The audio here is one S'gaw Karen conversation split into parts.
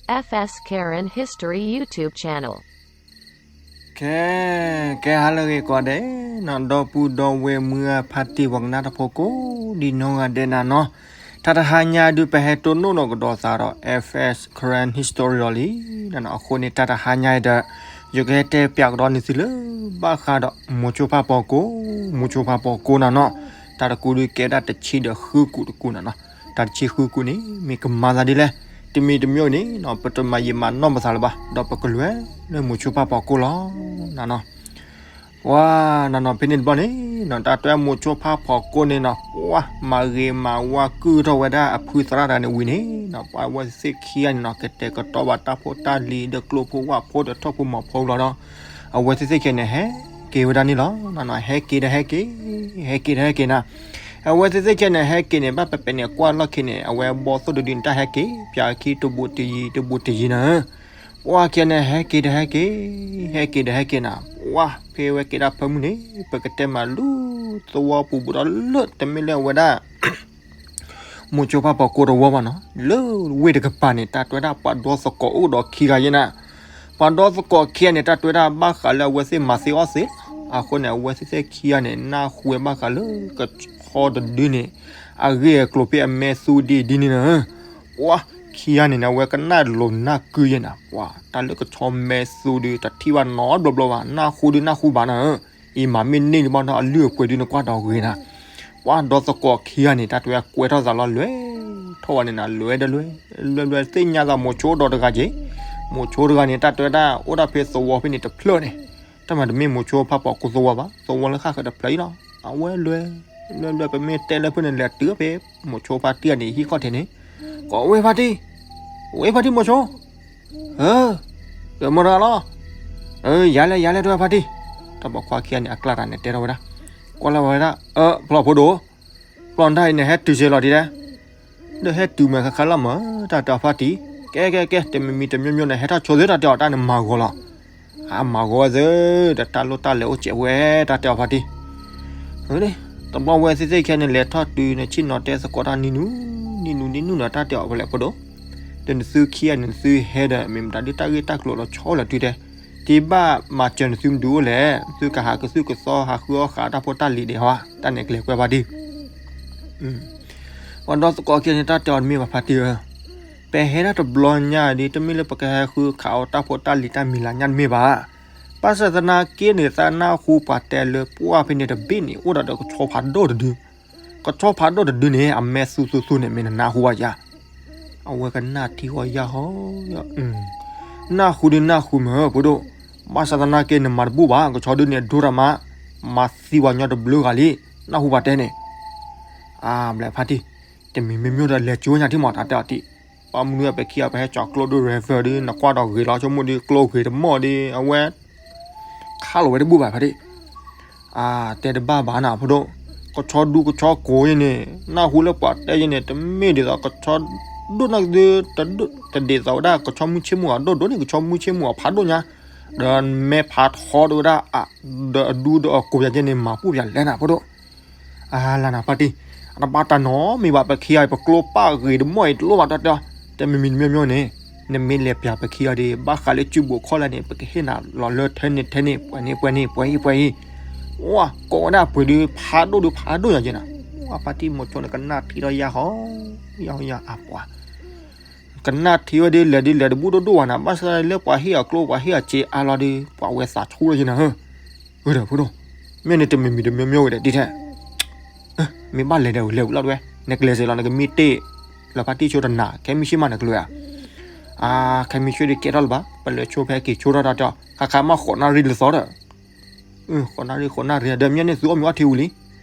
F S Karen History YouTube channel. ကဲ ကဲ ဟါလၢအဂ့ၤကိးဂၤဒဲးနီၤ, ဒီပုၢ်ဒီဝဲၢ်မုၢ်ဂၤဖါတံၢ် ပှၤကနၣ်တၢ်ဖိကိးဒ်နီၢ်ဂၤဒဲးနၤနီၤ, တၢ်တဟါညါဒုး ပဟဲတိၢ်နီၣ်ဒီးကဒီးသးဒီး F S Karen History လီၤလံနီၤ. အဃိန့ၣ် တၢ်တဟါညါအံၤဒီး ယကဟဲတဲပၠးကဒီးန့ၢ်သုလၢ ဘၣ်ဃးဒီးမိၤဆိဖါဖီခိၣ်, မိၤဆိဖါဖီခိၣ်နၤနီၤ, တၢ်တကူဒုးကဲဒၣ်တဆံဒီးဃုကူာ်တကူာ်နၤနီၤ. တၢ်တဆံဃုကူာ်န့ၣ် မ့ၢ်ကမၤသးဒ်လဲၣ်, တမံၤတမံၤန့ၣ်နီၤ ပတမၤယံာ်မၤနီၢ်ပသးလၢၤဘၣ်, ဒီးပကလဲၤလၢမိၤဆိဖါဖီခိၣ်လီၤနၤနီၤ. ပှၤနၤနီၤ ဖဲန့ၣ်တဘျီန့ၣ်နီၤ တၢ်တဲမိၤဆိဖါဖီခိၣ်န့ၣ်နီၤ ပှၤမၤဂ့ၤမၤဝါကုၢ်ထီၣ်ဝဲဒၣ်အဖုသရၣ်တဂၤန့ၣ်ဝံၤန့ၣ်နီၤ ပှၤအဝဲသ့ၣ်ခံဂၤန့ၣ်နီၤ ကတဲာ်ကတီၤဘၣ်တၢ်ဖိတၢ်လံၤဒီးကျိဖိဝၣ်ဖိဒီးထီၣ်ဖိမီၤဖိလီၤဒီး အဝဲသ့ၣ်သ့ၣ်ခံဂၤန့ၣ် ဟဲက့ၤဝဲဒၣ်န့ၣ်လီၤ. ဟဲက့ၤဒီးဟဲက့ၤ, ဟဲက့ၤဒီးဟဲက့ၤနၤ, အဝဲသ့ၣ်သ့ၣ်ခံဂၤန့ၣ် ဟဲက့ၤန့ၣ် ဘၣ်ပဲပဲန့ၣ် ကွၢ်လီၢ်ခံန့ၣ် အဝဲဘီသိၣ်တဒုန့ၣ် တၢ်ဟဲက့ၤ ပၠးခံတဘူးတယံၤ တဘူးတယံၤနၤ ပှၤခံဂၤန့ၣ် ဟဲက့ၤဒီးဟဲက့ၤ, ဟဲက့ၤဒီးဟဲက့ၤနၤ, ပှၤဖဲဝဲက့ၤဒၣ်ဖၢမုၢ်န့ၣ် ပကတဲမးလူၤသဝီပူၤဘူးဒီးလၢ တမ့ၢ်လၢအဝဲဒၣ် မိၤဆိဖါဖီခိၣ်တဝီဘၣ်နီၤ, လၢဝ့ၢ်တကပၤန့ၣ် တၢ်တဲဝဲဒၣ်ပှၤဒီသကိးအိၣ်ဒီးခံဂၤယဲနၤ, ပှၤဒီသကိးခံဂၤန့ၣ် တၢ်တဲဝဲဒၣ်ဘၣ်ဃးလၢအဝဲသ့ၣ်မၤသ့အီၣ်သ့, အဃိန့ၣ် အဝဲသ့ၣ်သ့ၣ်ခံဂၤန့ၣ် နၢ်ဟူဝဲဘၣ်ဃးလၢကဆီတဒုန့ၣ် အဂ့ၢ်အကျိၤဖဲအမဲာ်သူဒ်ဒ်န့ၣ်နၤ ပှၤခံဂၤန့ၣ် အဝဲကနၣ်လိၤနၢ်ကုယဲနၤ, ပှၤတၢ်လၢကဆီမဲာ်သူဒု တထံၣ်ဘၣ်နီတဘျီဘျီဘၣ်, နၢ်ဟူဒုနၢ်ဟူဘၣ်နၤ, အံၤမၤမ့ၢ်န့ၢ်လံဘၣ်နီၤ အလုၢ်အပှ့ၤဒုနကွၢ်ဒီးဂ့ၤနၤ, ပှၤဒီသကိးခံဂၤန့ၣ် တၢ်တဲဝဲကွဲထီၣ်သးလီၤ လဲၤထီၣ်ဝဲန့ၣ်နၤ လဲၤဒီးလဲၤ, လဲၤလဲၤသ့ၣ်ညါသးမိၤဆိဒီးတဂၤက့ၤ, မိၤဆိတဂၤန့ၣ် တၢ်တဲဝဲဒၣ်အိၣ်ဒၣ်ဖဲသဝီဖဲန့ၣ်တဖျၢၣ်န့ၣ်, တၢ်မၤတမ့ၢ်မိၤဆိဖါဖီခိၣ်သဝီဘၣ်, သဝီလၢဃၣ်ဃၢၤတဖျၢၣ်အံၤလီၤ, အဝဲလဲၤ, လဲၤလဲၤ ပမ့ၢ်တဲလၢဖဲန့ၣ် လဲၤတုၤဖဲမိၤဆိဖါတံၢ်ဂၤန့ၣ် ဟံၣ်ခီၣ်ထံးန့ၣ်, ကိးဝဲဖါတံၢ်, ဝဲဖါတံၢ်မိၤဆိ ဧၢ, ကမၤတဂၤလီၤ, ယၤလဲၣ်ယၤလဲၣ် တဲဝဲဖါတံၢ်, တၢ်ပိာ်ခွါခံဂၤန့ၣ် အကျါတၢ်န့ၣ်တဲထီၣ်ဝဲဒၣ်, ကွၢ်လၢဝဲဒၣ်, ဖျီၣ်ဖိဒိၣ်, ဖျီၣ်တၢ်အံၤန့ၣ် ဟဲတုၤစ့ၢ်လီၤဒ်လဲၣ်, ဒီးဟဲတုၤမဲာ်ခါခါလီၤမး တၢ်တဲအီၤဖါတံၢ်, ကဲကဲကဲ တမံၤမံၤတမံၤမံၤန့ၣ် ဟဲထီၣ်ဆိသ့တၢ်တဲအီၤ တၢ်န့ၣ်မၤဂီၤလီၤ, အမၤဂီၤဝဲသ့ ဒီးတၢ်လိၣ်တၢ်လဲၤအိၣ်စဲးဝဲ တၢ်တဲအီၤဖါတံၢ် တဘျီဝဲသ့ၣ်သ့ၣ်ခံဂၤန့ၣ် လဲၤထီၣ်တုၤန့ၣ် ဆ့ၣ်နီၤတဲသကိးတၢ်နံၤနုၤ, နံၤနုၤနံၤနုၤန့ၣ် တၢ်တဲအီၤဖဲလဲၣ်ဖိဒိၣ်, ဒီးနသုခံဂၤန့ၣ် နသုဟဲဒီး မ့ၢ်မတၤဒုးတၢ်ဂ့ၢ်တၢ်ကျိၤလီၤဆီလီၤတုၤတဲ, တဘၣ်မၤစၢၤနသုမဒုးအိၣ်လဲၣ်, သုကဟးကသုၣ်ကသီဟးဃုအီၣ်ဃာ်တၢ်ဖိတၢ်လံၤဒဲးဟီ, တၢ်န့ၣ်ကျဲၤကွဲဖါတံၢ် ပှၤဒီသကိးခံဂၤန့ၣ် တၢ်တဲအီၤတမ့ၢ်ဘၣ်ဖါတံၢ်ဧၢ, ပဟဲဒၣ်တဘျီညါဒ် တမ့ၢ်လၢပကဟဲဃုခးအီၣ်တၢ်ဖိတၢ်လံၤတၢ်မံၤလၤညါတမ့ၢ်ဘၣ်, ဘၣ်ဆၣ်သနာ်က့န့ၣ် သးနၢ်ဟူပှၤတဲလၢပှၢ်ဖဲန့ၣ်တဘ့ၣ်န့ၣ် အိၣ်ဒီးဒီးကဆီဖးဒိၣ်တဒု, ကဆီဖးဒိၣ်တဒုန့ၣ် အမဲာ်သူသူသူန့ၣ် မ့ၢ်နနၢ်ဟူဘၣ်ယါ, အဝဲကနၣ်ထံဂီၢ်ယၢ်ဟီ, နၢ်ဟူဒုးနၢ်ဟူမးဖိဒိၣ်, ဘၣ်ဆၣ်သနာ်က့နမၤတဘူၣ်ဘၣ် ကဆီဒုးန့ၣ် ဒိတၢ်မး, မၤသံပှၤညီတဘျုးဂၤလံ, နၢ်ဟူပှၤတဲန့ၣ်, အါ ဘျဲၣ်ဖါတံၢ်, တမံၤမ့ၢ်မ့ၢ်ဒီးလဲၤကၠိညါထံၣ်မး တၢ်တဲအီၤတံၢ်, ပှၤမနုၤအပခံဂၤ ပဟဲကၠီၤကျိဒုး river ဒုး နကွၢ်ဒီးဂ့ၤလီၤ ဆိကမိၣ်ဒုးကျိဂ့ၤတမီၢ်ဒုး အဝဲ ခးလီၤဝဲတဘူၣ်ဘၣ်ဖါတံၢ်, အါ တဲတဘၣ်ဘၣ်နၤဖိဒိၣ်, ကဆီဒူကဆီကိးယဲန့ၣ် နၢ်ဟူလၢပှၤတဲယဲန့ၣ် တမ့ၢ်ဒ်သိးကဆီဒိၣ်နၢ်ကဒုး တဒိၣ်တဒ်သိးဝဲဒၣ် ကဆီမုၢ်ဆ့ၣ်မုၢ်ဂီၤဒိၣ်ဒိၣ်န့ၣ် ကဆီမုၢ်ဆ့ၣ်မုၢ်ဂီၤဖးဒိၣ်ညါ, ဒီးမဲာ်ဖးထီဒုးဝဲဒၣ် ဒီးအဒူဒီးအကိးယၤယဲန့ၣ် မၤပူၣ်ယၤလဲၣ်နၤဖိဒိၣ် အါ လၢနၤဖါတံၢ်, အတဘၣ်တၢ်နီတမံၤဘၣ် ပခံဂၤအံၤ ပကျိပာ်ဂ့ၤတမီၢ်အံၤ တလိၣ်ဘၣ်တၢ်တဲအီၤ, တမံၤမံၤတမံၤမံၤန့ၣ်, နမ့ၢ်လဲၤပျးပခံဂၤဒီး ဘၣ်ဃးလၢစုဘိးခီၣ်လဲၣ်န့ၣ် ပကဟ့ၣ်နၤလီၤလၢထဲန့ၣ်ထဲန့ၣ် ပှဲၤန့ၣ် ပှဲၤန့ၣ် ပှဲၤအံၤ ပှဲၤအံၤ, ဝါ ကိးဝဲဒၣ်ပှဲၤဒုး ဖးဒိၣ်ဒုး ဖးဒိၣ်ယၤယဲနၤ, ဝါ ဖါတံၢ်မိၤဆိန့ၣ် ကနၣ်ထံထီၣ်ယၢ်ဟီ, ယၢ်ဟီယၢ်အါပှၤ ကနၣ်ထံဝဲဒ် လဲၤဒ်လဲၤတဘူၣ်ဒိၣ်ဒိၣ်ဝဲနၤ, ဘၣ်ဆၣ်လၢပှၤဟ့ၣ်အီၤကျိ ပှၤဟ့ၣ်အီၤစ့အါလီၤဒီး ပှၤဝဲသးဆူၣ်လီၤယဲနၤဧၢ, ဝဲဒီးဖိဒိၣ်, မ့ၢ်န့ၣ်တမံၤမံၤတမံၤမံၤဝဲဒီးဒ်ထဲ, မ့ၢ်ဘၣ်လဲၤဒီးလဲၤဝံၤလီၤတဝဲ, နကလဲၤစ့ၢ်လီၤ နကမ့ၢ်တ့ၢ်လၢဖါတံၢ်ဆိတနၤ ခဲမုၢ်ဆ့ၣ်မးနကလဲၤဧါ, အါ ခဲမုၢ်ဆ့ၣ်ဒုးကဲထီၣ်လၢၤဘၣ်, ပလဲၤဆိဖဲက့ၤဆိထီၣ်တၢ်တဲအီၤ ခါခါမးဃိးနၣ်ရံၣ်လၢသီဒီး ဃိးနၣ်ရံၣ် ဃိးနၣ်ရံၣ် ဒီးမ့ၢ်န့ၣ်သုအီၣ်မ့ၤအီထံဝံၤလံ,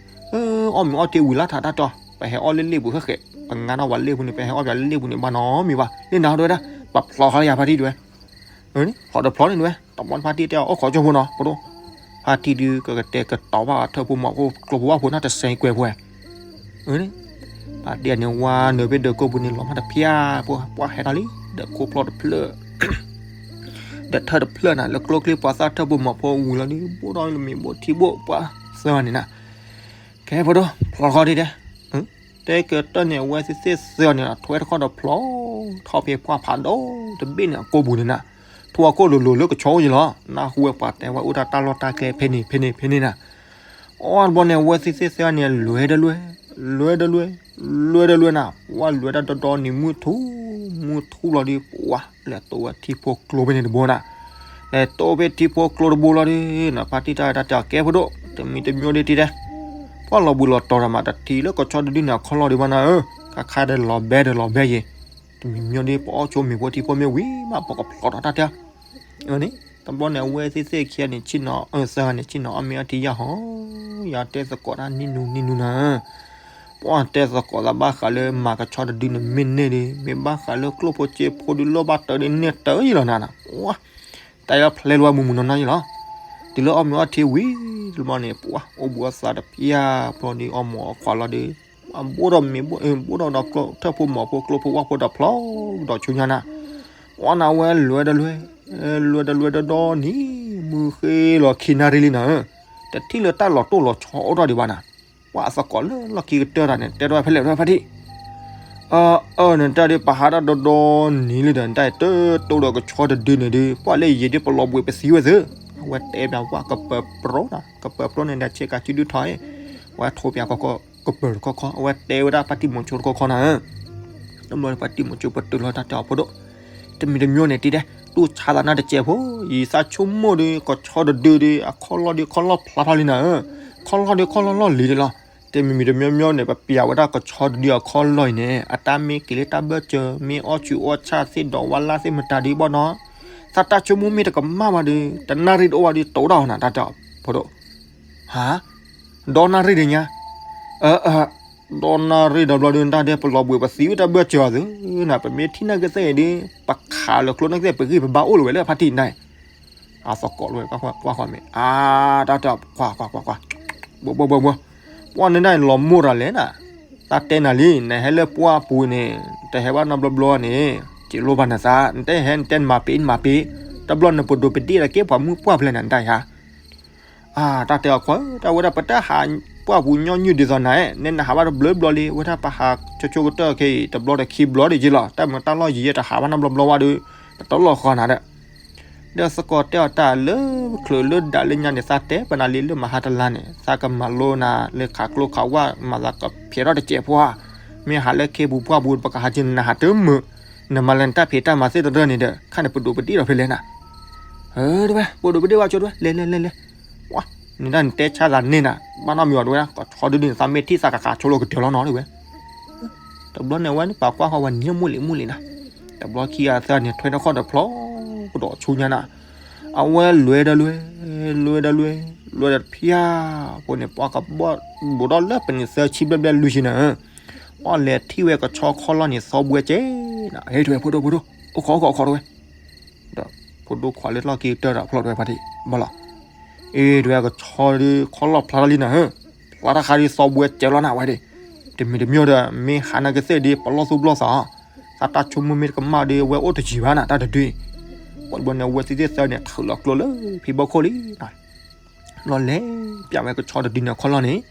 အီၣ်မ့ၤအီထံဝံၤလၢထးတၢ်တဲအီၤ, ပဟဲအီၣ်လၢလ့ၣ်ပူၤဃဲဃဲ, ပငါထီၣ်ပှၤလၢလ့ၣ်ပူၤန့ၣ် ပဟဲအီၣ်ပှၤလၢလ့ၣ်ပူၤန့ၣ် ဘၣ်နီတမံၤဘၣ်, လၢနၤဒိဝဲဒၣ်, ပဖျီဃီလၢယၤဖါတံၢ်ဒိဝဲ, ဃီတဖျီန့ၣ်ဒိဝဲ, တဘျီဖါတံၢ်တဲအီၤ အိၣ်ခိးကၠိဖိနီၤ ဖိဒိၣ်, ဖါတံၢ်ဒုးကကတဲာ်ကတီၤဘၣ်ထၢၣ်ဖိမီၤဖိကျိဖိဝၣ်ဖိနီၤ တစဲးကွဲးပှဲၤ ဖါတံၢ်န့ၣ်ဝါနုာ်ဖဲဒၢးကိးပူၤန့ၣ် လီၤမၢ်တဖျၢၣ်, ပှၤဟဲထီၣ်လံ, ဒီးခိၣ်ဖျီၣ်တဖျၢၣ်, ဒီးထၢၣ်တဖျၢၣ်နၤ လၢကျိချံပှၤသၣ်ထၢၣ်ဖိမီၤဖိဝံၤလီၤဒုး ဘိၣ်ထီၣ်လၢမ့ၤဘိၣ်ထံဘိၣ်ပှၤသၢဂၤန့ၣ်နၤ, ကဲဖိဒိၣ် ဖျီဃီဒ်တဲ, တဲကတၢၢ်န့ၣ် အဝဲသ့ၣ်သၢဂၤန့ၣ် ထွဲတခီဒီးဖျီထီၣ်ဖဲပှၢ်ဖးဒိၣ် တဘ့ၣ်န့ၣ်အကိာ်ပူၤန့ၣ်နၤ, ထိၣ်အကိာ်လိၤလိၤလၢကဆီအိၣ်ယံၤလီၤ. နၢ်ဟူဝဲပှၤတဲဝဲအိၣ်တၢ်တၢ်လီၢ်တၢ်ကျဲဖဲန့ၣ် ဖဲန့ၣ် ဖဲန့ၣ်နၤ. အီၣ်တဘျီန့ၣ် အဝဲသ့ၣ်သ့ၣ်သ့ၣ်န့ၣ် လွဲတလွဲ, လွဲတလွဲ, လွဲတလွဲနၤ, ပှၢ်လွဲတၢ်ဒီဒီနံၤမုၢ်ထူၣ်, မုၢ်ထူၣ်လီၤဒီး ပှၢ်လဲၤတိဝဲထံဖိကျိဖဲန့ၣ်တဘိနၤ. လဲၤတိဖဲထံဖိကျိတဘိလီၤဒီး နဖါတံၢ်တၢ်တၢ်တဲအီၤကဲဖိဒိၣ် တမံၤတမံၤဒ်တံၤတဲ ပှၢ်လီၤဘှံးလီၤတီၤတၢ်မး တထံၣ်လၢကဆီတဒုန့ၣ်အခီၣ်လီၢ်ဒံးဘၣ်နၤဧၢ, ခါခါဒီးလီၤဘဲဒီးလီၤဘဲယံၤ, တမံၤမံၤဒ် ပအီၣ်ဆိမ့ၤဖိထံဖိမ့ၢ်ဝံၤမး ပကဖျီထီၣ်တၢ်တဲအီၤ. အန့ၣ် တဘျီန့ၣ် အဝဲသ့ၣ်သ့ၣ်ခံဂၤန့ၣ် ဆ့ၣ်နီၤအၢသၢဂၤန့ၣ် ဆ့ၣ်နီၤအီၣ်မ့ၤအီထံယၢ်ဟီ, ယတဲသကိးတၢ်နံၣ်နူနံၣ်နူနၤဧၢ, ပှၢ်တဲသကိးသးဘၣ်ဃးလၢမၤကဆီတဒုန့ၣ် မ့ၢ်န့ၢ်ဒီး မ့ၢ်ဘၣ်ဃးလၢကျိၣ်ဖိစ့ဖိဒုးလိၣ်ဘၣ်တၢ်ဒုးန့ၢ်တၢ်ယံၤလီၤနၤနၤ, ပှၢ် တၢ်ယီဖျဲလၢဝဲမုၢ်မုၢ်နီၢ်နီၢ်ယံၤလီၤ. တုၤလၢအီၣ်မ့ၤအီထံဝံၤတဘျီန့ၣ် ပှၢ်အိၣ်ဘှံးအသးတဖၠၣ်ဖျိဒီးအီၣ်မ့ၤအီခွါလီၤဒီး အဘိၣ်ဒီးမ့ၤဘိၣ် ဘိၣ်ဒီးဒီးကျိထၢၣ်ဖိမီၤဖိကျိဖိဝၣ်ဖိဒီးဖျီဒီးဆူညါနၤ, ပှၢ်နၤဝဲလွဲတလွဲ, လွဲတလွဲဒီဒီနံၤ မုၢ်ဃ့လီၤခံနၣ်ရံၣ်လံနၤဧၢ, တထံၣ်လၢတၢ်လီၤတိၢ်လီၤဆီအိၣ်ထီၣ်ဒံးဘၣ်နၤ, ပှၢ်အသကိးလၢလီၢ်ခံကတၢၢ်တၢ်န့ၣ် တဲထီၣ်ဝဲဖဲလဲၣ်ဖဲလဲၣ်ဖါတံၢ် အၢ နတၢ်ဒ်ပဟးတၢ်ဒီဒီနံၤလံဒီး နတၢ်အံၤတတိၢ်ဒီးကဆီတဒုန့ၣ်ဒီး ပှၢ်လၢယံၤဒ်ပလီၤဘှံးပသံဝဲသ့, အဝဲတဲပၠးဝဲကပၢၤပြီနၤ, ကပၢၤပြီန့ၣ်ဒီး ဆ့ကၤစုဒုထီၣ်အံၤ, အဝဲထိးပၠးကပၢၤတခီခီ, အဝဲတဲဝဲဒၣ်ဖါတံၢ်မိၤဆိတခီခီနၤဧၢ, တဘျီဖါတံၢ်မိၤဆိပတုာ်လီၤတၢ်တဲအီၤဖိဒိၣ်, တမံၤတမံၤန့ၣ်တံၤဒဲး တူၢ်ဆါသးနၢ်တစဲးဖိ, ယသးဆိကမိၣ်ဒီး ကဆီတဒုဒီး အခီၣ်လီၢ်ဒီးခီၣ်လီၢ်ဖျါထီၣ်လံနၤဧၢ, ခီၣ်လီၢ်ဒီးခီၣ်လီၢ်လီၢ်လံၤန့ၣ်လီၤ. တမံၤမံၤတမံၤမံၤန့ၣ် ပပၠးဝဲဒၣ်ကဆီတဒုအခီၣ်လီၢ်အံၤန့ၣ် အတၢ်မ့ၢ်က့ၤလၢတၢ်ဘၢၣ်စၢၤ မ့ၢ်အီၣ်ဆူးအီၣ်ဆၣ်သ့ၣ်ဒီးဝါလၢ်သ့ၣ်မတၤဒုးဘၣ်နီၤ, သးတၢ်ဆိကမိၣ်မ့ၢ်တကမၣ်ဘၣ်ဒီး တနၣ်ရံၣ်တအိၣ်ဘၣ်ဒီး တိၤတၢ်အီၤနၤ တၢ်တဲအီၤဖိဒိၣ်, ဟါ, ဒီနၣ်ရံၣ်ဒံးညါ, အၢ အၢ ဒီနၣ်ရံၣ်ဒီးဘျီဒုး တၢ်ဒဲးပလီၤဘှံးပသံဝဲတၢ်ဘၢၣ်စၢၤအီၤသုနၤ, ပမ့ၢ်ထံၣ်နၢ်ကသ့ၣ်အံၤဒီး ပခးလၢကျိနၢ်ကသ့ၣ် ပဂံၢ်ပဘါအိၣ်လၢၤဝဲလၢဖါတံၢ်နၤအံၤ, အသကိးလၢကွၢ်ကွၢ်ကွၢ်မ့ၢ် အါ တၢ်တဲအီၤ ကွၢ်ကွၢ်ကွၢ်ကွၢ်, ဘှီဘှီဘှီဘှီ, ပှၢ်န့ၣ်ဒၣ်လီၤမိၢ်တၢ်လဲၣ်နၤ, တၢ်တဲနၤလံ နဟဲလၢပှၢ်ပူၤန့ၣ် တဟဲဘၣ်နီတဘျီဘျီန့ၣ် စ့လိၣ်ဘၣ်နသး နတဲဟဲနတဲနမၤပ့ၤနမၤပ့ၤ, တဘျီနပဒိးပဒ့ၣ်တက့ၢ် ပှၤမုၣ်ပှၢ်ဖဲလဲၣ်နၤ နတၢ်အံၤဧါ အါ တၢ်တဲအီၤခွါ တၢ်ဝဲဒၣ်ပတၢ်ဟးပှၢ်ပူၤညီနုၢ်ဒ်သိးနၤ, နဲနဟးဘၣ်တဘျီဘျီလံ ဝဲဒၣ်ပဟးဆိဆိကတၢၢ်ခဲအံၤ တဘျီဒီးခံဘျီဒံးယ့လီၤ, တၢ်မုာ်တၢ်လီၢ်ယံၤယဲတဟးဘၣ်နီတဘျီဘျီဝဲဒီး ပတလီၢ်ဃီနၤဒီး, ဒီးသကိးတဲအီၤတၢ်လၢချုးလၢဒၣ်လၢညါန့ၣ် သးတဲပနၤလံလၢမဟါတလါန့ၣ် သးကမၤလိနၤလၢခးကျိခးဝၣ် မၤသးကဖျဲးထီၣ်တစဲးဖိဧါ, မ့ၢ်ဟးလၢခ့ပူၤပှၢ်ပူၤ ပကဟးက့ၤနဟးတမုာ်, နမၤလၢနတၢ်ဖံးတၢ်မၤသ့ၣ်တရၢန့ၣ်ဒီး ခါန့ၣ်ပဒိးပဒ့ၣ်ဒီးဖဲလဲၣ်နၤ အၢ တဝဲ ပဒိးပဒ့ၣ်ဝဲဆိတဝဲ လဲၤလဲၤလဲၤလဲၤ, နဒၣ်နတဲဆါသးန့ၢ်နၤ ဘၣ်နီတမံၤအီၤတဝဲ ကဆီဒုဒုန့ၣ် သးမ့ၢ်ထံၣ်သးကခးဆိလိာ်ကတၢၢ်လီၤနီၤတဝဲ, တဘျီန့ၣ်ဝဲန့ၣ် ပှၤကွၢ်ဃီဝဲနံၤမိၢ်လံၤမိၢ်လံၤနၤ, တဘျီခံဂၤသၢဂၤန့ၣ် ထွဲထီၣ်ခီၣ်ဒီးဖျီကဒီးဆူညါနၤ, အဝဲလွဲၢ်ဒီးလွဲၢ်, လွဲၢ်ဒီးလွဲၢ်, လွဲၢ်ဒီးတဖၠၣ်ဖိန့ၣ် ပှၤကဘီၣ်ဘူးဒီးလၢပနံာ်သၢဆံဘျဲၣ်ဘျဲၣ်လွံၢ်ဆံနၤ, ပှၤလဲၤထံၣ်ဝဲကဆီခီၣ်လီၢ်န့ၣ် သီဘှဲကဲနၤ, ဟဲ တဝဲ ဖိဒိၣ်ဖိဒိၣ်, အိၣ်ခိးအိၣ်ခိးအိၣ်ခိးတဝဲ ဒီးဖိဒိၣ်ခွါလၢလီၢ်ခံကတၢၢ်ဒီးဖျီၣ်တဝဲဖါတံၢ် ဘၣ်လီၤ, အ့ တဝဲကဆီဒုးခီၣ်လီၢ်ဖျါထီၣ်လံနၤဧၢ, ဖျါထီၣ်ဃါဒုးသီဘှဲကဲလီၤနၤဝဲဒၣ်, တမံၤတမံၤဒီး မ့ၢ်ဟးနၤကသ့ၣ်ဒုး ပလီၢ်သူၣ်ပလီၢ်သး, သးတၢ်ဆိကမိၣ်မ့ၢ်တကမၣ်ဒုး အဝဲအိၣ်တယံၤဘၣ်နၤ တၢ်တဒုအံၤ, ပှၤတဘျီန့ၣ် အဝဲသ့ၣ်သၢန့ၣ် ထုးလီၤကျိလၢဖံဘီခိၣ်လံ ဘျီလဲၤပၠးဝဲကဆီတဒုန့ၣ်ခီၣ်လီၢ်န့ၣ်,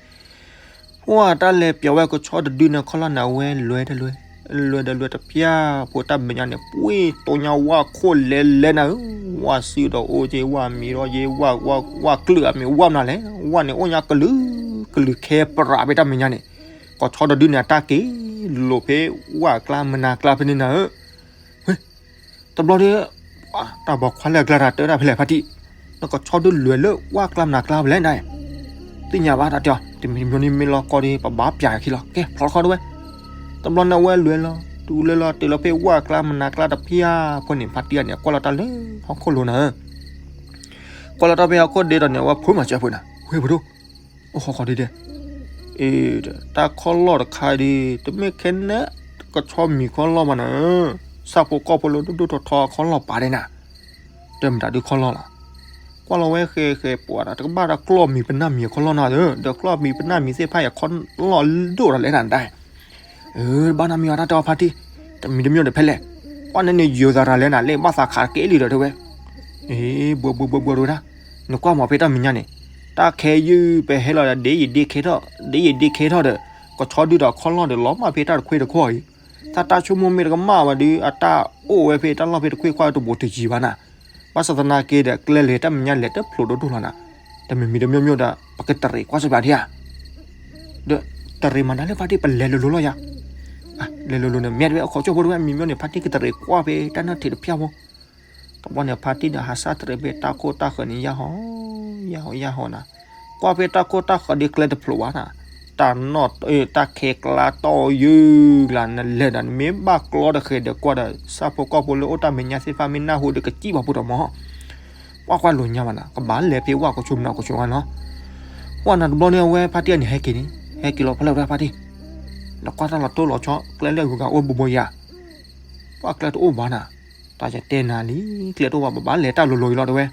ပှၤတၢ်လဲၤပၠးဝဲကဆီတဒုန့ၣ်ခီၣ်လီၢ်န့ၣ် အဝဲလွဲၢ်တလွဲၢ်, လွဲၢ်တလွဲၢ်တဖၠၣ်ဖိတၢ်မဲာ်ညါန့ၣ် ပှ့ၤတိညါဝၣ်ခိၣ်လဲၤလဲၤနၤဧၢ, ဝၣ်စုဒီးအိၣ်က့ၤ ဝၣ်မံၤဒီးက့ၤ ဝၣ်ကျုးအမံၤဝၣ်မနုၤလဲၣ်, ဝၣ်န့ၣ်အိၣ်ညါကလုာ်ကလုာ်ခဲပရးဖဲတၢ်မဲာ်ညါန့ၣ်, ကဆီတဒုန့ၣ် အတၢ်က့ၤလိာ်ဖဲဝၣ်ကျါမနၤကျါဖဲန့ၣ်နၤဧၢ တဘျီဒီး တၢ်ဘီခွါလၢအကျါတၢ်တၢတၢ်ဖဲလဲၣ်ဖါတံၢ်, နကဆီဒုလွဲၢ်လၢဝၣ်ကျါမနၤကျါဖဲလဲၣ်နၤ, သ့ၣ်ညါဘၣ်တၢ်တဲအီၤ တမံၤတမံၤန့ၣ်မ့ၢ်လီၤကီဒီး ပဘၣ်ပၠးအခံလီၤ ကဲဖျီခီတဝဲ, တဘျီန့ၣ်အဝဲလွဲၢ်လီၤ တုၤလၢလီၤတုၤလီၤဖဲဝၣ်ကျါမနၤကျါတဖၠၣ်ဖိန့ၣ် ဖါတံၢ်အန့ၣ် ကွၢ်လီၤတၢ်လၢဟီၣ်ခိၣ်လိၤနၤဧၢ, ကွၢ်လီၤတၢ်ဖဲဟီၣ်ခိၣ်ဒ့ဒီးန့ၣ် အဝဲဖိမၤစၢၤဖိနၤ ဝဲဖိဒိၣ် အိၣ်ဃီဃီဒ်ဒဲး, အ့ တၢ်ခီၣ်လီၢ်တခါဒ် တမ့ၢ်ခဲန့ၣ် ကဆီမံၤခီၣ်လီၢ်ဘၣ်နၤ, ဆၣ်ဖိကီၢ်ဖိလၢဒိၣ်ဒိၣ်ထီထီခီၣ်လီၢ်ပာ်ဒဲးနၤ, တမတၤဒုခီၣ်လီၢ်လီၤ, ကွၢ်လီၤဝဲဃဲဃဲပှၤဒီး တကဘၣ်တၢ်ကျီၢ်မံၤပနၢ်မံၤအခီၣ်လီၢ်နၤဧၢ, ဒီးကျီၢ်မံၤပနၢ်မံၤသ့ၣ်တဖၣ်အံၤအခီၣ်လီၢ်ဒိၣ်ဒီးလဲၣ်နၤဒၣ်, အၢ ဘၣ်နီတမံၤအီၤတၢ်တဲအီၤဖါတံၢ်, တမံၤတမံၤဒီးဖဲလဲၣ်, ကွၢ်န့ၣ်န့ၣ်ယိၤသးတၢ်လဲၣ်နၤ လဲၤဘၣ်သးခးကဲလံဒီးတဲဝဲ အ့ ဘှီဘှီဘှီဘှီတဝဲဒၣ်, နကွၢ်မီၤဖဲတၢ်မဲာ်ညါန့ၣ်, တၢ်ခဲယုၢ်ပဟဲလီၤဒီး ဒ်ယံာ်ဒ့ခဲထီၣ် ဒ်ယံာ်ဒ့ခဲထီၣ်ဒီး ကဆီဒုဒီးခီၣ်လီၢ်ဒီးလီၤမၢ်ဖဲတၢ်တခွ့တခီၣ်အံၤ, သးတၢ်ဆိကမိၣ်မ့ၢ်တကမၣ်ဘၣ်ဒီး အတၢ်အိၣ်ဝဲဖဲတၢ်လီၢ်ဖဲတခွ့ခွါတဘိးတယံၤဘၣ်နၤ. ဘၣ်ဆၣ်သနာ်က့ဒီး ကျဲလဲၤတၢ်မဲာ်ညါလဲၤတဖျိးဒိၣ်ဒိၣ်လီၤနၤ. တမံၤမံၤတမံၤမံၤဒီး ပကတရံးကွၢ်စ့ၢ်ဘၣ်ဒံးဧါ. ဒီးတရံးမၤဒၣ်လၢဖါတံၢ် ပလဲၤလိၤလိၤလီၤယၤ. လဲၤလိၤလိၤန့ၣ် မ့ၢ်တဝဲအခီၣ်ကၠိဖိတဝဲ မံၤမံၤန့ၣ် ဖါတံၢ်ကတရံးကွၢ်ဖဲတၢ်နၢၣ်ထံးတဖျၢၣ်ဖိ တဘျီန့ၣ် ဖါတံၢ်ဒီးဟးစၢ်တရံးဖဲတၢ်ခိၣ်တၢ်ဃၢၤန့ၣ် ယၢ်ဟီ ယၢ်ဟီ ယၢ်ဟီနၤ. ကွၢ်ဖဲတၢ်ခိၣ်တၢ်ဃၢၤဒီးကျဲတဖျိးဘၣ်နၤ. တၢ်နီၣ် တၢ်ခဲကျါတီၢ်ယုၢ်ကျါ နလဲၤဒီးနမ့ၢ်ဘၣ်ကျီတဃဲၤဒီးကွၢ်ဒီး ဆၣ်ဖိကီၢ်ဖိလၢအိၣ်တၢ်မဲာ်ညါသ့ၣ်တဖၣ်မ့ၢ်နၢ်ဟူဒီးကစံၣ်ဘၣ်ဖိတမီၤ ပှၤကွၢ်လိာ်ညါဘၣ်နၤ ကဘၣ်လဲၤဖဲဝၣ်ကဆိမနၤကဆိဝဲလီၤ. ပှၤနၤတဘျီန့ၣ် အဝဲဖါတံၢ်အန့ၣ်ဟဲက့ၤန့ၣ် ဟဲက့ၤလီၤဖဲလဲၣ်ဝဲဖါတံၢ် နကွၢ်တၢ်လီၤတိၢ်လီၤဆီ ကျဲလၢအဂုၤအဂၤအိၣ်ဘိဘိယၤ ပှၤကျဲတအိၣ်ဘၣ်နၤ. တၢ်ယတဲနၤလံ ကျဲတအိၣ်ဘၣ် ပဘၣ်လဲၤတၢ်လိၤလိၤအံၤလီၤတဲဝဲ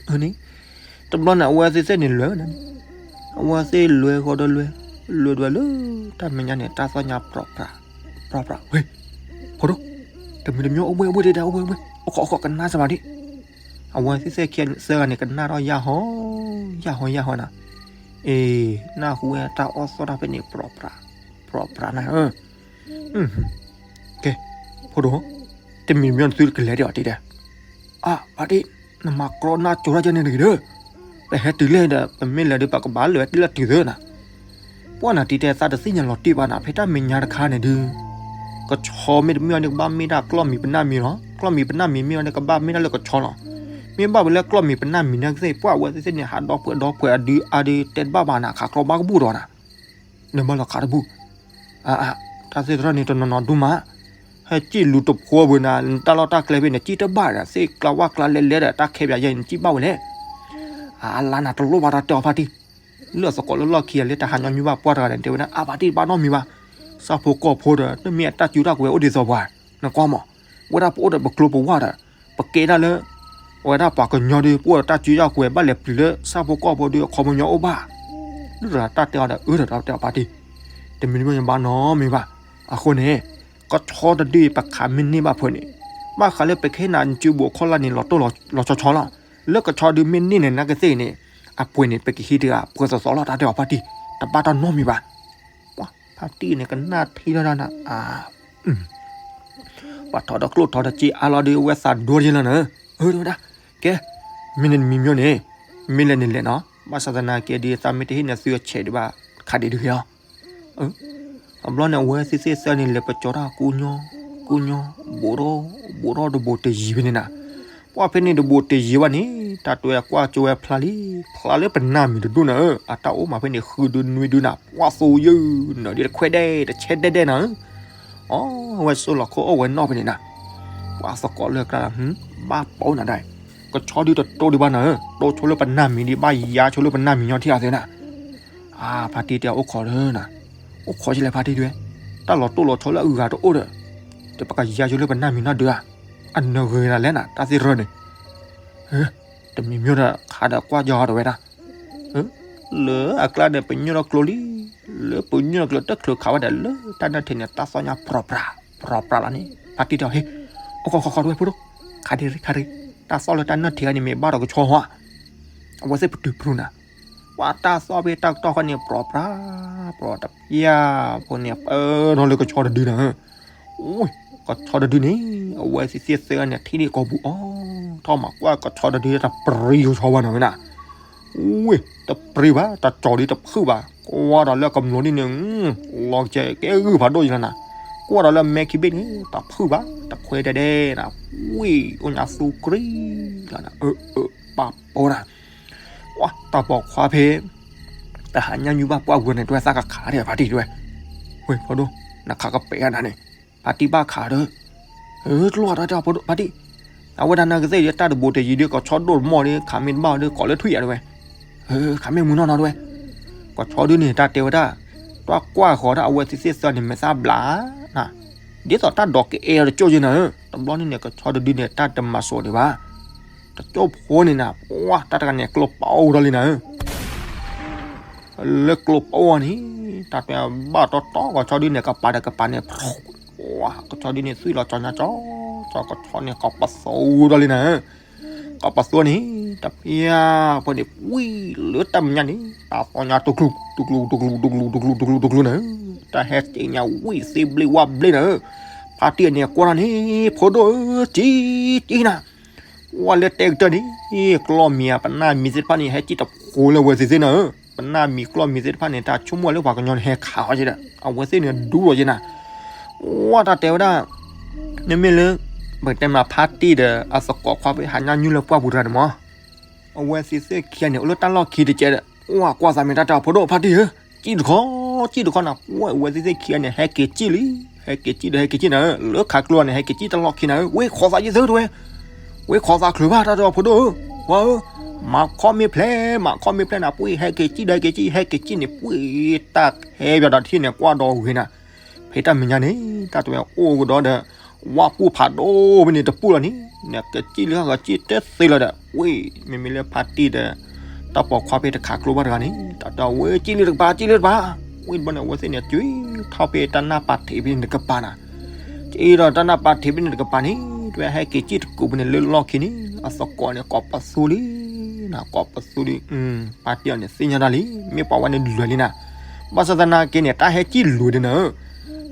အန့ၣ် တဘျီန့ၣ် အဝဲသ့ၣ်သ့ၣ်န့ၣ်လဲၤဝဲနၤန့ၣ် အဝဲသ့ၣ်လဲၤဃီဒီးလဲၤ လဲၤဒွဲလၢ တၢ်မဲာ်ညါန့ၣ် တၢ်သီၣ်ညါ ပြိးပြး ပြိးပြး ဝဲ ဖိဒိၣ် တမံၤတမံၤအိၣ်ဘှ့ၣ်အိၣ်ဘှ့ၣ်ဒံးဒၣ် အိၣ်ဘှ့ၣ်အိၣ်ဘှ့ၣ် အိၣ်ခိးအိၣ်ခိး ကနၣ်စၢ်ဘၣ်ဒံး အဝဲသ့ၣ်သ့ၣ်ခံသၢဂၤန့ၣ် ကနၣ်ထီၣ်ယၢ်ဟီ ယၢ်ဟီယၢ်ဟီနၤ. အ့ နၢ်ဟူဝဲတၢ်အီၣ်သီၣ်တၢ်ဖဲန့ၣ် ပြိးပြး ပြိးပြးနၤဧၢ ကဲ ဖိဒိၣ် တမံၤတမံၤသုကလဲၤဒံးအီၤတံၢ်တဲ အါ ဖါတံၢ် နမၤကြီနၢ်ကၠိတၢ်ကဲန့ၣ်တဂ့ၤဒီး ပဟဲတုၤလဲၣ်ဒီး ပမ့ၢ်လဲၤဒီး ပကဘၣ်လဲၤဝဲတုၤလၢတုၤသၢနၤ. ပှၤနၤတံၢ်တဲ သးတသ့ၣ်ညါလီၤတံၢ်ဘၣ်နၤ ဖဲတၢ်မဲာ်ညါတခါန့ၣ်ဒုး ကဆီမ့ၢ်တမ့ၢ်အီၤန့ၣ် ကဘၣ်မ့ၢ်ဒၣ်ကျီၢ်မံၤပနၢ်မံၤလီၤ. ကျီၢ်မံၤပနၢ်မံၤမ့ၢ်အီၤန့ၣ် ကဘၣ်မ့ၢ်ဒၣ်လၢကဆီလီၤ. မ့ၢ်ဘၣ်ဝဲလၢကျီၢ်မံၤပနၢ်မံၤန့ၣ်ကသ့ၣ် ပှၤအဝဲသ့ၣ်သ့ၣ်န့ၣ် ဟးဒီပုၢ်ဝဲၢ်ဒီပုၢ်ဝဲၢ်အဒုအါဒုတဲတဘၣ်ဘၣ်နၤ ခးကျီဘၣ်ကဘူၣ်ဒီးနၤ နဘၣ်လီၤခးတဘူၣ် အါ တၢ်သ့ၣ်တဖၣ်န့ၣ် တနီၤနီၤဒူၣ်မး ဟဲစံၣ်လူၤတဖိဘၣ်နၤ တၢ်လီၢ်တၢ်ကျဲဖဲန့ၣ် စံၣ်တဘၣ်ဒီး သ့ၣ်ကျါဝၣ်ကျါလဲၤလဲၤဒီး တၢ်ခဲပၠးယဲန့ၣ် စံၣ်ဘၣ်ဝဲလဲၣ်. အါ လါနၤတလိၣ်ဘၣ်တၢ်တဲအီၤဖါတံၢ် လၢအသကိးလၢလီၢ်ခံဂၤလၢတဟးညီနုၢ်ဘၣ်ပှၢ်တဂၤန့ၣ် တဲဝဲဒၣ် အါ ဖါတံၢ်တဘၣ်နီတမံၤဘၣ် ဆၣ်ဖိကီၢ်ဖိဒီး တမ့ၢ်အတၢ်စုတၢ်ကဝဲၤအိၣ်ဒ်သိးပှၤ နကွၢ်မး ဝဲဒၣ်ပအိၣ်ဒီးပကျိပဝၢ်ဒီး ပကဲဒၣ်လၢ အဝဲဒၣ်ပှၤကညီဒီး ပအိၣ်ဒီးတၢ်စုတၢ်ကဝဲၤ ဘၣ်လဲၤပျံၤလၢ ဆၣ်ဖိကီၢ်ဖိဒီးအခီပညီအိၣ်ဘၣ် ဒ်တၢ်တဲအီၤဒီး အၢ ဒီးတၢ်တဲအီၤဖါတံၢ် တမံၤတမံၤဘၣ်နီတမံၤဘၣ်. အဃိန့ၣ် ကဆီတဒုအံၤ ပခးမ့ၢ်န့ၢ်ဘၣ်ဖဲန့ၣ် ဘၣ်ဃးလၢပခဲအံၤန့ၣ် နစုဘူးအခိၣ်လၢ်န့ၣ် လီၤတိၢ်လီၤဆီဆီလီၤ. လၢကဆီဒုမ့ၢ်န့ၢ်န့ၣ် နာ်ကသ့ၣ်အံၤန့ၣ် အပှ့ၤန့ၣ် ပကဟံးတဂၤပှဲၤသိးသိးလီၤ တၢ်တဲအီၤဖါတံၢ် တဘၣ်တၢ်နီတမံၤဘၣ်. ပှၤဖါတံၢ်န့ၣ် ကနၣ်ထံလီၤဒၣ်နၤ ပှၤထီၣ်ဒီးကျိၣ်ထီၣ်ဒီးစ့အါလီၤဒီး အဝဲသးဒိတယ့လီၤနၤ အၢ တဲဝဲဒၣ် ကဲ မ့ၢ်န့ၣ်တမံၤမံၤန့ၣ် မ့ၢ်လဲၤန့ၣ်လဲၤနီၤ ဘၣ်ဆၣ်သနာ်က့ဒီး သးမ့ၢ်တဟ့ၣ်န့ၣ် သုအဆဲးဒံးဘၣ် ခးဒံးတဂ့ၤလီၤ. အဘျီန့ၣ် အဝဲသ့ၣ်သ့ၣ်သၢန့ၣ် လဲၤပကၠီတၢ်ကူညီ ကူညီ ဘူးထီၣ် ဘူးထီၣ်တဘူးတယံၤဖဲန့ၣ်နၤ ပှၤဖဲန့ၣ်တဘူးတယံၤဘၣ်န့ၣ် တၢ်တဲအကွၢ်ကၠိဝဲဖျါလံ ဖျါလၢပနၢ်မံၤတဒူၣ်နၤဧၢ အတၢ်အိၣ်မးဖဲန့ၣ် ဃုဒုနွံဒုနၤ ပှၤသိယုၢ် နၢၤဒ်တခွဲဒဲး တဆဲဒဲးဒဲးနၤဧၢ အဝဲစိလီၤခိၣ်အိၣ်ဝဲနီၣ်ဖဲန့ၣ်နၤ ပှၤသကိးလၢကျါ ဘၣ်ပိာ်နၤဒၣ် ကဆီဒုတတိၢ်ဒံးဘၣ်နၤဧၢ တိၢ်ဆိလၢပနၢ်မံၤဒံး ဘၣ်ယါဆိလၢပနၢ်မံၤညီထံၣ်အီၤသ့နၤ အါ ဖါတံၢ်တဲအိၣ်ခိးဒီးနၤ အိၣ်ခိးကလဲၣ်ဖါတံၢ်တဲဝဲ တၢ်လီၤတိၢ်လီၤဆီလၢအဂၤတအိၣ်ဒီး တပကယါဆိလၢပနၢ်မံၤနီၢ်ဒုဧါ အနၢၤဂ့ၤဒၣ်လဲၣ်နၤ တၢ်သ့ၣ်ရၢန့ၣ် တမံၤမံၤဒီးခးဒီးကွၢ်ကၠီတဲဝဲဒၣ် လၢအကျါန့ၣ် ပညိၣ်ထီၣ်ကျိလံ လၢပညိၣ်ထီၣ်ကျိတချုးခးဝဲဒၣ်လၢတၢ်နၢၣ်ထံးန့ၣ် တၢ်သီၣ်ညါပြိးပြး ပြိးပြးလီၤန့ၣ် ဖါတံၢ်တဲအီၤ ဟ့ၣ် အိၣ်ခိးခိးခိးတဲဝဲဖိဒိၣ် ခးဒံးခးဒံး တၢ်သီၣ်လၢတၢ်နၢၣ်ထံးန့ၣ် မ့ၢ်ဘၣ်ဒီးကဆီဟီဧါ အဝဲသ့ၣ်ပတုၤပြူၤနၤ ပှၤတၢ်သီၣ်ဖဲတၢ်ကတီၢ်ဃီန့ၣ် ပြိးပြး ပြိးတပျၢ်ဖိန့ၣ် ပၢထီၣ်လၢကဆီတဒုနၤ အိ ကဆီတဒုန့ၣ် အဝဲသ့ၣ်သ့ၣ်သၢန့ၣ် ထံၣ်ဒံးကိာ်ပူၤအီၤ ထီၣ်မၤကွၢ်ကဆီတဒုတပြံကဆီဘၣ်နၤဝဲနၤ ဝ့ၢ် တပြံဘၣ် တကၠီၤဒံးတဖုၣ်ဘၣ် ကွၢ်ဒီးလၢကမျိၤဒ်န့ၣ် လီၤကဲကဲဂုၢ်ဖးဒိၣ်ယလီၤနၤ ကွၢ်ဒီးလၢမဲခံဘ့ၣ်န့ၣ် တဖုၣ်ဘၣ် တခွဲဒဲးဒဲးနၤ ဝ့ၢ် အိၣ်ညါသူကြံလီၤနၤ အၢ အၢ ပာ်ပိာ်နၤ ဝါ တၢ်ပိာ်ခွါဖဲ တဟးညါညူဘၣ်ပှၢ်ဝဲန့ၣ် တဲဝဲသးကခးဒံးဖါတံၢ်တဲဝဲ ဝ့ၢ် ဖိဒိၣ် နခးကပဲာ်အါနၤန့ၣ် ဖါတံၢ်ဘၣ်ခးဒီး တလိၣ်တၢ်တဲဖါတံၢ် အဝဲဒၣ်နာ်ကသ့ၣ်ဒီး တၢ်တဘူးတယံၤဒီး ကဆီဒိၣ်တမီၢ်ဒီး ခးမ့ၢ်တဘၣ်ဒီး ကိးလၢထွံၣ်ယၤတဲဝဲ ခးမ့ၢ်မုၢ်နီၢ်နီၢ်တဲဝဲ ကဆီဒုန့ၣ် တၢ်တဲဝဲဒၣ် တွၢ်ကွၢ်ဃီၤဒၣ်အဝဲသ့ၣ်သ့ၣ်သၢန့ၣ် မဲာ်သၣ်ဘျး ဒ်သိးတၢ်ဒိးကအဲၣ်အီၤတကၠိၢ်ယဲနၤဧၢ တဘျီန့ၣ်န့ၣ် ကဆီတဒုန့ၣ် တၢ်တမၤစိးဒံးဘၣ် တကၠိၢ်ဖိန့ၣ်နၤ ပှၤတၢ်တဂၤန့ၣ် ကျိပအိၣ်ထီၣ်လံနၤဧၢ လၢကျိပအိၣ်န့ၣ် တၢ်တဲဘၣ်တီတီကဆီဒုန့ၣ် ကပၤဒီးကပၤန့ၣ် ပှၤကဆီဒုန့ၣ် သွံၣ်လီၤကၠီညါကၠီ ကၠီကဆီန့ၣ် ကပသိထီၣ်လံနၤဧၢ ကပသိန့ၣ် တပျၢ်ဖိန့ၣ် ဝံၤလၢတၢ်မဲာ်ညါန့ၣ် တၢ်သီၣ်ညါတကျူၤ တကျူၤ တကျူၤ တကျူၤ တကျူၤ တကျူၤ တကျူၤနၤဧၢ တၢ်ဟဲက့ၤညါဝံၣ်သ့ဘျ့ဝါဘျ့နၤဧၢ, ဖါတံၢ်န့ၣ်ကွၢ်ထီၣ်န့ၣ် ဖိဒိၣ်ဧၢ ကံကံနၤ, ဝဲလၢတဲကတၢၢ်န့ၣ် ကျီၢ်မံၤအပနၢ်မံၤသ့ၣ်တဖၣ်န့ၣ် ဟဲက့ၤတဖိလၢအဝဲသ့ၣ်သ့ၣ်နၤဧၢ, ပနၢ်မံၤကျီၢ်မံၤသ့ၣ်တဖၣ်န့ၣ် တၢ်ဆိကမိၣ်လၢပှၤကညီန့ၣ်ဟဲခးအီၤက့ဒီး အဝဲသ့ၣ်န့ၣ်ဒူလီၤက့နၤ, ဝဲတၢ်တဲဝဲဒၣ် နမ့ၢ်လၢ ပကတဲမးဖါတံၢ်ဒီးအသကိးခွါဖဲဟးညၣ်ညူလၢပှၢ်ပူၤတဂၤန့ၣ်မး အဝဲသ့ၣ်သ့ၣ်ခံဂၤန့ၣ် အိၣ်လၢတၢ်လီၢ်ခံတကဲဒီး ဝဲကွၢ်သးမ့ၢ်တၢ်တဲအီၤ ဖိဒိၣ်ဖါတံၢ်ဧၢ, ကံၣ်တခီ, ကံၣ်တခီနၤ, ဝဲအဝဲသ့ၣ်သ့ၣ်ခံဂၤန့ၣ် ဟဲက့ၤကံၣ်လံ, ဟဲက့ၤကံၣ်ဒီးဟဲက့ၤကံၣ်နၤဧၢ, လၢခးကျိန့ၣ် ဟဲက့ၤကံၣ်တၢ်လီၢ်ခံနၤဧၢ, ဝဲခိးသးယ့ၢ်သၢတဝဲ, ဝဲခိးသးချုးဘၣ်တၢ်တဲအီၤ ဖိဒိၣ်ဧၢ, ဝါဧၢ, မၤခီမ့ၢ်ဖျဲး, မၤခီမ့ၢ်ဖျဲးနၤ, ပှ့ၤဟဲက့ၤကံၣ်ဒီးဟဲက့ၤကံၣ်, ဟဲက့ၤကံၣ်န့ၣ် ပှ့ၤတၢ်ဟဲဘၣ်ဒီးတထံၣ်န့ၣ် ကွၢ်ဒီးဂ့ၤနၤ ဖဲတၢ်မဲာ်ညါန့ၣ် တၢ်တဲဝဲအိၣ်ကဒီးဒီး ဝၣ်ပူၣ်ဖးဒိၣ်ဖဲန့ၣ်တပူၣ်လီၤန့ၣ်, နကစံၣ်လၢဟဲကစံၣ်တဲသ့လီၤဒီး ဝ့ၢ် မ့မ့ၢ်လၢဖါတံၢ်ဒီး တၢ်ပိာ်ခွါဖဲတခးကျိဘၣ်တဂၤန့ၣ် တၢ်တဲဝဲ စံၣ်လၢတကပၤ စံၣ်လၢတကပၤ, ဝ့ၢ်တဘျီန့ၣ် အဝဲသ့ၣ်န့ၣ် စံၣ်ထီၣ်ဖဲတၢ်နၢ်ပၤထံးဖဲန့ၣ်တကပၤနၤ, စံၣ်ဒီးတၢ်နၢ်ပၤထံးဖဲန့ၣ်တကပၤန့ၣ် တဲဝဲဟဲက့ၤစံၣ်တကိးဖဲန့ၣ်လၢလီၢ်ခံန့ၣ် အသကိးန့ၣ် ကိးပသူလံ နၤ ကိးပသူလံ, ဖါတံၢ်အီၤန့ၣ် သ့ၣ်ညါတၢ်လံ, မ့ၢ်ပှၤဝဲန့ၣ်လွဲၢ်လံနၤ, ဘၣ်ဆၣ်သနာ်က့န့ၣ် တၢ်ဟဲစံၣ်လူၤဒ်နၤဧၢ,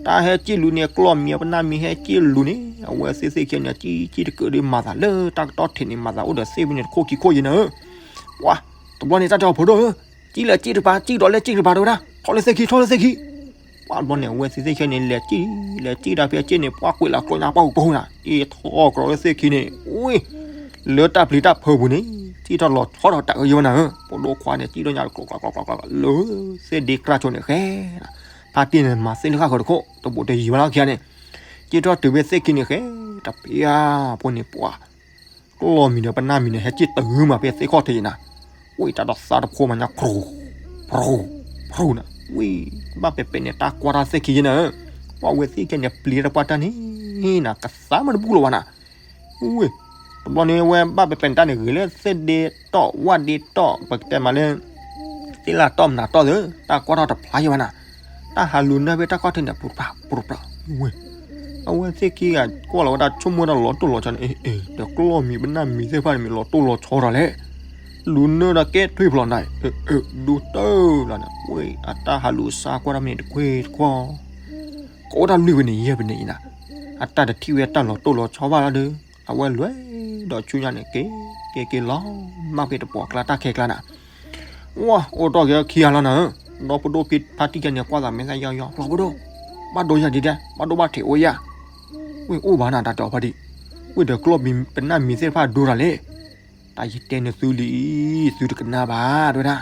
တၢ်ဟဲစံၣ်လူၤန့ၣ် ကျီၢ်မံၤအပနၢ်မံၤဟဲစံၣ်လူၤန့ၣ် အဝဲသ့ၣ်သ့ၣ်ခံဂၤန့ၣ် စံၣ်စံၣ်တကုးဒီးမၤသးလၢတၢ်ကတီၢ်ထံးန့ၣ် မၤသးအိၣ်ဒီးသ့ၣ်ဖဲန့ၣ်တခိၣ်ခံခိၣ်ယဲနၤဧၢ, ဝါ တဘျီန့ၣ် တၢ်တဲအီၤဖိဒိၣ်ဧၢ, စံၣ်လၢစံၣ်တကပၤ စံၣ်ဒီးလၢစံၣ်တကပၤတဲဝဲဒၣ် ထီၣ်လၢသ့ၣ်ခံ ထီၣ်လၢသ့ၣ်ခံ ပှၤတဘျီန့ၣ် အဝဲသ့ၣ်သ့ၣ်ခံဂၤန့ၣ် လဲၤစံၣ် လဲၤစံၣ်တၢ်ဖဲအစ့ၣ်န့ၣ် ပှၤကွံာ်လၢကျိညါပှၢ်ပူၤပူၤနၤ, အ့ၣ်ထီၣ်ကြီလၢသ့ၣ်ခံန့ၣ် ဝ့ၢ် လၢတၢ်ပျံၤတၢ်ဖုးပူၤန့ၣ် စံၣ်ထီၣ်လီၤဆီဒီးတၢ်အၢယဲဝဲနၤဧၢ, ဖိဒိၣ်ခွါန့ၣ် စံၣ်ထီၣ်ညါကျိကျိကျိကျိကျိ လၢသ့ၣ်ဒ့ကြၢ်ဆိန့ၣ်ဃဲ, ဖါတံၢ်န့ၣ် မၤသ့ၣ်လၢဃၣ်ဃၢၤတခိၣ် တဘူးတယံၤဝဲလီၤခံဂၤန့ၣ်, စံၣ်ထီၣ်တုၤဖဲသ့ၣ်ခံန့ၣ်ဃဲ, တပျၢ်ဖိန့ၣ်ပှၤ ကျီၢ်မံၤဒီးပနၢ်မံၤန့ၣ် ဟဲစံၣ်တဂုာ်မးဖဲသ့ၣ်ခီၣ်ထံးနၤ, ဝ့ၢ်တၢ်ဒီးသးတဖိမးညါ ဖြူ ဖြူ ဖြူနၤ, ဝ့ၢ် ဘၣ်ပဲာ်ပဲာ်န့ၣ် တၢ်ကွၢ်တၢ်သ့ၣ်ခံယဲနၤဧၢ, ပှၤဝဲသ့ၣ်ခံဂၤန့ၣ် ပျံၤတၢ်ပှၢ်တၢ်န့ၣ်နၤ ကသးမ့ၢ်တဘူၣ်လီၤဘၣ်နၤ, ဝ့ၢ် တဘျီန့ၣ် ဝဲဘၣ်ပဲာ်ပဲာ်န့ၣ်တၢ်န့ၣ် ဂ့ၤလၢသ့ၣ်ဒ့တီၢ် ဝၣ်ဒ့တီၢ် ပကတဲမးလၢ သ့ၣ်လၢတီၢ်မနုၤတီၢ်သ့ၣ် တၢ်ကွၢ်ထီၣ်တဖျါယဲဘၣ်နၤ, တၢ်ဟးလူၤနၢ်ဖဲတၢ်ခီၣ်ထံးန့ၣ် ပူၤတပျၢ် ပူၤတပျၢ်, ဝ့ၢ် အဝဲသ့ၣ်ခံဂၤကွၢ်လီၤဝဲဒၣ်ဆိကမိၣ်တၢ်လီၤတိၢ်လီၤဆီန့ၣ် အ့ၣ် ဒီးကျီၢ်မံၤပနၢ်မံၤသ့ၣ်တဖၣ်န့ၣ် မ့ၢ်လီၤတိၢ်လီၤဆီဒီးလဲၣ်, လူၤနၢ်ဒီးကဲထွံၣ်ဖျိးနၤ ဒူတၢၢ်လီၤန့ၣ် ဝ့ၢ် အတၢ်ဟးလူၤစါကွၢ်တၢ်မ့ၢ်တခွ့တခွီၢ် ကအိၣ်တၢ်လွံၢ်ဖဲန့ၣ်ယဲၢ်ဖဲန့ၣ်အံၤနၤ, အတၢ်တထံၣ်ဝဲတၢ်လီၤတိၢ်လီၤဆီဘၣ်လီၤဒီး အဝဲလဲၤဒီးဆူညါန့ၣ် က့ၤ က့ၤက့ၤလီၤ မၢ်ဖဲတပိာ်ကျါတၢ်ခဲကျါနၤ, ဝါ အိၣ်တီၢ်က့ၤခံဂၤလီၤနၤဧၢ, ဒီဖိဒိၣ်ဖံဖါတံၢ်ခံဂၤန့ၣ် ကွၢ်သးမဲာ်သၣ်ယီယီ လီၤဖိဒိၣ် ဘၣ်ဒိယၤဒ်ဒဲး ဘၣ်ဒိဘၣ်ထံးအိၣ်ယၤ, ဝ့ၢ်အိၣ်ဘၣ်နၤ တၢ်တဲအီၤဖါတံၢ်, ဝ့ၢ်ဒီးကျီၢ်မံၤပနၢ်မံၤသ့ၣ်တဖၣ်ဒိတၢ်လဲၣ်, တၢ်ယတဲန့ၣ်သုလံ သုတကနၣ်ဘၣ် တဲဝဲဒၣ်,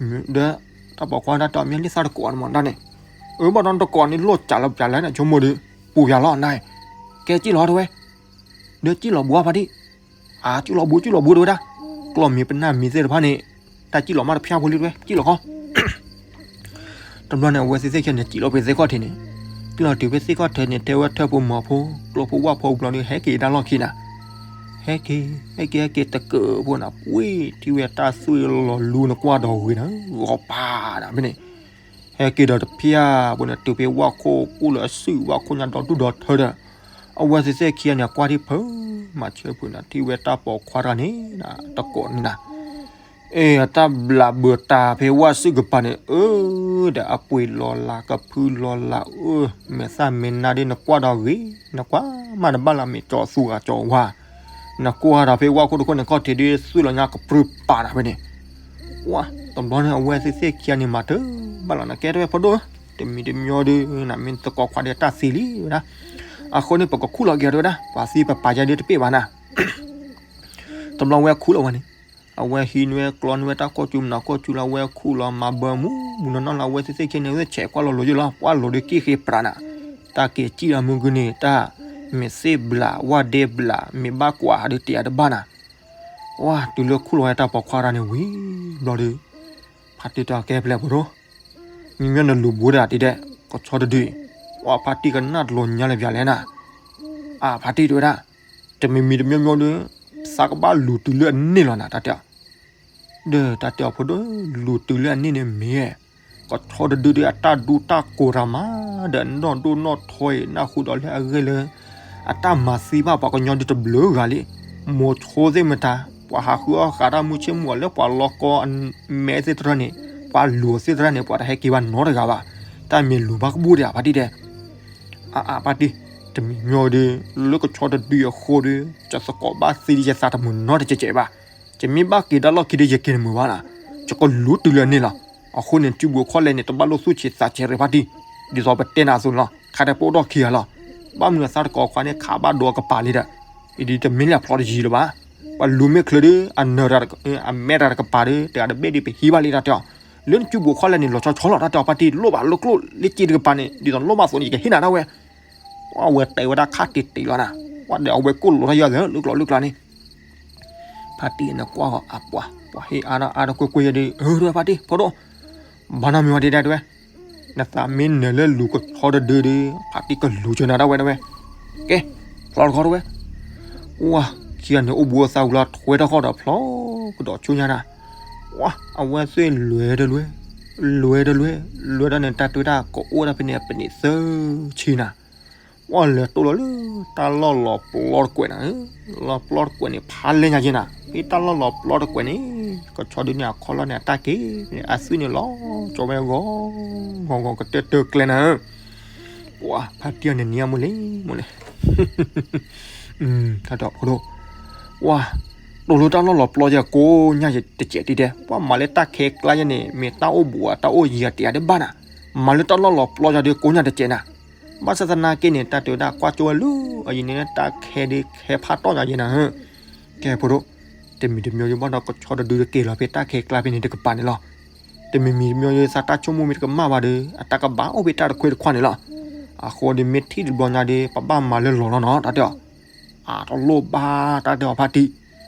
ဒီး တၢ်ပိာ်ခွါတၢ်တဲအီၤ မ့ၢ်လံသၣ်တကိးန့ၣ်မးဒၣ်န့ၣ်, အၢ ဘၣ်ဒီးတကိးန့ၣ် လီၢ်စးလၢပျၢၤလဲၣ်န့ၣ် ဆိကမိၣ်ဒီး ပူၤယၤလီၤနၤ, ကဲစံၣ်လီၤတဲဝဲ ဒီးစံၣ်လီၤဘှါဖါတံၢ်, အါ စံၣ်လီၤဘှါ စံၣ်လီၤဘှါတဲဝဲဒၣ်, ကျီၢ်မံၤပနၢ်မံၤသ့ၣ်တဖၣ်န့ၣ်, တၢ်စံၣ်လီၤမးတဖျါဖိလံတဲဝဲ စံၣ်လီၤခီ, တဘျီန့ၣ် အဝဲသ့ၣ်သ့ၣ်ခံန့ၣ် စံၣ်လီၤဖဲသ့ၣ်ခီၣ်ထံးန့ၣ်, စံၣ်လီၤတုၤဖဲသ့ၣ်ခီၣ်ထံးန့ၣ် ထဲဝဲထၢၣ်ဖိမီၤဖိ, ကျိဖိဝၣ်ဖိဘျီဒီး ဟဲက့ၤတၢ်လီၢ်ခံနၤ, ဟဲက့ၤ ဟဲက့ၤ ဟဲက့ၤတကၢၢ်ဖိနၤ ပှ့ၤ ထံၣ်ဝဲတၢ်သွံၣ်လီၤလူနကွၢ်ဒီးဝံၤနၤ ဂီၤပၤနၤဖဲန့ၣ် ဟဲက့ၤဒီးတဖျၢၣ်ဖိန့ၣ် တုၤဖဲဝၣ်ခိၣ်ကူၣ်လၢအစုၣ် ဝၣ်ခိၣ်ညါဒီတူၢ်ဒီထၢဒီး, အဝဲသ့ၣ်သ့ၣ်ခံဂၤန့ၣ် ကွၢ်ထံၣ်ဖုး မၤဆၢဖုးနၤ ထံၣ်ဝဲတၢ်ပိာ်ခွါတဂၤန့ၣ် တကိးန့ၣ်နၤ, အ့ၣ် အတၢ်ဘျးဘၢတၢ်ဖဲဝၣ်စုၣ်ကပၤန့ၣ် အၢ ဒီးအပှ့ၤလီၤလးကဖုလီၤလး အၢ မဲာ်သၣ်မဲာ်နါဒီးနကွၢ်ဒီးဂ့ၤ နကွၢ်မးနဘၣ်လၢမ့ၢ်ကၠီၤသူဂၤကၠီၤဝါ နကွၢ်ဒီးဖဲဝၣ်ခိၣ်တခိၣ်န့ၣ် ခီၣ်ထံးဒ်သွံၣ်လီၤညါကပြုၢ်ပာ်နၤဖဲန့ၣ်, ဝါ တဘျီန့ၣ် အဝဲသ့ၣ်သ့ၣ်ခံဂၤန့ၣ် မၤတၢ်ဘၣ်လီၤနၤ ကဲတဲဝဲဖိဒိၣ်ဧၢ, တမံၤတမံၤဒီး နမ့ၢ်သကိးခွါဒီးတၢ်သံလံဝဲဒၣ်, အဃိန့ၣ် ပကခူၣ်လီၤက့ၤတဲဝဲဒၣ် ပှၤသံပပာ်ယါဒီးတပ့ၢ်ဘၣ်နၤ တဘျီဝဲခူၣ်လီၤဝဲန့ၣ်, အဝဲဟံးန့ၢ်ဝဲကျီန့ၢ်ဝဲတၢ်ကိၢ်စူၤမနုၤကိၢ်စူၤလၢအဝဲခူၣ်လီၤမၤဘၢမူမူနီၢ်နီၢ်လၢအဝဲသ့ၣ်သ့ၣ်ခံန့ၣ် ဝဲဆဲးကွၢ်လီၤလိၤယိၣ်လီၤ ပှၢ်လိၤဒီးက့ၣ်ဃ့ပြးနၤ, တၢ်က့ၤစံၣ်လီၤမုၢ်ဂုၢ်န့ၣ် တၢ်မ့ၢ်သ့ၣ်ဘျး ဝၣ်ဒ့ဘျး မ့ၢ်ဘၣ်ကွၢ်ဒီးတ့ၢ်အတဘၣ်နၤ, ဝါ တုၤလၢခူၣ်လီၤဝဲတၢ်ပိာ်ခွါတဂၤန့ၣ်ဝံၤဘျီဒီး ဖါတံၢ်တဲအီၤကဲဖဲလဲၣ်ဖိဒိၣ် မ့မ့ၢ်နလူၤဘှါတဂၤဒ်ဒဲး ကဆီတဒု, ဝါ ဖါတံၢ်ကနၣ်တလီၤညါလၢပျၢၤလဲၣ်နၤ, အါ ဖါတံၢ်တဲဝဲဒၣ်, တမံၤမံၤတမံၤမံၤဒီး သးကဘၣ်လူၤတုၤလၢအန့ၢ်လီၤနၤ တၢ်တဲအီၤ, ဒီးတၢ်တဲအီၤဖိဒိၣ် လူၤတုၤလၢအန့ၢ်န့ၣ်မ့ၢ် ကဆီတဒုဒီးအတၢ်ဒူတၢ်ကိးတၢ်မၤ ဒီးအနီၢ်ဒိၣ်နီၢ်ထီအံၤ နၢ်ဟူဒီးလၢအဂ့ၢ်လၢ အတၢ်မၤသံဘၣ်ပှၤကညီဒုးတဘျုးဂၤလံ, မိၤဆိသ့ၣ်မတၤ ပှၤဟးဃုအီၣ်ဃးတၢ်မုၢ်ဆ့ၣ်မုၢ်ဂီၤလၢပှၤလီၤကီအမဲသ့ၣ်တဖၣ်န့ၣ် ပှၤလူၤသ့ၣ်တဖၣ်န့ၣ် ပှၤတဟဲက့ၤဘၣ်နီတဂၤဘၣ်, တၢ်မ့ၢ်လူၤဘၣ်ကဘူၣ်ဒံးဧါ ဖါတံၢ်တဲ. အါအါ ဖါတံၢ်, တမံၤမံၤဒီး လၢကဆီတဒုအဃိဒီး ယသကိးဘၣ်သံဒီးယသးတမုာ်နီတစဲးစဲးဘၣ်. ယမ့ၢ်ဘၣ်က့ၤတၢ်လီၢ်ခံဒီး ယက့ၤတမုာ်ဘၣ်နီၤ. ယကလူၤတုၤလၢန့ၣ်လီၤ. အဃိန့ၣ် စုပူၤခီၣ်လဲၢ်န့ၣ် တဘၣ်လိၣ်သူၣ်ဆံးသးဆံးရ့ ဖါတံၢ်, ဒ်သိးပတဲနၤအသိးန့ၣ်လီၤ. ခါတဲပအိၣ်ထီၣ်ခံဂၤလီၤ. ဘၣ်မနုၤအသးတကိးခွါန့ၣ် ခးဘၣ်ဒိအကပၤလံဒီး အံၤဒ်တမ့ၢ်လၢအဖျီတယံၤလၢၤဘၣ်. ပှၤလူၤမ့ၢ်ချုးဒီး အနၢၤတၢ်တက အမဲတၢ်တကပၤဒီး တဂၤတဘ့ၣ်ဒီး ပဟံးဘၣ်လံတၢ်တဲအီၤ. လၢနစုပူၤခီၣ်လဲၢ်န့ၣ် လီၤဆီဆီလီၤ တၢ်တဲအီၤ ဖါတံၢ်, လိၣ်ဘၣ်လိၣ်ကျိၣ်လၢက့တကပၤန့ၣ် ဒ်သိးလိၣ်ဘၣ်အသိးန့ၣ် ယကဟ့ၣ်နၤဒၣ်ဝဲ. အဝဲတဲဝဲဒၣ်ခါတံၢ်တံၢ်လီၤနၤ. ပှၤဒီးအဝဲကိၢ်လိာ်ထီၣ်ယၤလၢကျိၤလၢကျါန့ၣ် ဖါတံၢ်န့ၣ်ကွၢ်အပှၤ ပှၤဟ့ၣ်အါထီၣ်အါထီၣ်ကွ့ၢ်ကွ့ၢ်ယဲဒီး အၢ တဲဝဲ ဖါတံၢ် ဖိဒိၣ်, ဘၣ်နီတမံၤဝဲဒၣ်တဲဝဲ, နသးမ့ၢ်နၢၤလၢလူၤကဆီတဒုဒီး ဖါတံၢ်ကလူၤစၢၤနၤဒၣ်ဝဲတဲဝဲ. ကဲ, ဖျီတခီတဲဝဲ. ဝါ, ခံဂၤန့ၣ်အိၣ်ဘူးအသးဝံၤလီၤ ထွဲထီၣ်ဃီဒီးဖျီကဒီးဆူညါနၤ. ဝါ, အဝဲသ့ၣ်လွဲတလွဲ, လွဲတလွဲ, လွဲတၢ်န့ၣ် တၢ်တဲဝဲဒၣ် ကအိၣ်ဒၣ်ဖဲန့ၣ် ပနံးသၢဆံနၤ. ဝါ, လဲၤတိၢ်လီၤလၢတၢ်လီၢ်လီၤပျီတကွဲးနၤ, လီၤပျီတကွဲးန့ၣ် ဖးလဲၢ်ညါယဲနၤ, ဖဲတၢ်လီၢ်လီၤပျီတကွဲးန့ၣ် ကဆီဒုန့ၣ်အခီၣ်လီၢ်န့ၣ် အတၢ်က့ၤန့ၣ် အသွံၣ်န့ၣ်လီၤကၠီဝဲဂီၤဂီၤဂီၤ ကတၢၢ်တၢၢ်ကျဲနၤ. ပှၤဖါတံၢ်အီၤန့ၣ် နံၤအမိၢ်လံ မိၢ်လံ. တၢ်တဲအီၤ ဖိဒိၣ်, ဝါ, တိၢ်လၢတၢ်လီၢ်လီၤပျီယဲကိးညါယဲတစဲးတံၢ်တဲ, ပှၤမၤလၢတၢ်ခဲကျါယဲန့ၣ် မ့ၢ်တၢ်အိၣ်ဘူးအတၢ်အိၣ်ယံၤအတယၤဒ်ဘၣ်နၤ, မၤလၢတၢ်လီၢ်လီၤပျီယဲဒီးကိးညါတစဲးနၤ. ဘၣ်ဆၣ်သနာ်က့န့ၣ် တၢ်တဲဝဲဒၣ်ကွၢ်ကၠိဝဲလၢ အယံၤန့ၣ် တၢ်ခဲဒုးခဲဖးတီၢ်ညါယဲနၤ. ကဲဖိဒိၣ်, တမံၤတမံၤယဘၣ်ဒီးကဆီတဒုတက့ၤလီၤဖဲတၢ်ခဲကျါဖဲန့ၣ်တကပၤန့ၣ်လီၤ. တမံၤမံၤတမံၤယသးတၢ်ဆိကမိၣ်မ့ၢ်တကမၣ်ဘၣ်ဒီး အတၢ်ကဘၣ်အိၣ်ဖဲတၢ်တခွဲးတခွါန့ၣ်လီၤ. အဃိဒီးမ့ၢ်ထံၣ်တဘျီညါဒီး ပဘၣ်မၤလၢလီၤလီၤနီၤ တၢ်တဲအီၤ. အတလိၣ်ဘၣ် တၢ်တဲအီၤဖါတံၢ်,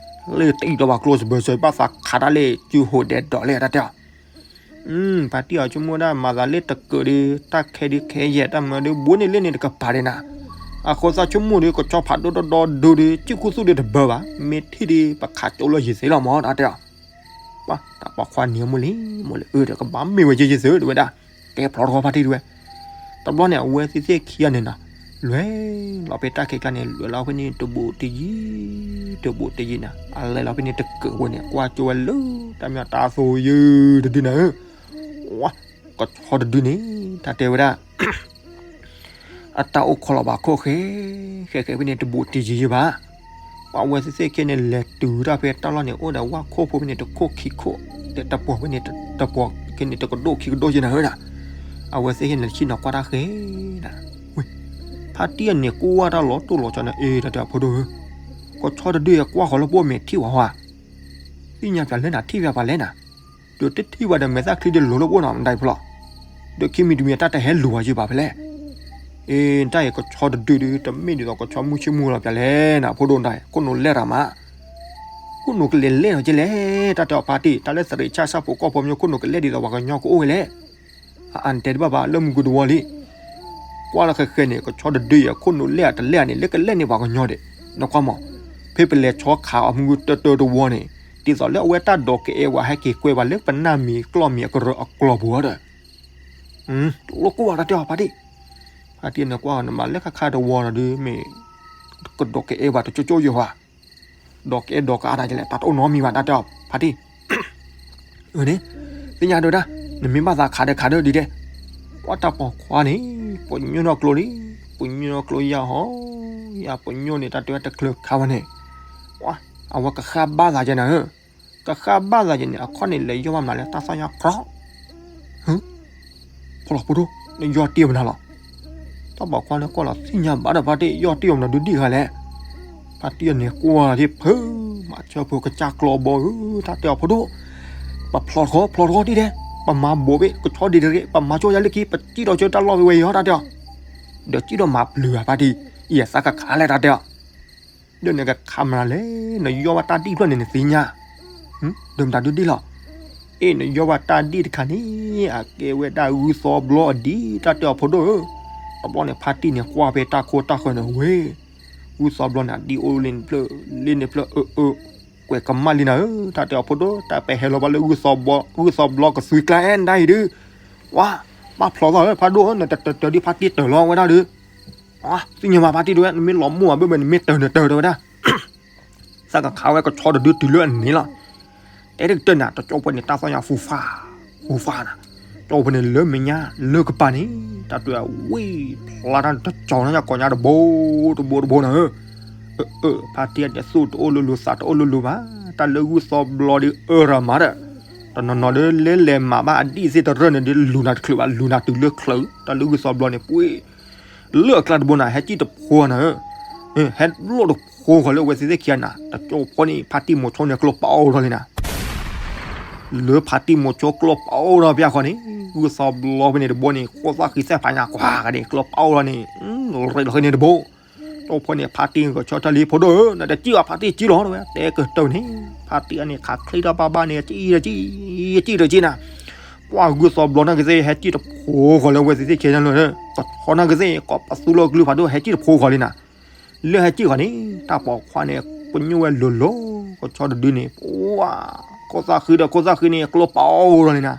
လၢတအံၤဒီးပှၤကျိစဘၢၣ်စၢၤ ဘၣ်သးခးတၢ်လၢစုဟိးဒဲးဒီးလဲၣ် တၢ်တဲအီၤ. ဖါတံၢ်အီၤဆိကမိၣ်ဒၣ် မၤသးလၢတကၢးဒီး တၢ်ခဲဒုးခဲယဲၢ် တၢ်မၢဒုးဘူးန့ၢ်လၢန့ၣ်တကပၤဒဲးနၤ. အဃိသးဆိကမိၣ်ဒီး ကဆီဖးဒိၣ်ဒီဒိဒုးဒီး စုၣ်ခူသူၣ်ဒီးတဘၢဘၣ်, မ့ၢ်ထံၣ်ဒီးပခးကၠိလၢယံၤသ့လီၤမၢ တၢ်တဲအီၤ. ပှၤတၢ်ပိာ်ခွါနံၤအမိၢ်လံ မိၢ်လံ အၢ ဒီးကဘၣ်မ့ၢ်ဝဲယဲယဲသ့ တဲဝဲဒၣ်. ကဲဖျီတခီဖါတံၢ်တဲဝဲ. တဘျီန့ၣ် အဝဲသ့ၣ်သ့ၣ်ခံဂၤန့ၣ်နီၤ လဲၤလီၤဖဲတၢ်ခဲကျါန့ၣ် လဲၤလီၤဖဲန့ၣ်တဘူးတယံၤ တဘူးတယံၤနၤ အလဲၤလီၤဖဲန့ၣ်တကၢးဝဲန့ၣ် ကွၢ်ကၠိဝဲလၢ တၢ်မ့ၢ်တၢ်သိယုၢ်တဒုနၤဧၢ. ဝါ, ကဆီတဒုန့ၣ် တၢ်တဲဝဲဒၣ် အတၢ်အိၣ်ခိးလီၤဘၣ်ခိၣ်ဃဲ ဃဲဃဲဖဲန့ၣ်တဘူးတယံၤယံၤဘၣ်. ပှၤဝဲသ့ၣ်သ့ၣ်ခဲန့ၣ် လဲၤတုၤတၢ်ဖဲတၢ်လီၢ်န့ၣ် အိၣ်ဒီးဝၣ်ခိၣ်ဖိဖဲန့ၣ်တခိၣ်ခံခိၣ် ဒီးတပှီၤဖဲန့ၣ်တပှီၤ ခဲန့ၣ်တကဒိၣ်ခံကဒိၣ်ယဲနၤဧၢဒၣ်. အဝဲသ့ၣ်ခဲန့ၣ် ဆ့ၣ်နီၤကွၢ်တၢ်ဃဲဒၣ်. ဝဲ, ဖါတံၢ်အန့ၣ်ကွၢ်တၢ်လီၤတိၢ်လီၤဆီနၤ အ့ တၢ်တဲအီၤဖိဒိၣ်ဧၢ, ကဆီတဒုအကွၢ်ဃီၤလၢပအိၣ်မ့ၢ်ထံၣ်ဝဲဟီဧါ. သ့ၣ်ညါပၠးလဲၣ်နၤ ထံၣ်ပၠးပှၤလဲၣ်နၤ, ဒီးတထံၣ်ဘၣ်ဒီးမဲာ်သၣ်ချံဒီးလိၤလၢပအိၣ်နီၤ မတၤအံၤဖိလီၤ. ဒီးခံမံၤတမံၤအတၢ်တဟဲလူၤဝဲယံၤဘၣ်ဖဲလဲၣ်. အ့ တၢ်အံၤကဆီတဒုဒု တမ့ၢ်ဒ်သိးကဆီမုၢ်ဆ့ၣ်မုၢ်လီၤပၠးလဲၣ်နၤ ဖိဒိၣ်တၢ်အံၤ ခိၣ်နူာ်လဲၢ်တၢ်မး, ခိၣ်နူာ်ကလဲၤလဲၢ်ထီၣ်ကလဲၣ် တၢ်တဲအီၤဖါတံၢ် တၢ်လၢသရံးဆၣ်ဆၣ်ဖိကီၢ်ဖိမ့ၢ်ခိၣ်နူာ်ကလဲၢ်ဒ်သိးပှၤကညီကအိၣ်ဝဲလဲၣ်. အအၢ နတဲတဘၣ်ဘၣ် လၢမုၢ်ကူတဝီလံ. ကွၢ်လၢဃဲဃဲန့ၣ် ကဆီတဒုအံၤ အခိၣ်နူာ်လဲၢ်အတလဲၢ်န့ၣ် လၢကလဲၢ်န့ၢ်ပှၤကညီဒဲး, နကွၢ်မး, ဖဲပလဲၤဆီခးအီၤမုၢ်ကူတၢတၢတဝီန့ၣ် ဒ်သိးလၢအဝဲတၢ်ဒိးကအဲၣ်ဝဲဟဲက့ၤကွဲးဝဲလၢပနၢ်မံၤကျီၢ်မံၤအကရၢအကျီၢ်ပူၤဒီး တလိၣ်ကိၢ်ဘၣ်တၢ်တဲအီၤဖါတံၢ်. ဖါတံၢ်န့ၣ်ကွၢ်အီၤ နမၤလၢခါခါတဝီဒီးမ့ၢ် ကဒိးကအဲၣ်ဘၣ်တကၠိကၠိယဲဟီဧါ. ဒိးကအဲၣ်ဒိးကအါတၢ်ကလဲၣ် တၢ်တအိၣ်နီတမံၤဘၣ် တၢ်တဲအီၤဖါတံၢ်. အၢန့ၣ် သ့ၣ်ညါဒိၣ်ဒၣ်, နမ့ၢ်ဘၣ်သးခးဒီးခးဒီးဒ်ဒဲး. ပှၤတၢ်ပိာ်ခွါန့ၣ် ပညိၣ်နီၢ်ကျိလံ, ပညိၣ်နီၢ်ကျိယၤဟီ, ယၤပညိၣ်န့ၣ် တၢ်တဲဝဲတချုးခးဝဲန့ၣ်, ပှၤ အဝဲကဃၣ်ဘၣ်သးယဲနၤဧၢ, ကဃၣ်ဘၣ်သးယဲန့ၣ် အခီၣ်န့ၣ် လဲၤယီၢ်ဘၣ်မနုၤလဲၣ် တၢ်သီၣ်ညါကြီ, ဟၢ ဖီလီၤဖိဒိၣ် နယီၢ်တံၢ်မနုၤလီၤ. တၢ်ပိာ်ခွါန့ၣ်ကွၢ်လီၤ သ့ၣ်ညါဘၣ်ဒီးဖါတံၢ် ယီၢ်တံၢ်မနုၤဒုဒံၣ်ဃာ်လဲၣ်. ဖါတံၢ်န့ၣ်ကွၢ်ဒ်ဖုး မၤဆၢဖိကစၢ်ကျီဘီဧၢ, တၢ်တဲအီၤဖိဒိၣ်, ပဖျီတခီ ဖျီတခီဒ်ဒဲး, ပမၤဘိးဘ့ၣ် ကဆီဒံးတဂ့ၤ, ပမၤကၠိယါလၢခံ ပစံၣ်ထီၣ်ဆၢတၢ်လီၢ်ဝဲဝဲအံၤဟီ တၢ်တဲအီၤ, ဒီးစံၣ်ထီၣ်မၤပျုၤဧါဖါတံၢ်, ယသးကခးလဲၣ်တၢ်တဲအီၤ ဒီးနကခးမနုၤလဲၣ်, နယီၢ်ဘၣ်တၢ်ဒံၣ်ဖျၢၣ်န့ၣ် နသ့ၣ်ညါ, ဒီးမတၤဒုဒံၣ်လီၤ. အ့ၣ် နယီၢ်ဘၣ်တၢ်ဒံၣ်တခါန့ၣ် အကဲဝဲဒၣ်ဂုၢ်သီဘျီအဒံး တၢ်တဲအီၤဖိဒိၣ်ဧၢ. တဘျီန့ၣ် ဖါတံၢ်န့ၣ်ကွၢ်ဖဲတၢ်ခိတၢ်ဃၢၤန့ၣ်ဝဲ, ဂုၢ်သီဘျီန့ၣ် အဒံၣ်အိၣ်လၢန့ၣ်ဖျၢၣ် လၢန့ၣ်ဖျၢၣ်အၢအၢ, ကွဲးကမၣ်လံနၤဧၢ, တၢ်တဲအီၤဖိဒိၣ် တၢ်ပဟဲလီၤဘၣ်လၢ ဂုၢ်သီဘျီကသွံကျါအဲၣ်ဒၣ်အံၤဒုး, ဝါ, ဘၣ်ဖျီသီဧၢ ဖါဒိၣ်ဧၢ, နတတၢၤဒ်ဖါတံၢ်တၢၤလီၤဝဲဒၣ်ဒုး သ့ၣ်ညါဘၣ်ဖါတံၢ်တဝဲ နမ့ၢ်လီၤမိၢ်ဘၣ်ဘၣ် နမ့ၢ်တၢၤနတၢၤတဝဲဒၣ်, သးကခးဝဲကဆီတဒုတုၤလၢအန့ၣ်လီၤ. တဲတကတၢၢ်နၤ တကၠိပှဲၤန့ၣ် တၢ်သီၣ်ညါ ဃူဖး ဃူဖးနၤ, ကၠီဖဲန့ၣ်လၢမဲာ်ညါလၢကပၤန့ၣ် တၢ်တဲဝဲဝံၣ်ဖျါတၢ်တကၠီၤနီၢ်ညါကိးညါတဘိတဘိတဘိနၤဧၢ. အၢ ဖါတံၢ်အန့ၣ်သူၣ်တအိၣ်လိၤလိၤ သးတအိၣ်လိၤလိၤဘၣ်, တၢ်လၢဂုၢ်သီဘျီဒီးအၢရၤမၤဒီး တနီၤနီၤဒီးလဲၤလဲၤမၤဘၣ်အဒံၣ်သ့ၣ်တရၢၢ်န့ၣ်ဒီးလူၤနၤတချုးဘၣ် လူၤနၤတုၤလၢချၢး တၢ်လၢဂုၢ်သီဘျီန့ၣ် ပှ့ၤ လၢအကျါတဘိနၤ ဟဲစံၣ်တဖိနၤဧၢ, ဟဲလိၣ်တဖိဃီၤလၢအဝဲသ့ၣ်သ့ၣ်ခံဂၤနၤ တကၠီဖီန့ၣ် ဖါတံၢ်မိၤဆိန့ၣ်ကျိပာ်အိၣ်ထီၣ်လံနၤ လၢဖါတံၢ်မိၤဆိကျိပာ်အိၣ်ထီၣ်ဖဲအဃီန့ၣ် ဂုၢ်သီဘျီဖဲန့ၣ်တဘိန့ၣ် ခိၣ်သၣ်ဃံသ့ၣ်ဖးညါကွၢ်ကဒီး ကျိပာ်အိၣ်ထီၣ်န့ၣ် ရ့းလီၤဃ့န့ၣ်တဘိ ကၠီဖီန့ၣ် ဖါတံၢ်ဂီၤဆီထၢၣ်လံ ဖိဒိၣ်ဧၢ နတစံၣ်အီၤ ဖါတံၢ်စံၣ်လီၤဝဲ တဲကတၢၢ်န့ၣ် ဖါတံၢ်အန့ၣ် ခးချ့ထီၣ်ဘၣ်ဘၣ်န့ၣ် စံၣ်တစံၣ် စံၣ်တစံၣ်နၤ ပှၤဂုၢ်သီဘျီနီၢ်ကသ့ၣ် ဟဲစံၣ်တဖိဃီၤလၢအဝဲသ့ၣ်သ့ၣ်ခံဂၤလၢ ကဆီနီၢ်ကသ့ၣ် ကိးပသူလီၤကလုၢ်ဖးဒိၣ် ဟဲစံၣ်တဖိဃီၤလံနၤ လၢဟဲစံၣ်ဃီၤန့ၣ် တၢ်ပိာ်ခွါန့ၣ် ပညိၣ်ဝဲလိၤလိၤ ကဆီတဒုန့ၣ် ပှၤ ခိၣ်သၣ်ဃံဒီးခိၣ်သၣ်ဃံန့ၣ် ကျိပာ်အိၣ်ထီၣ်လံနၤ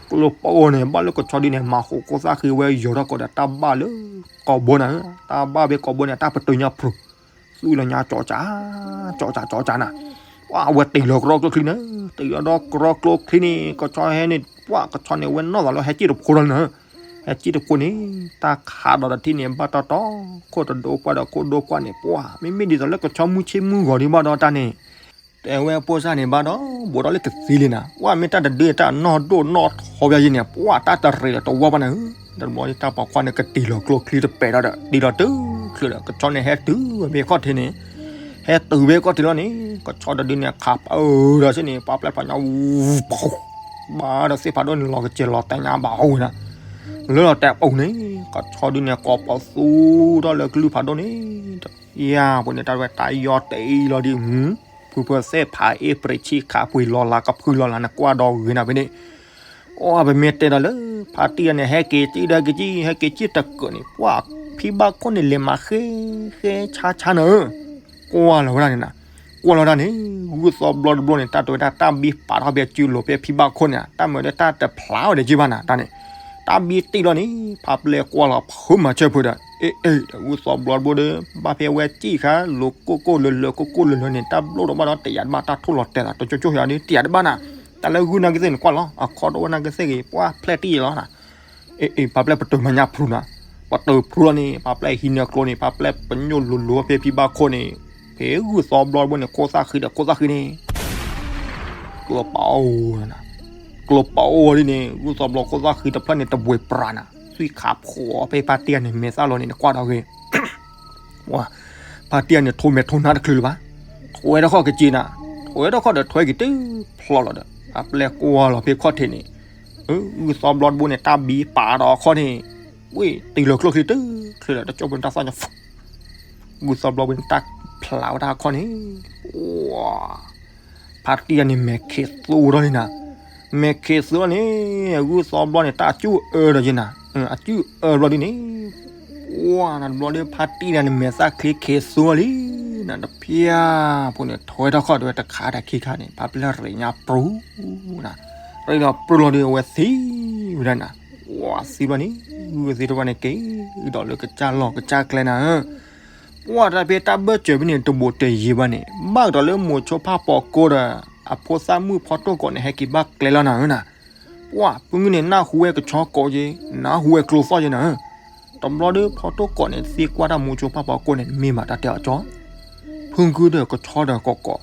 ကျိပာ်အိၣ်န့ၣ် ဘၣ်လၢကဆီဒုန့ၣ် မၤဃိးခိၣ်သၣ်ဃံဝဲယီၤထီၣ်ကိးဒီးတၢ်ဘၣ်လၢကိာ်ဘိနၤဧၢ, တၢ်ဘၣ်ဖဲကိာ်ဘိန့ၣ် တၢ်ပတုာ်ညါဖျိး, သူၣ်လီၤညါကၠီကၠီ, ကၠီကၠီကၠီကၠီနၤ, ပှၤအဝဲတ့ၢ်လီၤကရီကျိချံန့ၣ်, တ့ၢ်လီၤဒီးကရီကျိချံန့ၣ် ကဆီဟဲန့ၣ် ပှၤကဆီန့ၣ် ဝဲနီၢ်သးလၢဟဲစံၣ်တဖိထီၣ်န့ၣ်, ဟဲစံၣ်တဖိန့ၣ် တၢ်ခးဒီးတထံၣ်န့ၣ် ဘၣ်တီတီ, ခိၣ်တဒိပှၢ်ဒီးခိၣ်ဒိပှၢ်န့ၣ် ပှၤ မ့မ့ၢ်ဒ်သိးလၢကဆီမုၢ်ဆ့ၣ်မုၢ်ဂီၤဒံးဘၣ်ဒီးတၢ်န့ၣ် တဲဝဲဖိစၢ်န့ၣ်ဘၣ်ဒီး ဘူးထီၣ်လၢကသံလံနၤ, ပှၤမ့ၢ်တၢ်တဒုတၢ်နီၢ်ဒိၣ်နီၢ်ထီဘၣ်ယံၤန့ၣ် ပှၤတၢ်တရံးဒီးတဝီဘၣ်နၤဧၢ, တဘျီတၢ်ပိာ်ခွါန့ၣ် ကတ့ၢ်လီၤကျိချံတပဲာ်ဒီး တ့ၢ်လီၤတုၤချၢဒီး ကဆီန့ၣ်ဟဲတုၤဝဲဖဲခီၣ်ထံးန့ၣ်, ဟဲတုၤဖဲခီၣ်ထံးလီၤန့ၣ် ကဆီတဒုန့ၣ် ခးပၢဒီးစ့ၢ်န့ၣ် ပှၤပျဲၢ်ဖးညါ ဘၣ်ဒီးသ့ၣ်ဖးဒိၣ်န့ၣ် လီၤကစဲၤလီၤတဲညါဘၣ်ဝဲနၤ, လၢလီၤတဲာ်ပူၤန့ၣ် ကဆီဒုန့ၣ် ကိးပသူထီၣ်လၢကလုၢ်ဖးဒိၣ်န့ၣ် ယၤပူၤန့ၣ် တၢ်ဝဲတၢ်ယီၤတ့ၢ်လီၤဒံး ဖုဖုသ့ၣ်ဖးအ့ၣ်ပြံးဆံးခးပှ့ၤလီၤလးကဖုလီၤလးန့ၣ် ကွၢ်ဒီးဂ့ၤနၤဖဲန့ၣ်, အိၣ်ပမ့ၢ်တဲဒီးလၢ ဖါတံၢ်အန့ၣ် ဟဲက့ၤစံၣ်ဒီးကစံၣ် ဟဲက့ၤစံၣ်တကၢးန့ၣ် ပှၤဖံဘၣ်ခိၣ်န့ၣ် လဲၤမၤဃ့ဃ့ဆါဆါနၤဧၢ, ကွၢ်လီၤဝဲဒၣ်န့ၣ်နၤ, ကွၢ်လီၤဒၣ်န့ၣ် ဂုၢ်သီဘျီတဘျီန့ၣ် တၢ်တဝဲဒၣ်တၢ်ဘံပာ်ထီၣ်ဖဲစုလိၤဖဲဖံဘၣ်ခိၣ်န့ၣ် တၢ်မၤဒီးတၢ်တဖျါဝဲဒီးက့ဘၣ်နၤ တၢ်န့ၣ်, တၢ်ဘံတံၢ်လီၤန့ၣ် ဖါပျဲၢ်ကွၢ်လီၤဖုးမၤဆၢဖုးဒီး အ့ၣ်အ့ၣ် ဂုၢ်သီဘျီတဘျီဒီး ဘၣ်ဖဲဝဲစံၣ်ခါ လိၤကိၢ်ကိၢ်လၢၤလၢၤ ကိၢ်ကိၢ်လၢၤလၢၤန့ၣ် တၢ်ဘျိၣ်ဒီးဘၣ်ဒီးတယာ်တဘၣ် တၢ်ထိၣ်လီၤတဲာ်သး တကၠိကၠိယၤဒ်တယာ်တဘၣ်နၤ, တၢ်လၢဂုၢ်နီၢ်ကသ့ၣ်န့ၣ်ကွၢ်လီၤ အခီဒိၣ်ဝဲနီၢ်ကသ့ၣ်ဂ့ၤ ပှၤဖျဲၣ်တံၢ်လီၤနၤ အ့ၣ်အ့ၣ် ပှၤပျဲၢ်ပတုာ်မၤညါဖုးနၤ, ပတုာ်ဖုးလီၤန့ၣ် ပှၤပျဲၢ်ဟံးနၢကျိန့ၣ် ပှၤပျဲၢ်ပညိၣ်လိၤလိၤဖဲဖံဘၣ်ခိၣ်န့ၣ်, ဖဲဂုၢ်သီဘျီတဘျီန့ၣ် ခိၣ်သၣ်ဃံဒီးခိၣ်သၣ်ဃံန့ၣ် ကျိပာ်အိၣ်နၤ, ကျိပာ်အိၣ်ဒ်န့ၣ် ဂုၢ်သီဘျီခိၣ်သၣ်ဃံတဖျၢၣ်န့ၣ် တဘှံးပြးနၤ, သွံၣ်ခးဖှိးဖဲဖါတံၢ်အန့ၣ် မဲာ်သၣ်လီၤန့ၣ် နကွၢ်ဒီးဂ့ၤ ဝါ, ဖါတံၢ်အန့ၣ် ထိးမဲာ်ထိးနါတချုးလၢၤဘၣ်, ထွဲထီၣ်ခီၣ်ကစ့နၤ, ထွဲထီၣ်ခီၣ်ဒီးထွဲက့ၤတုၤဖျိးလီၤဒီး အပျဲၢ်ကွၢ်လီၤဖဲခီၣ်ထံးန့ၣ်, ဂုၢ်သီဘျီတဘျီန့ၣ် တၢ်ဘံပာ်ဒီးခီၣ်န့ၣ်, ဝ့ၢ်တ့ၢ်လီၤကျိချံတုၤချ့ဒီး တကၠိဖိန့ၣ်တၢ်သီၣ်ညါ, ဂုၢ်သီဘျီဘျီန့ၣ် တၢ်ဖျါဝဲတၢ်ခီၣ်န့ၣ်, ဝါ ဖါတံၢ်အန့ၣ် မဲာ်ခ့သူထီၣ်လံနၤ, မဲာ်ခ့သူထီၣ်န့ၣ် ဂုၢ်သီဘျီန့ၣ် တၢ်အစုၣ်အၢဒီးယဲနၤ, အစုၣ်အၢဘျီဒ်န့ၣ်, ဝါ နတဘျီဒီး ဖါတံၢ်နၤန့ၣ် မဲာ်သၣ်ချ့ခ့သူလံ, နတဖၠၣ်ဖိန့ၣ် ထွဲထီၣ်ခီၣ်တဝဲတခါတၢ်ခံခါန့ၣ် ဖါပျဲၢ်ရ့ၣ်ညါပြူၤနၤ, ရ့ၣ်လီၤပြူၤလီၤဒီး အဝဲသံဝဲဒၣ်နၤ, ဝါ သံဘျီန့ၣ် ဂုၢ်သံတဝဲန့ၣ်က့ၤဒီးလၢကစၢ်လီၢ်ကစၢ်ကျဲနၤဧၢ ပှၤတၢ်ဖဲတၢ်ဘၢၣ်စၢၤဖဲန့ၣ် တဘူးတယံၤဘၣ်န့ၣ် ဘၣ်ကဒီးလၢမိၤဆိဖးပိာ်ကိးဒီး အဖိသၣ်မုၣ်ဖီတိၢ်ကိးန့ၣ် ဟဲက့ၤဘၣ်ကျဲလီၤနၤဧၢနၤ, ပှၤ ဖုမုၢ်န့ၣ် နၢ်ဟူဝဲကဆီကိးက့ၤ နၢ်ဟူဝဲကျိသီၣ်က့ၤနၤဧၢ, တဘျီဒီးဖီတိၢ်ကိးန့ၣ် သံကွၢ်တၢ်မိၤဆိဖးပိာ်ကိးန့ၣ် မ့ၢ်မးတၢ်တဲအီၤကၠီ, ဖုကုဒီးကဆီဒီးကိးကိး ဒီးကျိဒီးပိၢ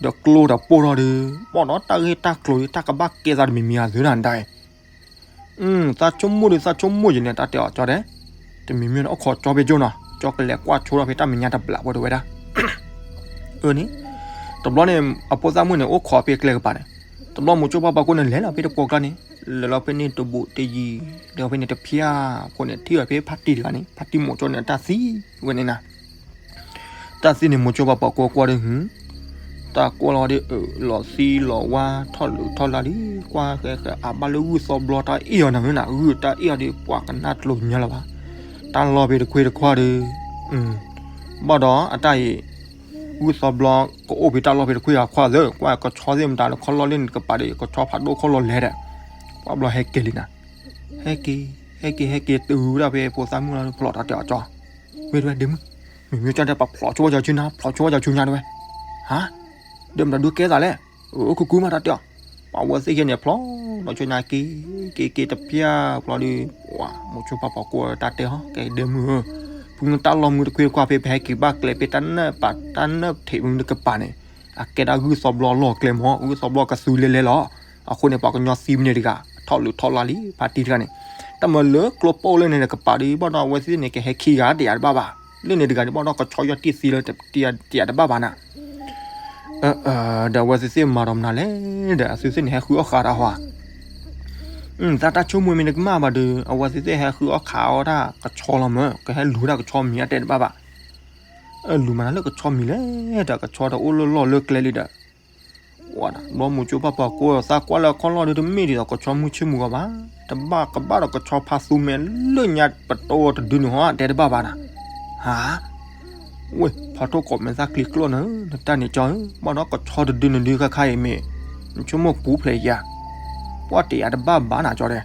်ထီၣ်ဒီး ဘၣ်ဒီးတၢ်ဂ့ၢ်တၢ်ကျိၤဒီး တၢ်ကဘၣ်ကဲသးတမံၤမံၤအသုဒၣ်ဒၣ်အံၤ သးဆိကမိၣ်ဒီးသးဆိကမိၣ်ယဲန့ၣ် တၢ်တဲအီၤကၠီဒဲး, တမံၤမံၤန့ၣ် အိၣ်ခိးကၠီဖဲကၠိနီၤ, ကၠီကလဲၤကွၢ်ဆိထီၣ်ဖဲတၢ်မဲာ်ညါတဘျီဝဲတဝဲဒၣ်, အၢန့ၣ်, တဘျီန့ၣ် အဖိသၣ်မုၣ်န့ၣ် အိၣ်ခိးဖဲကျဲကပၤန့ၣ်, တဘျီမိၤဆိဖးပိာ်ကိးန့ၣ် လဲၤလီၤဖဲတပှီၤကျါန့ၣ်, လဲၤလီၤဖဲန့ၣ်တဘူးတယံၤ, ဒီးဖဲန့ၣ်တဖၠၣ်ဖိန့ၣ် ထံၣ်အီၤဖဲဖါတံၢ်တဂၤန့ၣ် ဖါတံၢ်မိၤဆိန့ၣ် တၢ်သံဝဲန့ၣ်နၤ တၢ်သံန့ၣ် မိၤဆိဖးပိာ်ကိးကွၢ်ဒီး တၢ်ကွၢ်လီၤဒီး အၢၣ်လီၤသံလီၤဝါ ထီၣ်လုးထီၣ်လါဒီး ကွၢ်ဃဲဃဲ အဘၣ်လၢဂုၢ်သီဘျီတၢ်အ့ၣ်အီၤနၤဧၢနၤ ဂုၢ်တၢ်အ့ၣ်အီၤဒီး ပှၤကနၣ်ကျိၤညါလၢၤဘၣ်, တၢ်လီၢ်ဖဲတခွ့တခွါဒီး ဘၣ်ဒီးအတၢ်အံၤ ဂုၢ်သီဘျီ ကအိၣ်ဖဲတၢ်လီၢ်ဖဲတခွ့အခွါသၢ ကွၢ်ကဆီသ့ၣ်မတၤလၢခီၣ်လီၢ်လၢန့ၣ်ကပၤဒီး ကဆီဖးဒိၣ်ခီၣ်လီၢ်လဲၤဒီး ကွၢ်ဘျီဟဲက့ၤလံနၤ, ဟဲက့ၤ ဟဲက့ၤ ဟဲက့ၤတုၤဝဲဒၣ်ဖဲဖိသၣ်မုၣ်လီၤ ဖျိးတၢ်တဲအီၤကၠီ, မ့ၢ်တဝဲဒ့မုၣ်, မ့မ့ၢ်ကၠီတဲပှၤဖျိးဆိဝဲကၠီဆူညါ ဖျိးဆိဝဲကၠီဆူညါတဝဲ, ဟါ, ဒီးမတၤဒုးကဲသးလဲၣ်, အိၣ်ခိၣ်ကူမးတၢ်တဲအီၤ, ပှၤဝဲသ့ၣ်ခဲန့ၣ်ဖျီဒီးဆိညါက့ၤ က့ၤက့ၤတဖျၢၣ်ဖျီဒီး မိၤဆိဖါပှၤကိးတၢ်တဲဟီ ကဲဒဲမုၢ်ဧၢ, ဖုမုၢ်တၢ်လီၢ်မုၢ်တခွ့တခွါဖဲ ပဟဲက့ၤဘၣ်ကျဲ ဖဲတၢ်နၢၣ်ပာ်တၢ်နၢၣ်ထံးမုၢ်တကပၤန့ၣ် အကဲဒၣ်ဂုၢ်သီဘျီလီၢ်ကျဲမၢ် ဂုၢ်သီဘျီကသူလဲလဲလီၤ. အဃိန့ၣ် ပှၤကညီသံမန့ၣ်တဂၤ ထီၣ်လုးထီၣ်လါလံ ဖါတံၢ်တဂၤန့ၣ် တၢ်မၤလၢကျိပိၢ်လၢန့ၣ်တကပၤဒီး ဘၣ်ဒီးအဝဲသ့ၣ်န့ၣ် ကဟဲခံဂၤတယာ်တဘၣ်ဘၣ်. လၢန့ၣ်တဂၤန့ၣ် ဘၣ်ဒီးကဆီယီၢ်တံၢ်သံလၢတယာ်တဘၣ်ဘၣ်နၤ ဒီးအဝဲသ့ၣ်သ့ၣ်မၤဒီးမနုၤလဲၣ် ဒီးအသုသ့ၣ်န့ၣ် ဟဲဃုအီၣ်ဃာ်တၢ်ဟီဧါ. သးတၢ်ဆိကမိၣ်မ့ၢ်တကမၣ်ဘၣ်ဒီး အဝဲသ့ၣ်သ့ၣ်ဟဲဃုအီၣ်ဃာ်အီၣ်တၢ်ကဆီလီၤမၢ် ကဟဲလူၤတၢ်ကဆီမံၤအတဲတဘၣ်ဘၣ်. လူၤမၤနၤလၢကဆီမံၤလဲၣ် ဒီးကဆီတအိၣ်လၢလီၢ်လၢကျဲလံဒီး ဝဲဒၣ် ဘျီမိၤဆိဖါပှၤကိးသးကွၢ်လၢအခီၣ်လီၢ်ဒီး တမ့ၢ်ဒ်သိးကဆီမုၢ်ဆ့ၣ်မုၢ်ဂီၤဘၣ်, တဘၣ်ကဘၣ်ဒီးကဆီဖါသူမဲာ်လၢညါပတီၢ်တဒုန့ၣ်ဟီ တဲတဘၣ်ဘၣ်နၤ. ဟါ, ဝဲ ဖီထိၣ်ကိးမဲာ်သၣ်ကျံကျိၣ်နၤ နတၢ်န့ၣ်ကၠီဧၢ, ဘၣ်ဒီးကဆီတဒုန့ၣ်ဒုးခါခါအံၤမ့ၢ် နဆိကမိၣ်ပူၤဖျဲးယၤ, ပှၢ်တယာ်တဘၣ်ဘၣ်နၤကၠီတဲ,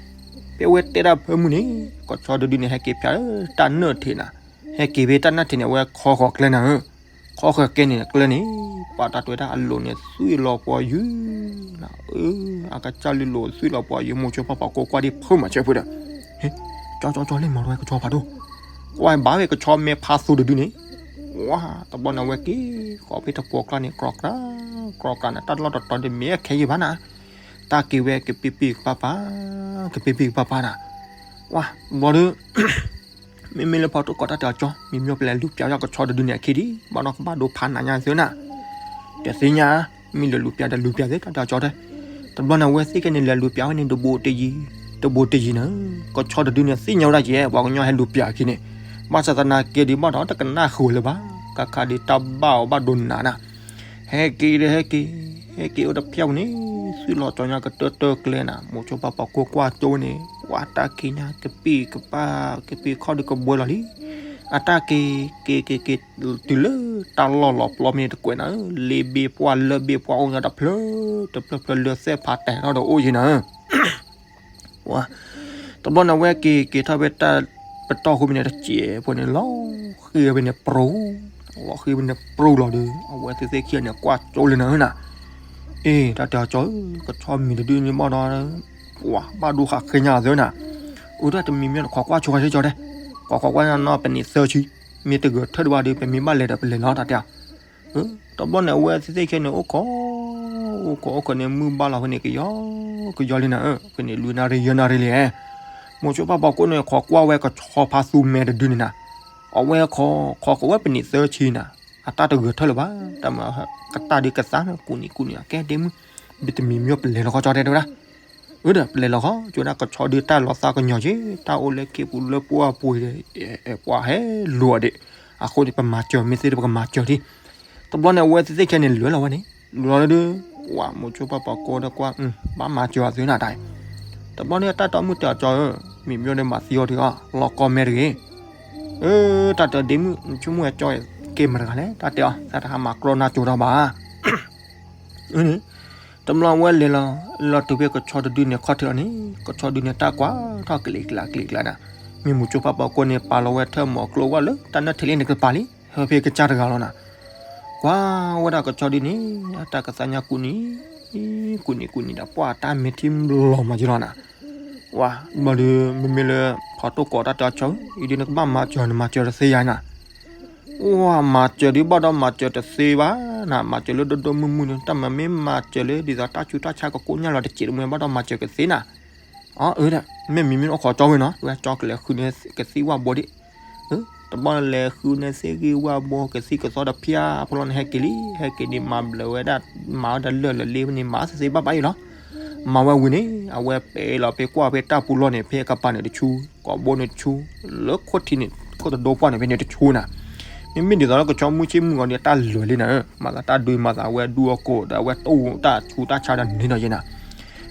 ဖဲဝဲတဲတၢ်ဖၢမုၢ်န့ၣ် ကဆီတဒုန့ၣ် ဟဲက့ၤဖျါလၢတၢ်နၢၣ်ထံးနၤ, ဟဲက့ၤဖဲတၢ်နၢၣ်ထံးန့ၣ် အဝဲခီဃီၤကျဲနၤဧၢ ခီဃီၤကျဲန့ၣ်ကျဲန့ၣ် ပှၤတၢ်တွဲတၢ်အလိၤန့ၣ် သွံၣ်လီၤပှီၤယုၢ်, အကစၢ်လုၢ်လိာ်သွံၣ်လီၤပှီၤယုၢ် မိၤဆိဖါပှၤကိးကွၢ်ဒံးဖုမၤဆၢဖုဒီး, ကၠီကၠီကၠီလံမၤဝဲကဆီဖးဒိၣ်, ကွၢ်ဘၣ်ဝဲကဆီမဲာ်ဖါသူတဒုန့ၣ်, ဝါ တဘျီန့ၣ် အဝဲက့ၤဃီၤဖဲတပှီၤကျါန့ၣ် ကြီကြၤကြီကြၤန့ၣ် တၢ်လီၢ်တတီၤတမ့ၢ်ခဲယံၤဘၣ်နၤ, တၢ်က့ၤဝဲကပံၢ်ပံၢ်ကပၤပၤ, ကပံၢ်ပံၢ်ကပၤပၤနၤ, ဝါ ဘျီဒီး မ့မ့ၢ်လၢဖီထိၣ်ကိးတၢ်တဲအီၤကၠီ မ့မ့ၢ်ပလဲၤလူၤပျးကဆီတဒုန့ၣ်အခံဒံး ဘၣ်နီၢ်ကဘၣ်ဒိဖးနးညါသုနၤ, တသ့ၣ်ညါ, မ့ၢ်လဲၤလူၤပျးဒီးလူၤပျးသ့တၢ်တဲအီၤကၠီတဲ, တဘျီန့ၣ် အဝဲသ့ၣ်ခဲန့ၣ် လဲၤလူၤပျးဝဲန့ၣ် တဘိတယံၤ, တဘိတယံၤနၤ, ကဆီတဒုန့ၣ် သ့ၣ်ညါဝဲဒၣ်ကဲ ပှၤကညီဟဲလူၤပျးအခံန့ၣ်, ဘၣ်ဆၣ်သနာ်က့ဒံး ဘၣ်ဒီးတကနၣ်ဃုာ်လၢၤဘၣ်, ကခါဒံးတၢ်ဘၣ်အီၤဘၣ်ဒိနးနၤ ဟဲက့ၤဒီးဟဲက့ၤ, ဟဲက့ၤအိၣ်တဖျၢၣ်ပူၤန့ၣ်, သွံၣ်လီၤကၠီညါကတၢၢ်တၢၢ်ကျဲနၤ, မိၤဆိဖါပှၤကိးကွၢ်ကၠီဝဲန့ၣ်, ပှၤတၢ်က့ၤညါကပံၢ်ကပၤ, ကပံၢ်ခီၣ်ဒုးကဘှဲလီၤလံ, အတၢ်က့ၤ, က့ၤက့ၤက့ၤ, တုၤလၢတၢ်လီၢ်လီၤပျီမ့ၢ်တကွဲးနၤဧၢ, လ့ဘ့ၣ်ပှၢ်လၢဘ့ၣ်ပှၢ်အိၣ်ညါတဖျၢၣ်, တဖျၢၣ်ဖျၢၣ်လၢသဲၣ်ဖးတဲာ်ထီၣ်ဒီးအိၣ်ယံၤနၤဧၢ ဝါ, တဘျီန့ၣ် အဝဲက့ၤက့ၤထီၣ်ဖဲတၢ်ပတီၢ်ဃိမ့ၢ်န့ၣ် တစဲးဖိန့ၣ် လီၤဃံဖဲန့ၣ်ပြူၤ, လီၤဃံဖဲန့ၣ်ပြူၤလီၤဒီး အဝဲသ့ၣ်သ့ၣ်ခံဂၤန့ၣ် ကွၢ်ကၠီလံနၤဧၢနၤ, အ့ တၢ်တဲအီၤကၠီဧၢ, ကဆီမံၤတဒုန့ၣ်ဘၣ်ဒီး, ဝါ ဘၣ်ဒိဃာ်ဃ့ညါအီၤသ့နၤ, အိၣ်ဒၣ်တမံၤမံၤန့ၣ် ခိးကွၢ်ဆိဃီၤကၠီတဲ, ခိးခိးကွၢ်နီၤ ပနံးသၢဆံ, မ့ၢ်တဂဲၤထၢၣ်ဒံးဘၣ်ဒီး ပမ့ၢ်ဘၣ်လဲၤဒီးပလဲၤလီၤ တၢ်တဲအီၤ တဘျီန့ၣ် အဝဲသ့ၣ်သ့ၣ်ခဲန့ၣ် အိၣ်ခိး, အိၣ်ခိးအိၣ်ခိးန့ၣ် မုၢ်ဘၣ်လီၤဖဲန့ၣ် ကယီကယီလံနၤဧၢ, ဖဲန့ၣ် လွံၢ်နၣ်ရံၣ်ယဲၢ်နၣ်ရံၣ်လံ, မိၤဆိဖါပှၤကိးန့ၣ် ခိးကွၢ်ဝဲကဆီဖါသူမဲာ်တဒုန့ၣ်နၤ, အဝဲခိး, ခိးဃီၤဝဲပနံးသၢဆံနၤ, အတၢ်တဂဲၤထၢၣ်လၢၤဘၣ်, တၢ်မၤကတၢၢ်ဒုးကသးန့ၣ် ကူးနံၤကူးနံၤ အကဲဒ့မုၣ်, ဘၣ်တမံၤမံၤပလဲၤလီၤဃီကၠီတဲတဲဝဲဒၣ် အၢဒီး ပလဲၤလီၤဃီ ကၠီဒၣ်ကဆီဒုးတၢ်လီၤသးကညီၤက့ၤ တၢ်အိၣ်လၢခ့ပူၤလၢပှၢ်ပူၤ ပှၤဟဲလူၤအီၤဒံး, အဃိန့ၣ် ပမၤစၢၤမ့ၢ်သ့ဒီး ပကမၤစၢၤဒံး, တဘျီန့ၣ် အဝဲသ့ၣ်သ့ၣ်ခဲန့ၣ် လဲၤလီၤဝဲန့ၣ်, လဲၤလီၤလၢဒုး, ဝါ မိၤဆိဖါပှၤကိးဒီးကွၢ်, ဘၣ်မၤစၢၤအီၤသ့နၤတၢ်, တဘျီန့ၣ် တၢ်တီမုၣ်တဲအီၤကၠီဧၢ, မံၤမၠိၣ်ဒီးမၤသံအီၤတဂ့ၤ, လီၤကီမဲာ်တဂ့ၤ, အၢ တၢ်တဲဒ့မုၣ် ဆိကမိၣ်ဝဲကၠီ ကဲမတၤတဂၤလဲၣ် တၢ်တဲအီၤ သးတဟါမၤကြီနၢ်ကၠိတၢ်ဘၣ် အန့ၣ်, တဘျီဝဲလဲၤလီၤ, လီၤတုၤဖဲကဆီတဒုန့ၣ်ခီၣ်ထံးလီၤန့ၣ်, ကဆီဒုန့ၣ်တၢ်ကွၢ်ထီၣ်ကလံၤကျါကလံၤကျါနၤ, မ့ၢ်မိၤဆိဖါပှၤကိးန့ၣ် ပာ်လီၤဝဲထၢၣ်မီၤကျိဝဲလၢတၢ်နၢၣ်ထံးလံန့ၣ်ကပၤလံ, ဟဲဖဲကစၢ်တဂၤလီၤနၤ, ကွၢ်ဝဲဒၣ်ကဆီဒုန့ၣ် အတၢ်ကသးညါကူးနံၤ, ကူးနံၤကူးနံၤဒီး ပှၢ်တၢ်မဲာ်ထံလီၤမၤယံၤလီၤနၤ, ဝါ ဘျီဒီး မ့မ့ၢ်လၢ ဖီတိၢ်ကိးတၢ်တဲအီၤဆီ, အံၤဒုးနကဘၣ်မၤစၢၤ နမၤစၢၤတသ့ယၤနၤ ဝါ မၤစၢၤဒုးဘၣ်ဒီးမၤစၢၤတသ့ဘၣ်နၤ, မၤစၢၤလၢဒိၣ်ဒိၣ်မုၢ်မုၢ်န့ၣ် တၢ်မၤမ့ၢ်မၤစၢၤလၢဒ်သိးတၢ်ဆူးတၢ်ဆါကကိညၢ်လီၤတစဲးတမှဲဘၣ်ဒီးမၤစၢၤကသ့နၤ, အၢ မ့ၢ်မံၤမ့ၢ်အိၣ်ခိးကၠီဝဲနီၤ, ဝဲကၠီကလဲၤဃုန့ၢ်ကသံၣ်ဝၣ်ဘိဒံး, တဘျီလဲၤဃုန့ၢ်သ့ၣ်ဂံၢ်ဝၣ်ဘိ ကသံၣ်ကသီတဖျၢၣ်ဖိလီၤန့ၣ် ဟဲက့ၤလံ, ဟဲက့ၤန့ၣ် မၤဘျဲးဝဲဒၣ် မၤဝဲဒၣ်လၢၢ်လၢလ့ဝဲန့ၣ် မၤသ့သ့ဘၣ်ဘၣ်အံၤလီၤ. မၤဝဲဝံၤန့ၣ် အဝဲပဲာ်လီၤဖဲကွၢ်ဖဲတၢ်ပူၤလီၢ်န့ၣ် ဖဲကပၤန့ၣ်တဆူ, ကိာ်ဘိန့ၣ်တဆူ, လၢခိၣ်ထံးန့ၣ် ခိၣ်တဒိပှၢ်န့ၣ် ဖဲန့ၣ်တဆူနၤ, မ့မ့ၢ်ဒ်သိးလၢကဆီမုၢ်ဆ့ၣ်မုၢ်ဂီၤန့ၣ် တၢ်လၢာ်လံနၤ, မၤသးတၢ်ဒုးမၤသးဝဲဒူအကိာ်ဒီး အဝဲတအိၣ်တၢ်ဆူးတၢ်ဆါဒီးန့ၣ်ဒီးယဲနၤ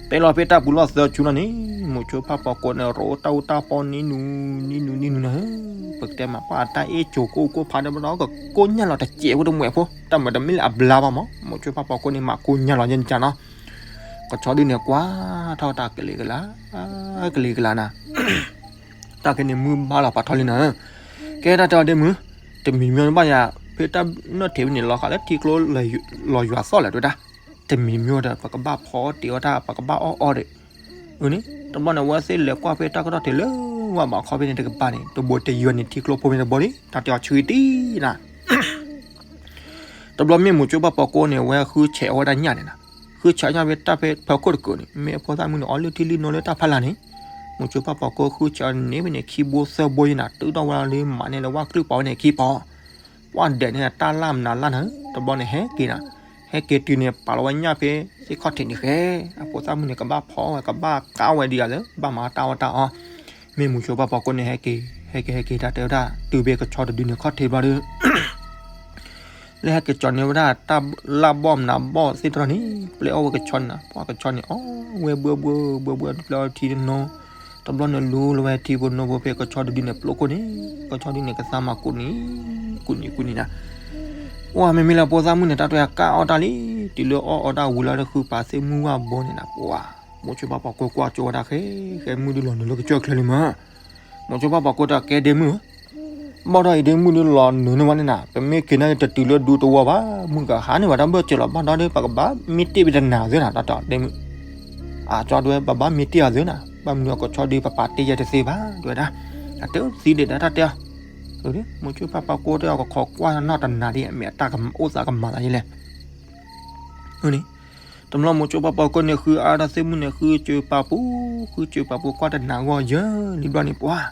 ပဲလီၤဖဲတၢ်ပူၤလီၢ်သၢဆူလီၤန့ၣ်, မိၤဆိဖါပှၤကိးန့ၣ် ရိတၢ်အူတၢ်ပီနံၤနူၤ, နံၤနူၤနံၤနူၤနၤဧၢ, ပကတဲမး ပှၤတၢ်အ့ၣ်ကိၤကိၣ်ကိၣ်ဖးဒိၣ်ဘၣ်ဒီး ကကိညၢ်လီၤတစဲးဖိတမှဲးဖိ, တၢ်မၤတမ့ၢ်လၢအဘျါဘၣ်မး, မိၤဆိဖါပှၤကိးန့ၣ် မၤကိညၢ်လီၤယဲနကနီၤ, ကဆီဒုန့ၣ် ကွၢ်ထီၣ်တၢ်ကလံၤကလါ, ကလံၤကလါနၤ တၢ်ခဲန့ၣ်မုၢ်ဘါလီၤပာ်ထီၣ်လံနၤဧၢ, ကဲတၢ်တဲအီၤဒ့မုၢ်, တမံၤမံၤဘၣ်ယၤ, ဖဲတၢ်နၢၣ်ထံးဝဲန့ၣ် လီၤဃာ်လၢထံကျိလီၤယွၤသီၣ်လဲၣ်တဲဝဲဒၣ်, တမံၤမံၤဒီး ပကဘၣ်ဖီအီၣ်တ့ၤအီၣ်တၢ် ပကဘၣ်အီၣ်အီဒီး အန့ၣ် တဘျီန့ၣ် အဝဲသ့ၣ်လဲၤကွၢ်ဖဲတၢ်ကတီၢ်ထံးလၢဝၢ်ဘးခီဖဲန့ၣ်တကပၤန့ၣ် တဘိတယံၤန့ၣ် ထံကျိဖိဖဲန့ၣ်တဘိန့ၣ် တၢ်တဲအီၤဆှံတံၢ်နၤ တဘျီမ့ၢ်မိၤစိပၢ်ပီကိန့ၣ် အဝဲဃုဆဲးအီၣ်ဝဲဒၣ်ညၣ်န့ၣ်နၤ, ဃုဆဲးညၣ်ဖဲတၢ်ဖဲဖၢခိၣ်တကုာ်န့ၣ် မ့ၢ်အဖိသၣ်မုၣ်န့ၣ် အီလုၢ်ထံလုၢ်နိလၢတၢ်ဖီလာ်န့ၣ်, မိၤစိပၢ်ပီကိဃုဆဲးအီၣ်န့ၣ်ဖဲန့ၣ် ခံဘိသၢဘိယံၤနၤ တုၤထီၣ်ဝဲလီၤလၢမးန့ၣ်လၢဝၢ်ကျုၣ်ပီၤဝဲန့ၣ်ခံပီၤ ပှၢ်ဒဲးန့ၣ်တၢ်လၢ်မနုၤလၢ်နၤ, တဘျီန့ၣ်ဟဲက့ၤနၤ, ဟဲက့ၤတုၤန့ၣ် ပာ်လီၤဝဲညၣ်ဖဲသ့ၣ်ခီၣ်ထံးန့ၣ်ဃဲ, အဖိသၣ်မုၣ်န့ၣ် ကဘၣ်ဖီဝဲ ကဘၣ်ကးဝဲဒ်အံၤလၢ ဘၣ်မၤတၢ်အီၣ်တၢ်အီ, မ့ၢ်မိၤစိပၢ်ပီကိန့ၣ် ဟဲက့ၤ ဟဲက့ၤ ဟဲက့ၤ တၢ်တဲဝဲဒၣ် တုၤဖဲကဆီတဒုန့ၣ်ခီၣ်ထံးတဘျီဒီး လၢဟဲက့ၤကၠီန့ၢ်ဝဲဒၣ်တၢ်လၢ်ဘီၣ်မနုၤဘီၣ်သ့ၣ်တဖၣ်န့ၣ် ပျဲအီၣ်ဝဲကဆီန့ၣ်နၤ, ပှၢ်ကဆီန့ၣ် အီၣ်ဝဲဘှၢဘှၢဘှၢဘှၢ ပျဲအီၣ်ထံတနီၤ, တဘျီန့ၣ်လူလီၤဝဲထံဖိနီဖိဖဲကဆီတဒုန့ၣ် ပျိခိၣ်န့ၣ်, ကဆီဒုန့ၣ် ကသါမၤကူးနံၤ ကူးနံၤကူးနံၤနၤ, ပှၢ်မ့မ့ၢ်လၢဖိသၣ်မုၣ်န့ၣ် တၢ်တဲအကၢ်အီၣ်တၢ်လံ, တုၤလၢအီၣ်အီတၢ်ဝံၤလီၤဒီး ဃုပာ်သ့ၣ်မုၢ်ဝၣ်ဘီန့ၣ်နၤ, ပှၢ် မိၤစိပၢ်ပီကိကွၢ်ကၠိဝဲဒၣ်ဃဲ, ဃဲမုၢ်ဒုလီၤနုာ်လၢကစၢၢ်ချၢလံမး, မိၤစိပၢ်ပီကိတဲကဲဒ့မုၢ် ဘၣ်ဒီးအံၤဒ့မုၢ်ဒုလီၤနုာ်န့ၢ်ဝဲန့ၣ်နၤ, ပမ့ၢ်က့ၤန့ၣ်တတုၤလၢဒူတဝီဘၣ်, မုၢ်ကဟါန့ၢ်ဘၣ်တၢ်ဘၢၣ်စၢၤလီၤ, ဘၣ်ဒီးဒ်ပကဘၣ်မ့ၢ်တ့ၢ်ဘၣ်တနၤသ့နၤ, တၢ်တဲဒ့မုၢ်, အကၠီဒုဝဲ ပဘၣ်မ့ၢ်တ့ၢ်အီၤသ့နၤ, ဘၣ်မနုၤအကဆီဒုပပာ်တ့ၢ်ယဲတသ့ဘၣ် တဲဝဲဒၣ်, အတဲသံဒံးဒီးတၢ်တဲအီၤ, မိၤစိပၢ်ပီကိတဲအီၤ ကခိးကွၢ်နီၢ်တနၤဒ်အမ့ၢ်အတၢ်ကအိၣ်သးကမၤသးယဲလဲၣ် အန့ၣ်, တဘျီမိၤစိပၢ်ပီကိန့ၣ် ဃုအါထီၣ်သ့ၣ်မုၢ်န့ၣ် ဃုစၢၤပာ်ပူၤ, ဃုစၢၤပာ်ပူၤ ကွၢ်တနၤဂီၢ်ယၢလံဘျီန့ၣ် ပှၢ်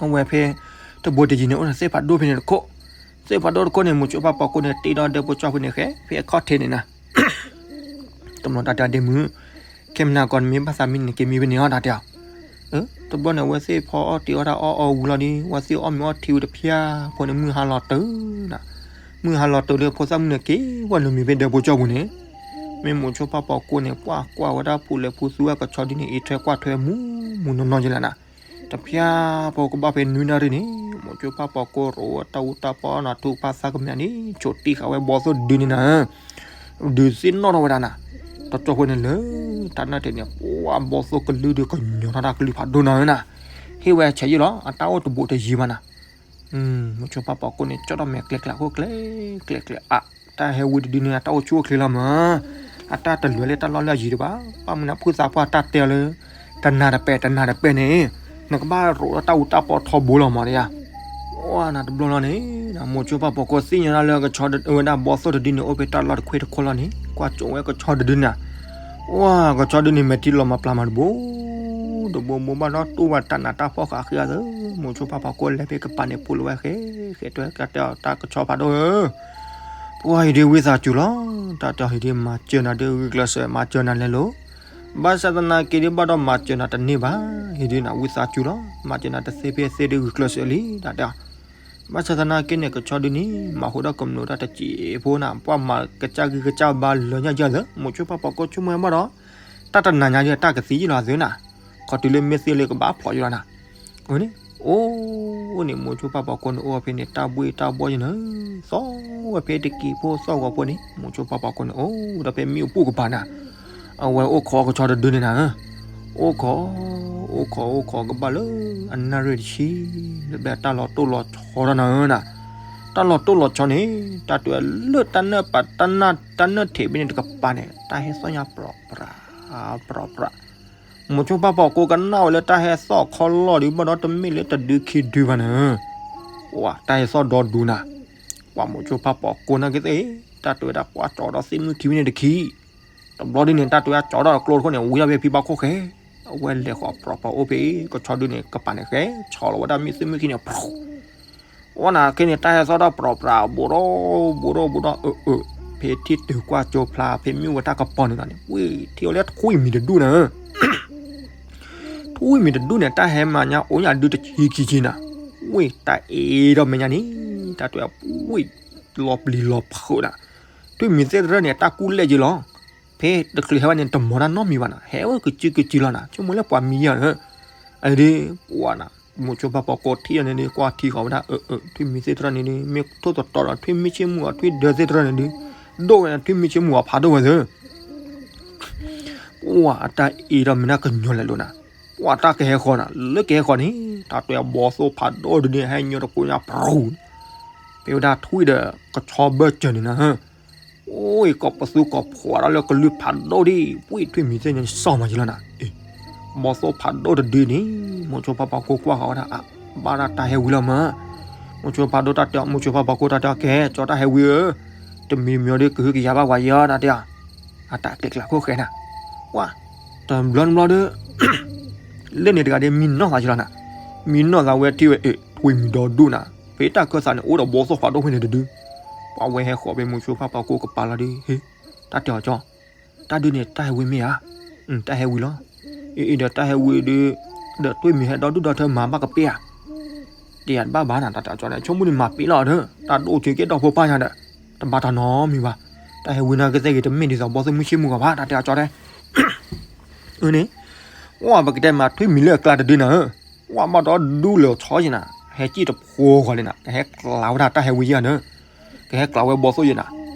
အဝဲဖဲ တဘိတယံၤန့ၣ် အိၣ်ဒီးသ့ၣ်ဖးဒိၣ်ဖဲန့ၣ်တခိၣ်, သ့ၣ်ဖးဒိၣ်တခိၣ်န့ၣ် မိၤစိပၢ်ပီကိန့ၣ် တ့ထီၣ်ဒဲဖိကၠီဖဲန့ၣ်ဃဲ ဖဲအခီၣ်ထံးန့ၣ်နၤ တဘျီတၢ်တဲဒ့မုၢ်, ခဲမနၤကီး နမ့ၢ်ဘၣ်သးမံန့ၣ် က့ၤမံဖဲန့ၣ်အီၤ တၢ်တဲအီၤ, တဘျီန့ၣ် အဝဲသ့ၣ်ဖီအီၣ်တ့ၤအီၣ်တၢ်အီၣ်အီဝံၤလီၤဒီး အဝဲသ့ၣ်အီၣ်မ့ၤအီထံဝံၤတဖျၢၣ်ဖိန့ၣ် မုၢ်ဟါလီၤတုၤနၤ, မုၢ်ဟါလီၤတုၤလၢဖိသၣ်မုၣ်န့ၣ် က့ၤဝဲနုာ်မံၤဖဲဒဲဖိကၠီပူၤန့ၣ်, မ့ၢ်မိၤစိပၢ်ပီကိန့ၣ် ပှၢ်ကွၢ်ဝဲဒၣ်ဖူးလဲၤဖူးသူဝဲကဆီဒုန့ၣ် အံးထွဲကွၢ်ထွဲမူမူနီၢ်နီၢ်ယဲလဲၣ်နၤ, တဖျၢၣ်ဖိကဘၣ်ဖဲနွံနၣ်ရံၣ်န့ၣ် မိၤစိပၢ်ပီကိရိၣ်ဝဲတၢ်အူတၢ်ပီနၤ ထူၣ်ဖးသးကမဲာ်န့ၣ် ဆိးတံၢ်ဃာ်ဝဲဘီသိၣ်ဒုန့ၣ်နၤ ဒုးသ့ၣ်နီၣ်ထီၣ်ဝဲဒၣ်နၤ, တကၠီဖိန့ၣ်လၢ တၢ်နၢ်ထံးန့ၣ် ပှၢ်ဘီသိၣ်ကလုၢ်ဒုးကညီၤထီၣ်တၢ်ကလုၢ်ဖးဒိၣ်နၤဧၢနၤ, ဟ့ၣ်ဝဲဆဲးယံာ်လီၤ အတၢ်အိၣ်တဘူးတယံၤဘၣ်နၤ, မိၤစိပၢ်ပီကိန့ၣ် ကၠီထီၣ်မဲာ်ကျဲကျဲခိၣ်ကျဲ ကျဲကျဲအါ, တၢ်ဟဲဝံတဒုန့ၣ် အတၢ်အိၣ်ဆူၣ်အိၣ်ချ့လီၤမး, အတၢ်တလဲၤလၢတၢ်လီၢ်လၢအယံၤတဘၣ်, ဘၣ်မနုၤဖုသးပှၢ်တၢ်တဲအီၤလၢ တနၤတပဲာ်တနၤတပဲာ်န့ၣ်, နကဘၣ်ရိၣ်လၢတၢ်အူတၢ်ပီထီဘိလီၤမးတယၤ ပှၢ်နၤတဘျီလီၤန့ၣ်, မိၤစိပၢ်ပီကိသ့ၣ်ညါဒၣ်လၢကဆီဝဲဒၣ်ဘီသိၣ်တဒုန့ၣ် အိၣ်ဖဲတၢ်လီၢ်တခွ့တခိၣ်လီၤန့ၣ် ကွၢ်ကၠိဝဲကဆီတဒုန့ၣ်, ပှၢ်ကဆီဒုန့ၣ် မဲာ်ထံလီၤမၤပျၢ်မၤတဘိ, တဘိဘိဘၣ်ဒီးတူၢ်ဝဲတၢ်နးတၢ်ဖှီၣ်ဃာ်ဃံအသၢ, မိၤစိပၢ်ပီကိလဲၤဖဲကပၤန့ၣ် ပူၤလီၤဝဲဃဲ, ဃဲတဲကတဲအီၤတၢ်ကဆီဖးဒိၣ်ဧၢ ပှၢ်အံၤဒုးဝံသးစူၤလီၤ, တၢ်တဲအီၤအံၤဒုးမၤစၢၤနၤဒုးဂုာ်ကျဲးစၢးမၤစၢၤနၤလဲၤလိၤ, ဘၣ်ဆၣ်သနာ်က့ဒုးဘၣ်ဒီးမၤစၢၤနၤတန့ၢ်ဘၣ်, အံၤဒုးနၤဝံသးစူၤလီၤ, မၤစၢၤနၤတသ့ဖဲသ့ဒုးဂုာ်ကျဲးစၢးလံ တၢ်တဲအီၤ, ဘၣ်ဆၣ်သနာ်က့န့ၣ် ကဆီဒုးန့ၣ် မၤဟူးဒီးကမျၢၢ်တၢ်တစဲးဖိနၤ ပှၢ်မၤကစၢ်ဂံၢ်ကစၢ်ဘါလၢညါယၤသၢ, မိၤစိပၢ်ပီကိဆိကမိၣ်ဝဲဘၣ်ဒီး တၢ်တနၤညါဒုးတၢ်ကသံယံာ်လီၤသၢနၤ, ခီတုၤလၢမ့ၢ်သ့လၢကဘၣ်ဖျိးယံာ်လီၤနၤ အန့ၣ်, အိၣ်န့ၣ် မိၤစိပၢ်ပီကိန့ၣ် အိၣ်ဖဲန့ၣ် တၢ်ဘှ့ၣ်တၢ်ဘှီၣ်ယံာ်နၤ, သီၣ်ဝဲဖဲတကံးဖိသီၣ်ဂီၤဖိန့ၣ် မိၤစိပၢ်ပီကိန့ၣ် အိၣ်ဒီးဖဲမ့ၣ်အူပူၤကပၤနၤ, အဝဲအိၣ်ခိးကဆီတဒုန့ၣ်နၤ, အိၣ်ခိး, အိၣ်ခိး အိၣ်ခိးကဘၣ်လၢ အနၣ်ရံၣ်တဆံ, လၢဘဲတၢ်လီၤတိၢ်လီၤဆီထီၣ်နၤဧၢနၤ, တၢ်လီၤတိၢ်လီၤဆီန့ၣ် တၢ်တဲလၢတၢ်နၢ်ပာ် တၢ်နၢ်ထံးဖဲန့ၣ်တကပၤန့ၣ် တၢ်ဟဲသီၣ်ညါပြီပြး ပြီပြး မိၤစိပၢ်ပီကိကနၣ်ဝဲလၢတၢ်ဟဲသီၣ်ခီလီၢ်ဒုးဘၣ်ဒီးတမ့ၢ်လၢတဒုခံဒုဘၣ်နၤ, ပှၢ်တၢ်ဟဲသီၣ်ဒီဒူနၤ, ပှၢ်မိၤစိပၢ်ပီကိနာ်က့သ့ၣ်, တၢ်တဲဝဲဒၣ်ကွၢ်ကၠီဒီးသ့ၣ်မုၢ်ခံဝံန့ၣ်တခံ, တဘျီဒုန့ၣ် တၢ်တဲဝဲကၠီဒီးကျိတခိၣ်န့ၣ် ဝံၤဒၣ်ဖဲဖံဘၣ်ခိၣ်ဃဲ, အဝဲလဲၤဃီၤပြီပြီအိၣ်ဖဲ ကဆီဒုန့ၣ် ကပၤန့ၣ်ဃဲ, ဆီလီၤဝဲဒၣ်မ့ၢ်သ့ၣ်မုၢ်ခံန့ၣ် အိၣ်နၤခဲန့ၣ် တၢ်ဟဲသီၣ်ဒီးပြီပြး ဘူးဒီး ဘူးဒီး ဘူးဒီး အၢ အၢ ဖဲထံၣ်တုၤကွၢ်ကၠိဖျါ ဖဲမ့ၣ်အူဝဲတၢ်ကပီၤန့ၣ်လီၤန့ၣ် ဝ့ၢ် ထံၣ်အီၤလၢထွံၣ်မံၤတဒူၣ်နၤ, ထွံၣ်မံၤတဒူၣ်န့ၣ် တၢ်ဟဲမၤညါအိၣ်ညါဒုတဆံခံဆံနၤ, ဝ့ၢ် တၢ်အ့ၣ်ဒီးမဲာ်ညါန့ၣ် တၢ်တဲဝဲ ဝ့ၢ် လီၤပျံၤလီၤဖုးနၤ, ထွံၣ်မံၤသ့ၣ်တဖၣ်န့ၣ် တၢ်ကူၣ်လဲၣ်က့လီၤ, ဖဲတချုးဟဲဝဲန့ၣ် တမီၤတၢ်နီတမံၤဘၣ်နၤ, ဟဲဝဲကစုကစုလီၤနၤ, ဆိကမိၣ်လၢပှၤမံယၤဧၢ, အဒုး ပှၢ်နၤ မိၤစိပၢ်ပီကိထံၣ်အီၤန့ၣ်ဒုး ကွၢ်ထံဃီၤဝဲဒၣ် အၢ အၢ ထွံၣ်မံၤသ့ၣ်တဖၣ်န့ၣ်ဒုး မ့ၢ်ထိၣ်သတီဒီး ထွံၣ်မံၤဆ့ၣ်မူၤအီၤ ထွံၣ်ဒၢသ့ၣ်တဖၣ်န့ၣ်ဒုး ဒိၣ်ဝဲ ထွံၣ်မံၤဆ့ၣ်မူၤအီၤဖးဒိၣ်ဝဲသ့ၣ်, ပှၢ် အတၢ်အ့ၣ်ဒီးမဲာ်ညါကညီၤလဲၣ်လိၤနၤ, ပှၢ် တၢ်ကဟဲဃီၤနၤ, လၢကဟဲဃီၤန့ၣ် တၢ်တဲဘီသိၣ်ဖးဒိၣ်ဒုးန့ၣ် ဟဲညီတကိးညါပြူၤ, ဖဲဝဲဒၣ်ထွံၣ်ဒီးကဆီဘၢၣ်စၢၤန့ၣ်နၤ အိၣ် ကိးပသူကိးဖှိးဒီးလၢကလုၢ်ဖးဒိၣ်ဒံး ပှ့ၤထွံၣ်မံၤသ့ၣ်န့ၣ် စီၣ်မၤယံလီၤနၤ. အ့ ဘီသိၣ်ဖးဒိၣ်တဒုန့ၣ် မိၤစိဖါပှၤကိးကွၢ်ဃီၤဝဲဒၣ် အ ဘၣ်ဒၣ်တၢ်ဟဲဝံၤလီၤမး. မိၤစိဖးဒိၣ်တၢ်တဲအီၤ မိၤစိဖါပှၤကိးတၢ်တဲအီၤ ကဲ ကၠီတၢ်ဟဲဝံၤဧၢ, တမံၤတမံၤဒီးကဟုကယာ်ဘၣ်ပှၤယဲၢ်တၢ်တဲအီၤ, အတၢ်ကျဲကျးခိၣ်ဃဲနၤ. ဝါ တဘျီတဘျီဒီး လၢန့ၣ်တဂၤဒီး မံနီၢ်သးယံလီၤနၤ. မံနီၢ်သးဝဲထံၣ်ဝဲ အ့ ထွံၣ်မံၤဒီဒူၣ်နၤ, ဖဲတၢ်ခၢၣ်သးန့ၣ် အိၣ်ဒီးဘီသိၣ်ဖးဒိၣ်ဖဲန့ၣ်တဒု. ပှၤဝဲဟဲဃီၤဖဲမိၤစိဖါပှၤကိးကပၤလီၤဒီး ဟ့ တၢ်တဲအီၤကၠီ တၢ်ဒုန့ၣ် တၢ်ဟဲဝံၤမ့ၢ်ဧါ. တၢ်ဟဲဝံၤလီၤ. အ့ အ့ ဒီးတၢ်ဟဲဝံၤဒီး ဒီးထွံၣ်မံၤဟဲဒီဒူၣ်ဒီထၢမၤဘၣ်ကပ့ၢ်ဧါ. တယၤတဘၣ်ဘၣ်နၤ တၢ်တဲအီၤကၠီဒီး ဆိကမိၣ်န့ၣ်မၤပ့ၢ်လီၤဒီး တၢ်ဒိၣ်က့ၤကဲဒီဖိပၢ်ညါဒီး တဘၣ်တၢ်နီတမံၤဘၣ်. တၢ်ဟဲဝံၤနာ်က့သ့ၣ်ဂ့ၤ တမ့ၢ်ဒ်သိးဘီသိၣ်မုၢ်ဆ့ၣ်မုၢ်ဂီၤဘၣ် တၢ်တဲအီၤကၠီတဲ အၢန့ၣ် ဝဲပကတဲမးထွံၣ်မံၤလၢအကျါတဒုနၤဧၢ, ဝဲဘၣ်ဒီဒူၣ်လၢအဆီယံနၤ, ဟဲစံၣ်တဖိဃီၤလံနၤ, ကဟဲကျးဝဲဒၣ်တၢ်ဟဲဝံၤယံနၤ, ကဟဲကျးဝဲဘီသိၣ်ယံနၤ,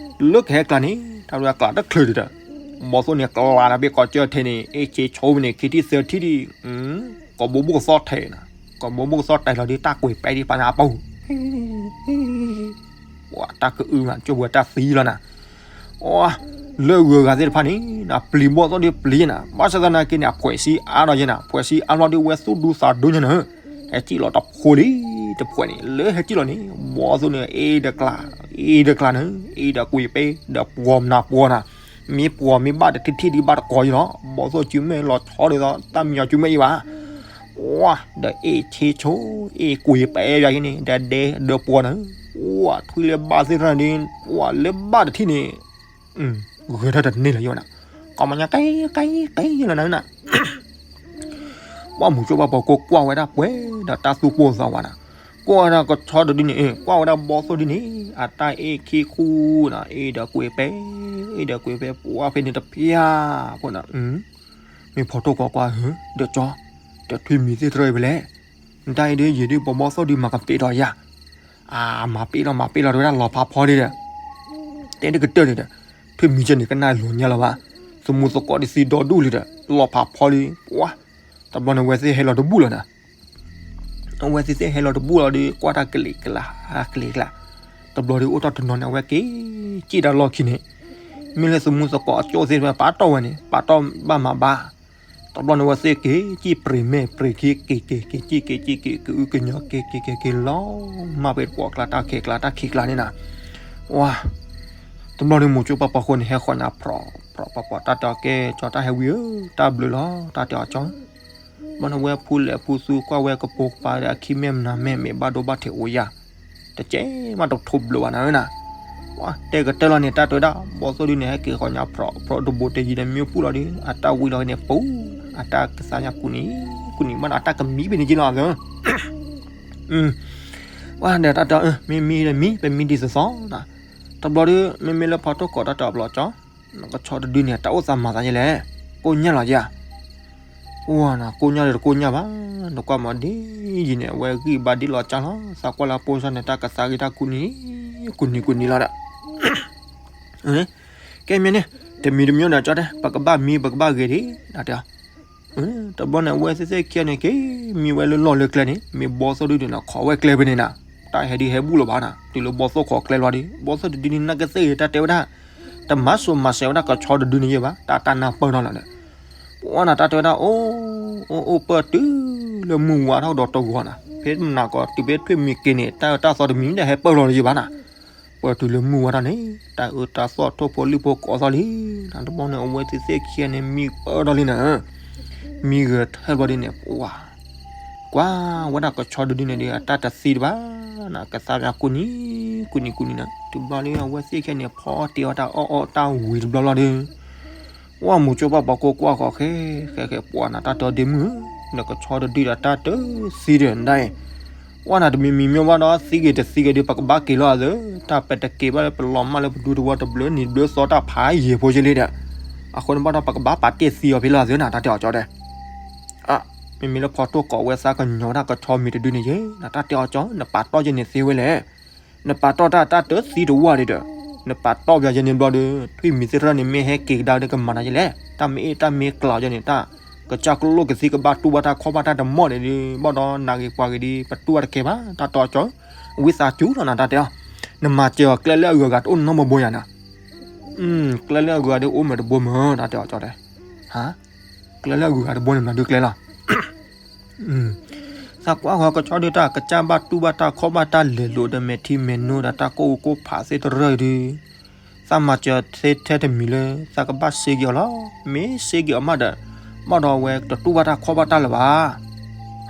လၢကဟဲကျးန့ၣ် တၢ်ဝဲကျးတချုးဒံးဒီး ဘီသိၣ်န့ၣ်ကျးဒီးဘ့ၣ်ကိးကၢၢ်ထဲန့ၣ် အ့ၣ်ဆ့ဆိန့ၣ် ခံထံၣ်သၢထံၣ်ဒံး, ကိးဘိဘိၣ်ကသီၣ်ထဲးနၤ, ကိးဘိဘိၣ်ကသီၣ်တဲာ်လီၤဒုး တၢ်ကွဲၤပဲဒံးပှၤနၤအပူၤ ဝဲတၢ်ကအုမး ကၠိဝဲတၢ်သံလီၤနၤ, အိ လၢဂုၤဂၤသ့ၣ်တဖၣ်န့ၣ် နပျံၤဘီၣ်သိၣ်ဒုးပျံၤနၤ, ဘၣ်ဆၣ်သနာ်က့န့ၣ် အဖှဲးစံအါဒီးယဲနၤ, ဖှဲးစံအါလီၤဒုးဝဲသူၣ်ဒူသးဒူညါနၤ, ဟဲစံၣ်လီၤတဖိလံတဖှဲးန့ၣ် လၢဟဲစံၣ်လီၤန့ၣ် ဘီၣ်သိၣ်န့ၣ် အ့ၣ်ဒီးကျး, အ့ၣ်ဒီးကျးနၤ, အ့ၣ်ဒီးကွံာ်ပဲ, ဒီးပှီၤမနၤပှီၤနၤ, မ့ၢ်ပှီၤမ့ၢ်ဘၣ်တထံၣ်ထံၣ်ဒုးဘၣ်တကိးယံလီၤ, ဘီၣ်သိၣ်စုမဲာ်လီၤဆီဒ်သိး တၢ်မံညီၤစုမဲာ်ယံဘၣ် ဝါ ဒီးအ့ၣ်ဆ့ဆိ အ့ၣ်ကွံာ်ပဲယၤက့န့ၣ် ဒီးဒဲဒီးပှီၤနၤ, ဝါ ထွံၣ်လၢဘၣ်သ့ၣ်တဖၣ်န့ၣ် ဝါ လၢဘၣ်တထံၣ်န့ၣ် ဂဲၤထၢၣ်တန့ၢ်လၢၤယဲနၤ, ကီမညါကဲကဲကဲယဲလီၤနၤ, ဝါ မိၤစိဘၣ်ပှၤကိးကွၢ်ဝဲဒၣ်ပှဲၤဒီးတၢ်သူၣ်ပိၢ်သးဝးနၤ, ကွၢ်ဝဲဒၣ်ကဆီတဒုန့ၣ် ကွၢ်ဝဲဒၣ်ဘီၣ်သိၣ်ဒုန့ၣ် အတၢ်အ့ၣ်ခံခူနၤ အ့ၣ်ဒီးကွံာ်ပဲ, အ့ၣ်ဒီးကွံာ်ပဲ ပှၤဖဲန့ၣ်တဖျၢၣ်ဖိနၤ မ့ၢ်ဖီထိၣ်ကိးကွၢ်ဧၢ ဒီးကၠီ, ဒီးထွံၣ်မံၤသ့ၣ်တဖၣ်ဖဲလဲၣ်, နတၢ်အံၤဒုးယံာ်ဒုးပှၤဘီၣ်သိၣ်ဒုးမၤကပ့းဒီးယၤ, အါ မၤပ့းလီၤမၤပ့းလီၤတဝဲဒၣ်လီၤဖးဖီလံဒီး, တဲတကတၢၢ်န့ၣ်ဒီး, ထွံၣ်မံၤကဲန့ၣ်ကနၣ်လိၤညါလီၤဘၣ်, သမူသကိးဒုးသံဒီဒူၣ်လံဒီး လီၤဖးဖီလံ, ပှၤ, တဘျီန့ၣ်အဝဲသ့ၣ်ဟဲလီၤတဘူၣ်လီၤနၤ အဝဲသ့ၣ်သ့ၣ်ဟဲလီၤတဘူၣ်လီၤဒီး ကွၢ်တၢ်ကလံၤကလၤ ကလံၤကလၤ, တဘျီဒီးအိၣ်တ့ၢ်တနီၤန့ၣ် အဝဲက့ၤစံၣ်တၢ်လီၢ်ခံန့ၣ်, မ့ၢ်လၢသမူသကိးအကၠိၣ်သ့ၣ်တဖၣ်ပာ်တီၢ်ဝဲန့ၣ် ပာ်တီၢ်ဘၣ်မၤဘၣ်, တဘျီန့ၣ်အဝဲသ့ၣ်က့ၤစံၣ်ပြံၤမဲာ်ပြံၤခံ က့ၤက့ၤက့ၤစံၣ်က့ၤစံၣ်က့ၤ ကအုကညီၤ က့ၤက့ၤက့ၤက့ၤလီၤ, မၤပှဲၤတပှီၢ်ကျါတၢ်ခံးကျါတၢ်ခံးကျါန့ၣ်နၤ, ဝါ တဘျီန့ၣ်မိၤစိပှၤပိာ်ဃိန့ၣ် ဟဲဃီၤညါဖြီး, ဖြီးပှၤပိာ်တၢ်တဲအီၤကဲ ကၠီတၢ်ဟဲဝံၤဧၢ, တၢ်ဘျုးလီၤ တၢ်တဲအီၤကၠီ, ဘၣ်န့ၣ်ဝဲဖူလဲၣ်ဖူသူကွၢ်ဝဲကပိာ်ကပၤဒီးအခံမ့ၢ်မနုၤမ့ၢ် မ့ၢ်ဘၣ်ဒိဘၣ်ထံးအိၣ်ယၤ, တကဲမးတထိးဘျုးဘၣ်နၤဧၢနၤ, ဝါ တဲကတၢၢ်လီၤန့ၣ် တၢ်တဲဝဲဒၣ် ဘီၣ်သိၣ်ဒုန့ၣ် ဟဲက့ၤဃီၤညါဖြီး ဖြီးတဘိတယံၤဒီးမ့ၢ်ပူၣ်လီၤဒီး အတၢ်ဝံလီၤန့ၣ်ပူၤ, အတၢ်ကသါညါကူနံၤ, ကူနံၤမးဒီး အတၢ်ကမံဖဲန့ၣ်က့လီၤဧၢ ဝါ ဒီးတၢ်တဲအီၤ မ့ၢ်မံဒီးမံ ပမံဒ်သိးသိးနၤ, တဘျီဒီး မ့မ့ၢ်လၢဖီထိၣ်ကိးတၢ်တဲအီၤဘျီကၠီ, နကဆီတဒုန့ၣ် တၢ်အိၣ်သးမၤသးယဲလဲၣ်, ကိၣ်ညၣ်လီၤယၤ, အိၣ်နၤ ကိၣ်ညၣ်ဒီးတကိၣ်ညၣ်ဘၣ်, နကွၢ်မးဒ်ယံၤန့ၣ် အဝဲဂံၢ်ဘါဒ်လီၤကၢ်လီၤ, သးကွၢ်လၢအပိစၢ်န့ၣ် တၢ်ကသါဂ့ၤတၢ်ကူနံၤ, ကူနံၤကူနံၤလီၤဒီး ကဲမ့ၢ်န့ၣ် တမံၤတမံၤဒီးကၠီတဲ ပကဘၣ်မံပကဘၣ်ဂ့ၤဒံး နတဲအီၤ, တဘျီန့ၣ် အဝဲသ့ၣ်သ့ၣ်ခံဂၤန့ၣ် က့ၤမံဝဲလၢလီၢ်လၢကျဲန့ၣ် မ့ၢ်ဘီသိၣ်ဒုန့ၣ် ခိးဝဲကျဲဖဲန့ၣ်နၤ, တၢ်ဟဲဒုးဟဲဘူၣ်လီၤဘၣ်နၤ, တုၤလၢဘီသိၣ်ခိးကျဲလီၤဒီး ဘီသိၣ်တဒုန့ၣ် နာ်က့သ့ၣ်ဂ့ၤ တၢ်တဲဝဲဒၣ်, တမၤစိၤမၤစဲးဝဲဒၣ်ကဆီတဒုန့ၣ်ယဲဘၣ်, တၢ်တၢ်နၢ်ပၢၢ်ထီၣ်လီၤဒီး ပဝဲနၤတၢ်တဲဝဲဒၣ် အိၣ် အိၣ် အိၣ်ပၢၢ်တုၤလၢမုၢ်ဝါထီၣ်ဒီးတဂီၤနၤ, ဖဲမနၤကီးတုၤဖဲထွံၣ်မံၤက့ၤန့ၣ် တၢ်အၢတၢ်သီတမံၤမ့ၢ်တဟဲပၢၢ်လီၤလၢယဘၣ်နၤ, ပၢၢ်တုၤလၢမုၢ်ဝါထီၣ်န့ၣ် တၢ်အၢတၢ်သီထိၣ်ဖိလံၣ်ဖိကိးသီလံ, နတဘီန့ၣ် အဝဲသ့ၣ်သ့ၣ်ခံဂၤန့ၣ် မံပၢၢ်ထီၣ်လံနၤ, မံဂဲၤထၢၣ်ဘျီဒ်န့ၣ် ပဝဲ ကွၢ်ဝဲဒၣ်ကဆီတဒုန့ၣ်ဒီး အတၢ်တသံတဘၣ်နၤ, ကသါမးကူနံၤ ကူနံၤကူနံၤနၤ, တုၤဘျီဒ်အဝဲသ့ၣ်ခံဂၤန့ၣ် ဖီတ့ၢ်အီၣ်တၢ်အီၣ်အီၣ်တၢ်ဝံၤတဘျီဘျီဒီး ဝဲမိၤစိပှၤပိာ်ကိးကွၢ်ဃီၤ ဃဲဃဲဃဲ ပှၤနၤတၢ်တဲအီၤဒ့မုၣ်ဧၢ, နကဆီတဒုဒီးတၢ်တသံဒီးနဒၣ်အံၤ, ပှၤနၤတမံၤမံၤမ့ၢ်ဘၣ်ဒီး သံဂ့ၤတသံဂ့ၤဒီး ပကဘၣ်က့ၤလီၤအသး, တၢ်ပတက့ၤဘၣ်လၢပလီၤမၢ်လၢပဒူသဝီ တဘျုးနံၤတဘျုးသီ တၢ်ဖးယံာ်ဖိယဲလံဒီး, အဃိန့ၣ်ဘၣ်ဒီး ပကဘၣ်ပာ်တ့ၢ်သံအီၤဖဲလီၤအသးနၤ တၢ်တဲအီၤကၠီဒီး မ့မ့ၢ်လၢဖီထိၣ်ကိးဝဲသးကညီၤဝဲဒၣ်ကဆီမံၤတဒုန့ၣ်ယဲ နတၢ်တဲအီၤကၠီ နပာ်တီၢ်ယဲန့ၣ်သ့ဝဲလဲၣ်, နပာ်တီၢ်တၢ်တၢ်တသံတဝၢ်ဒီးဒီး, နပာ်တီၢ်ပယီၤယဲန့ၣ်ဘျီဒီး ထွံၣ်မံၤသ့ၣ်တဖၣ်န့ၣ် မ့ၢ်ဟဲက့ၤကဒါဒီးကမၤနၤယဲလဲၣ်, တၢ်မ့ၢ်အ့ၣ်တၢ်မ့ၢ်ကျးယဲန့ၣ် တၢ်ကစၢ်ကလိၣ်ကသံကဘၣ်တူၢ်ဘၣ်တၢ်ခီၣ်ဘၣ်တၢ်တမီၣ်န့ၣ်ဒီး ဘၣ်ဒီးနၤဂ့ၤပှၤဂ့ၤဒီး ပတူၢ်ဘၣ်တကဲဘၣ် တၢ်တဲအီၤကၠီ, ဝံသးစူၤလီၤနၤ တၢ်တဲအီၤ, နမၤစၢၤအီၤကျဲလၢအဂၤဂၤတအိၣ်နီတဘိဘိယၤနၤ ကျဲလၢအဂုၤအဂၤဒ်အိၣ်မ့ၢ်တဘိမ့ၢ် တၢ်တဲအီၤကၠီတဲ, ဟါ, ကျဲလၢအဂုၤအဂၤတဘိန့ၣ်မနုၤဒုကျဲလီၤ. သးကွၢ်ဃီကဆီဒုးတၢ် ကစၢ်ဘၣ်တူၢ်ဘၣ်တၢ်ခီၣ်ဘၣ်တၢ်လဲၤလိာ်ဒီးမဲာ်ထံမဲာ်နိဒီးတၢ်ကိၢ်ဧိၤကိၢ်ဖးသ့ၣ်တရၢၢ်ဒုး, သးမၤစၢၤသ့ထဲတမံၤလၢ သးကဘၣ်စ့က့ၤအီၤလီၤ. မ့ၢ်စ့က့ၤအီၤမးဒီး ဘၣ်ဒီးအဝဲတတူၢ်ဘၣ်တၢ်ခီၣ်ဘၣ်တၢ်လၢၤဘၣ်.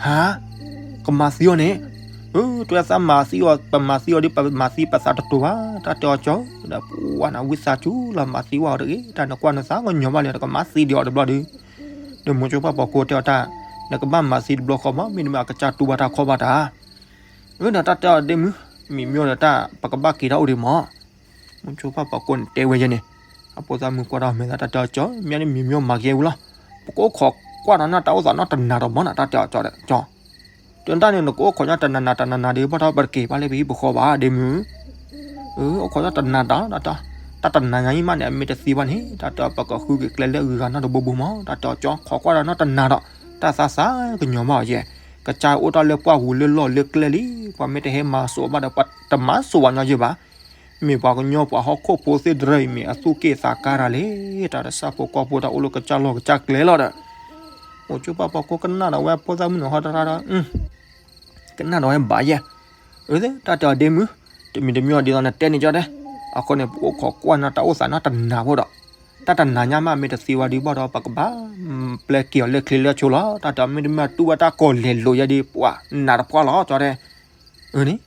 ဟါ, ကမၤသံအီၤန့ၣ်, အၢ တဝဲသးမၤသံအီၤ ပမၤသံအီၤဒ်ပမၤသံပသးတတိၤဘၣ် တၢ်တဲအီၤကၠီ, ဒီးပှၤန့ၣ် ဝံသးစူၤလီၤမၤသံဝဲအီၤတဂ့ၤ, တၢ်နကွၢ်နသးကညီၤဘၣ်လံ နကမၤသံဒံးအီၤတဘျီဒုး, ဒီးမိၤစိဖၣ်ပှၤကိးတဲအီၤတၢ်, နကဘၣ်မၤသံတဘျီဃီမး မ့တမ့ၢ်အကစၢ်တူၢ်ဘၣ်တၢ်ခီၣ်ဘၣ်တၢ်, အၢ ဒီးတၢ်တဲအီၤဒ့မုၢ်, မံၤမၠိဒီးတၢ် ပကဘၣ်က့ၤတၢ်အိၣ်ဒံးမး မိၤစိဖၣ်ပှၤကိးန့ၣ်တဲဝဲယဲန့ၣ်, အဖိသၣ်မုၣ်ကွၢ်ဒီးမဲာ်သၣ်တၢ်တဲအီၤကၠီ မ့ၢ်န့ၣ်မံၤမၠိမၤကဲဝံၤလီၤ, ပကအိၣ်ခိးကွၢ်ဒီးနၢ်တၢ်အိၣ်သးနီတနၤဒီးမးနၤ တၢ်တဲအီၤကၠီ, တဲတၢ်န့ၣ် နကအိၣ်ခိးညါတနၤနၤတနၤနၤဒ် ဘၣ်ဒီးပတက့ၤဘၣ်လၢပဟံၣ်ပဃီဘၣ်ဒ့မုၢ်, အိၣ်ခိးညါတနၤတၢ်, တၢ်တနၤညါအံၤမးန့ၣ် အမ့ၢ်တသံဘၣ်န့ၣ် တၢ်တဲအီၤ ပကဃုက့ၤကျဲလၢအဂုၤအဂၤနီတဘိဘိမး တၢ်တဲအီၤကၠီ ခိးကွၢ်ဒီးနီတနၤဒီး တၢ်သးစၢ်ကညီၤဘၣ်အီၤယဲ, ကစၢ်အိၣ်တၢ်လၢပှၢ်ပူၤလၢလီၢ်လၢကျဲလံ, ပှၤမ့ၢ်တဟဲမၤစိးဘၣ်ဒီး ပှၤတမၤစိးဘၣ်ညီယဲဘၣ်, မ့ၢ်ပှၤကညီပှၤဟီၣ်ခိၣ်ဖိသ့ၣ်တရၢအံၤ မ့ၢ်အသူၣ်က့ၣ်သးကါတၢ်လဲၣ်, တၢ်တစၢ်ဖိကီၢ်ဖိတၢ်အိၣ်လၢကစၢ်လီၢ်ကစၢ်ကျဲလီၤဒီး, မိၤစိဖၣ်ပှၤကိးကနၣ်ဒီးဝဲဖိသၣ်မုၣ်န့ၣ်ဟီတရါဒီး ကနၣ်ဒီးဝဲဘၣ်ယဲ, အၢ တၢ်တဲအီၤဒ့မုၢ်, တမံၤတမံၤအီၤဒ်သိးနတဲန့ၣ်ကၠီတဲ, အဃိန့ၣ်ပအိၣ်ခိးကွၢ်နီတၢ်အိၣ်သးနီတနၤဖိဒီး, တၢ်တနၤညါမးမ့ၢ်တသံဝဲဒုးဘၣ်ဒီး ပကဘၣ်ပျဲက့ၤအီၤလၢချ့လၢဆိလီၤ, တၢ်တဲအီၤမ့တမ့ၢ်တူၢ်ဘၣ်တၢ်ကိးလဲၤလိာ်ယဲဒ်ပှၤနးတပှၢ်လီၤကၠီတဲ, အၢန့ၣ်,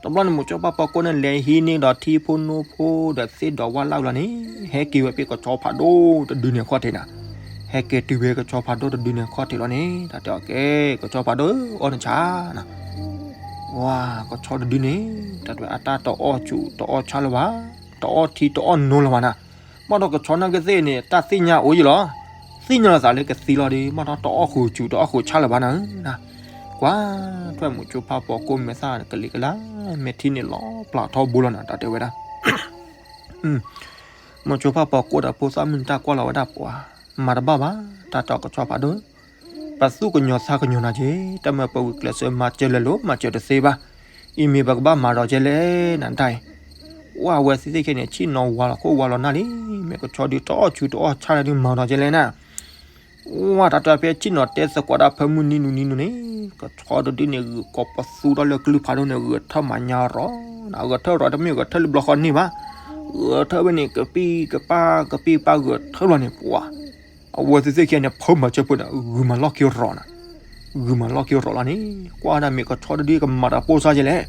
တဘျီန့ၣ်မိၤစိဖၣ်ပှၤကိးန့ၣ် လဲၤဟံးန့ၢ်ဒီးထံဖိနိဖိဒီးသ့ၣ်ဒီးဝၣ်လၢ်လီၤန့ၣ်, ဟဲက့ၤဝဲဖဲကဆီဖးဒိၣ်တဒုန့ၣ်ခီၣ်ထံးနၤ, ဟဲက့ၤတုၤဖဲကဆီဖးဒိၣ်တဒုန့ၣ်ခီၣ်ထံးလီၤန့ၣ်, တၢ်တဲအီၤကဲ, ကဆီဖးဒိၣ်ဧၢ အီနဆါနၤ, ဝါ, ကဆီတဒုန့ၣ် တၢ်တဲအတၢ်တအီၣ်ဆူၣ်တအီၣ်ဆါလၢၤဘၣ်, တအီၣ်ထံတအီၣ်နိလၢၤဘၣ်နၤ, ဘၣ်ဒီးကဆီနာ်က့သ့ၣ်န့ၣ် တၢ်သ့ၣ်ညါအိၣ်ယံလီၤ, သ့ၣ်ညါလီၤသးလၢကသံလီၤဒီး ဘၣ်ဒီးတအီၣ်ဃုာ်ဆူၣ်တအီၣ်ဃုာ်ဆါလၢၤဘၣ်နၤ, ကွၢ်ထွဲမိၤစိဖၣ်ပှၤကိးမဲာ်သၣ်ကလံၤကလါ, မဲာ်ထံန့ၣ်လီၤပျၢ်ထီဘိလီၤနၤ တၢ်တဲဝဲဒၣ် မိၤစိဖၣ်ပှၤကိးဒီးဖိသၣ်မုၣ်န့ၣ် တၢ်ကွၢ်လီၤဝဲဒၣ်ပှၤ, မၤတဘၣ်ဘၣ်, တၢ်တဲအီၤကဆီဖးဒိၣ်, ပသူၣ်ကညီၤသးကညီၤနၤက့, တၢ်မ့ၢ်ပဝံၤကျဲးစၢးမၤစၢၤလဲၤလိာ် မၤစၢၤတသ့ဘၣ်, အံၤမ့ၢ်ပကဘၣ်မၤဒီးကဲလဲၣ်နၤတၢ်အံၤ, ဝဲအဝဲသ့ၣ်သ့ၣ်ခဲန့ၣ် ဆ့ၣ်နီၤဝါလီၤခိၣ်ဝါလီၤနၢ်လံ, မ့ၢ်ကဆီဒုးတအီၣ်ဆူၣ်တအီၣ်ဆါဒုးမၤဒီးကဲလဲၣ်နၤ ဝဲတၢ်တဲဖဲဆ့ၣ်နီၤတဲသကိးဒၣ်ဖၢမုၢ်နံၤနုၤနံၤနုၤန့ၣ်, ကဆီတဒုန့ၣ် ဂုာ်ကိးပသူထီၣ်လၢကလုၢ်ဖးဒိၣ်န့ၣ် ဂဲၤထၢၣ်မၤညါရီၤ, ဂဲၤထၢၣ်ရီၤတမ့ၢ်ဂဲၤထၢၣ်လၢဘျီဃီန့ၣ်ဘၣ်, ဂဲၤထၢၣ်ဝဲန့ၣ် ကပံၢ်ကပၢ်ကပံၢ်ကပၢ်ဂဲၤထၢၣ်လီၤန့ၣ်ပှၤ, အဝဲသ့ၣ်သ့ၣ်ခံဂၤန့ၣ် ဖၢမၤစၢၤဖိန့ၣ် ဂုာ်မၤလီၢ်ခံရီၤနၤ, ဂုာ်မၤလီၢ်ခံရီၤလီၤန့ၣ်, ကွၢ်ဒၣ်မ့ၢ်ကဆီတဒုကမၤတၢ်ပိၢ်စၢ်ယဲလဲၣ်,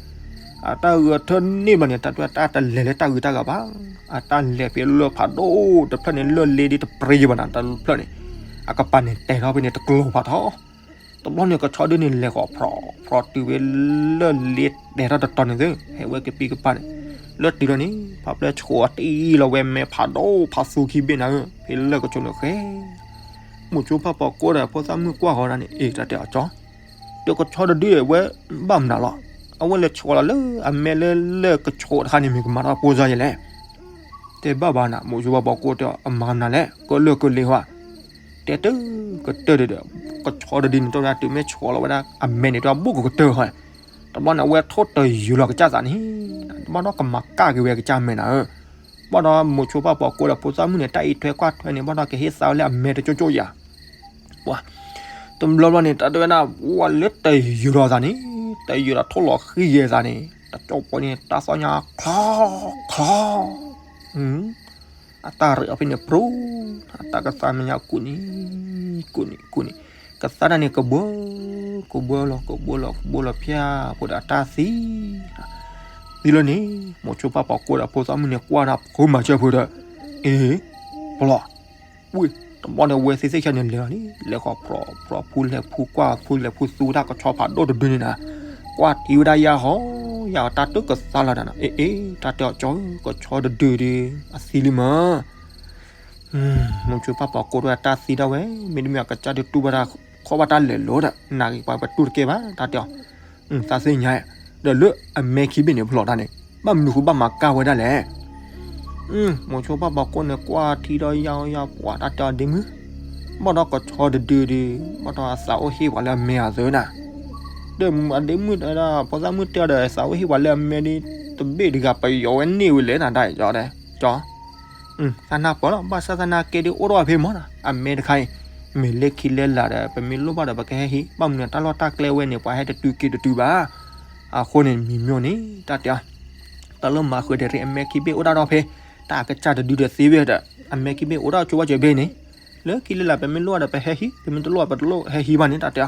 အတၢ်ဂဲၤထၢၣ်န့ၣ်ဘျီန့ၣ် တၢ်တဲတၢ်တလဲၤလၢတၢ်ဂုၤတၢ်ဂၤဘၣ်, အတၢ်လဲၤဖဲလၢၢ်ဖးဒိၣ်တဖျၢၣ်န့ၣ် လၢၢ်လ့ဒ်တပြ့ယဘၣ်နၤ တဖျၢၣ်န့ၣ်, အကပၤန့ၣ်တဲထီၣ်ဖဲန့ၣ်တကျိၤဖးထီ, တဘျီန့ၣ်ကဆီဒုန့ၣ် လဲၤဃီၤဖြီၣ်ဖြီၣ်တုၤဝဲလၢၢ်လ့တဲထီၣ်တတီၤန့ၣ်သ့, ဟဲဝဲကပံၢ်ကပၢ်န့ၣ်, လၢတုၤလီၤန့ၣ် ဖးဖျဲၣ်ဆှီတအံၤလီၤဝဲမဲာ်ဖးဒိၣ်ဖးသူခံဘ့ၣ်နၤဧၢ, ဖဲလၢၢ်ကဆိးန့ၣ်ဃဲ မိၤစိဖၣ်ပှၤကိးဒီး ဖိသၣ်မုၣ်ကွၢ်ဃီဒၣ်န့ၣ် အ့ၣ် တၢ်တဲအီၤကၠီ, ဒီးကဆီတဒုဝဲဘၣ်မနုၤလီၤ, အဝဲလဲၤဆှီလီၤလၢအမဲာ်လၢလၢၢ်ကဆိးတခါန့ၣ် မ့ၢ်ကမၤတၢ်ပိၢ်စၢ်ယဲလဲၣ်, တဲဘၣ်ဘၣ်နၤ မိၤစိဖၣ်ပှၤကိးတဲအီၤ အမၤနၤလဲၣ် ကလၢၢ်ကလ့ၤဟီ, တဲတကတၢၢ်ဒီး ကဆီတဒုန့ၣ် တၢ်ဝဲဒၣ်တုၤမ့ၢ်ဆှီလီၤဝဲဒၣ်အမဲာ်န့ၣ် တၢ်ဘိၣ်ကကတၢၢ်ဃီ, တဘျီန့ၣ် အဝဲထိၣ်တယုၤလီၤကစၢ်သးန့ၣ်, တဘျီဒီးကမၤကၣ်က့ၤဝဲကစၢ်မဲာ်နၤဧၢ, ဘၣ်ဒီးမိၤစိဖၣ်ပှၤကိးဒီးဖိသၣ်မုၣ်န့ၣ် တၢ်အံးထွဲကွၢ်ထွဲန့ၣ် ဘၣ်ဒီးကဟ့ၣ်သါဝဲလၢအမဲာ်တကၠိကၠိယၤ ပှၤ, တဘျီဘျီန့ၣ် တၢ်တဲဝဲဒၣ် ပှၤလၢတယုၤလီၤသးန့ၣ်, တယုၤဒီးထိၣ်လီၤဃံယဲသးန့ၣ်, တကၠိဖိန့ၣ် တၢ်သီၣ်ညါချီချီ, အတၢ်ရံးအီၤဖဲန့ၣ်ပြူ, အတၢ်ကသါမဲာ်ညါကူးန့ၣ်, ကူးန့ၣ် ကူးန့ၣ်, ကသါတၢ်န့ၣ်ကဘှီ, ကဘှီလီၤ ကဘှီလီၤ ကဘှီလီၤဖၠၣ် ဖိဒီးအတၢ်သံ သံလၢန့ၣ်, မိၤစိဖၣ်ပှၤကိးဒီးဖိသၣ်မုၣ်န့ၣ် ကွၢ်ဒၣ်ဖိမၤစၢၤဖိဒီး, အ့, ပလီၤ, ဝ့ၢ်, တဘျီန့ၣ် အဝဲသ့ၣ်သ့ၣ်ခဲန့ၣ်လဲၤလီၤန့ၣ် လဲၤဃီၤဖြီၣ်ဖြီၣ်ဖူလဲၤဖူကွၢ်ဖူလဲၤဖူသူတၢ်ကဆီဖးဒိၣ်တဒုန့ၣ်နၤ, ကွၢ်ထံဝဲဒၣ်ယါဟီ, ယါတၢ်တကသါလီၤနၤ, အ့ အ့ တၢ်တဲအီၤကၠီဧၢ ကဆီတဒုဒီး အသံလံမး မိၤစိဖၣ်ပှၤကိးဒီးတၢ်သံဒၣ်ဝဲ, မ့တမ့ၢ်အကစၢ်ဒုးတူၢ်ဘၣ်တၢ်ခီၣ်ဘၣ်တၢ်လဲၤလိာ်ဒီး နာ်က့ၤပှၤပတူၢ်တကဲဘၣ် တၢ်တဲအီၤ, သးသ့ၣ်ညါ, ဒီးလၢအမဲာ်ခံဘ့ၣ်န့ၣ်ဖျိးတၢ်န့ၣ် ဘၣ်မနုၤဃိဘၣ်မၤကၢ်ဝဲဒၣ်လဲၣ်. မိၤစိဖၣ်ပှၤကိးန့ၣ် ကွၢ်ထံဒီးယါအီယါပှၤ တၢ်တဲအီၤဒ့မုၢ်, ဘၣ်ဒီးကဆီတဒုဒီး ဘၣ်ဒီးအသးအိၣ်ဟ့ၣ်ပှၤလၢအမဲာ်အသးနၤ, ဒီးအဒ့မုၢ်တဲဒၣ် ဖိသၣ်မုၣ်တဲအီၤဒီး သးအိၣ်ဟ့ၣ်ပှၤလၢအမဲာ်ဒီး တဘ့ၣ်တဂၤပယီၤဝဲန့ၢ်ဝဲလဲၣ်နၤ တၢ်တဲအီၤ, သးနၢ်ပၢၢ်လီၤ ဘၣ်ဆၣ်သနာ်က့ဒ်အိၣ်ထီၣ်ဖဲမၢ်နီၤ အမဲတခါအံၤ မ့ၢ်လၢခံလၢလာ်ဒီး ပမ့ၢ်လိၣ်ဘၣ်ဒီး ပကဟဲဟံး ဘၣ်မနုၤတၢ်လီၢ်တၢ်ကျဲဝဲန့ၣ် ပှၤဟဲတတုၤက့ၤတတုၤဘၣ်. အဃိန့ၣ် မံၤမျိၣ်န့ၣ် တၢ်တဲအီၤ တၢ်လၢမၤဃုာ်ဒီးရ့ အမဲခံဘ့ၣ်အိၣ်ဒၣ်ထီၣ်ဖဲ တၢ်အကစၢ်တဒုဒီးသ့ဝဲဒီး အမဲခံဘ့ၣ်အိၣ်ဒၣ်ကၠိဘၣ်ကၠိဘ့ၣ်န့ၣ် လၢခံလၢလာ် ပမ့ၢ်လိၣ်ဘၣ်ဒီး ပဟဲဟံး ပမ့ၢ်တလိၣ်ဘၣ် ပတလိၣ်ဟဲဟံးဘၣ်န့ၣ် တၢ်တဲ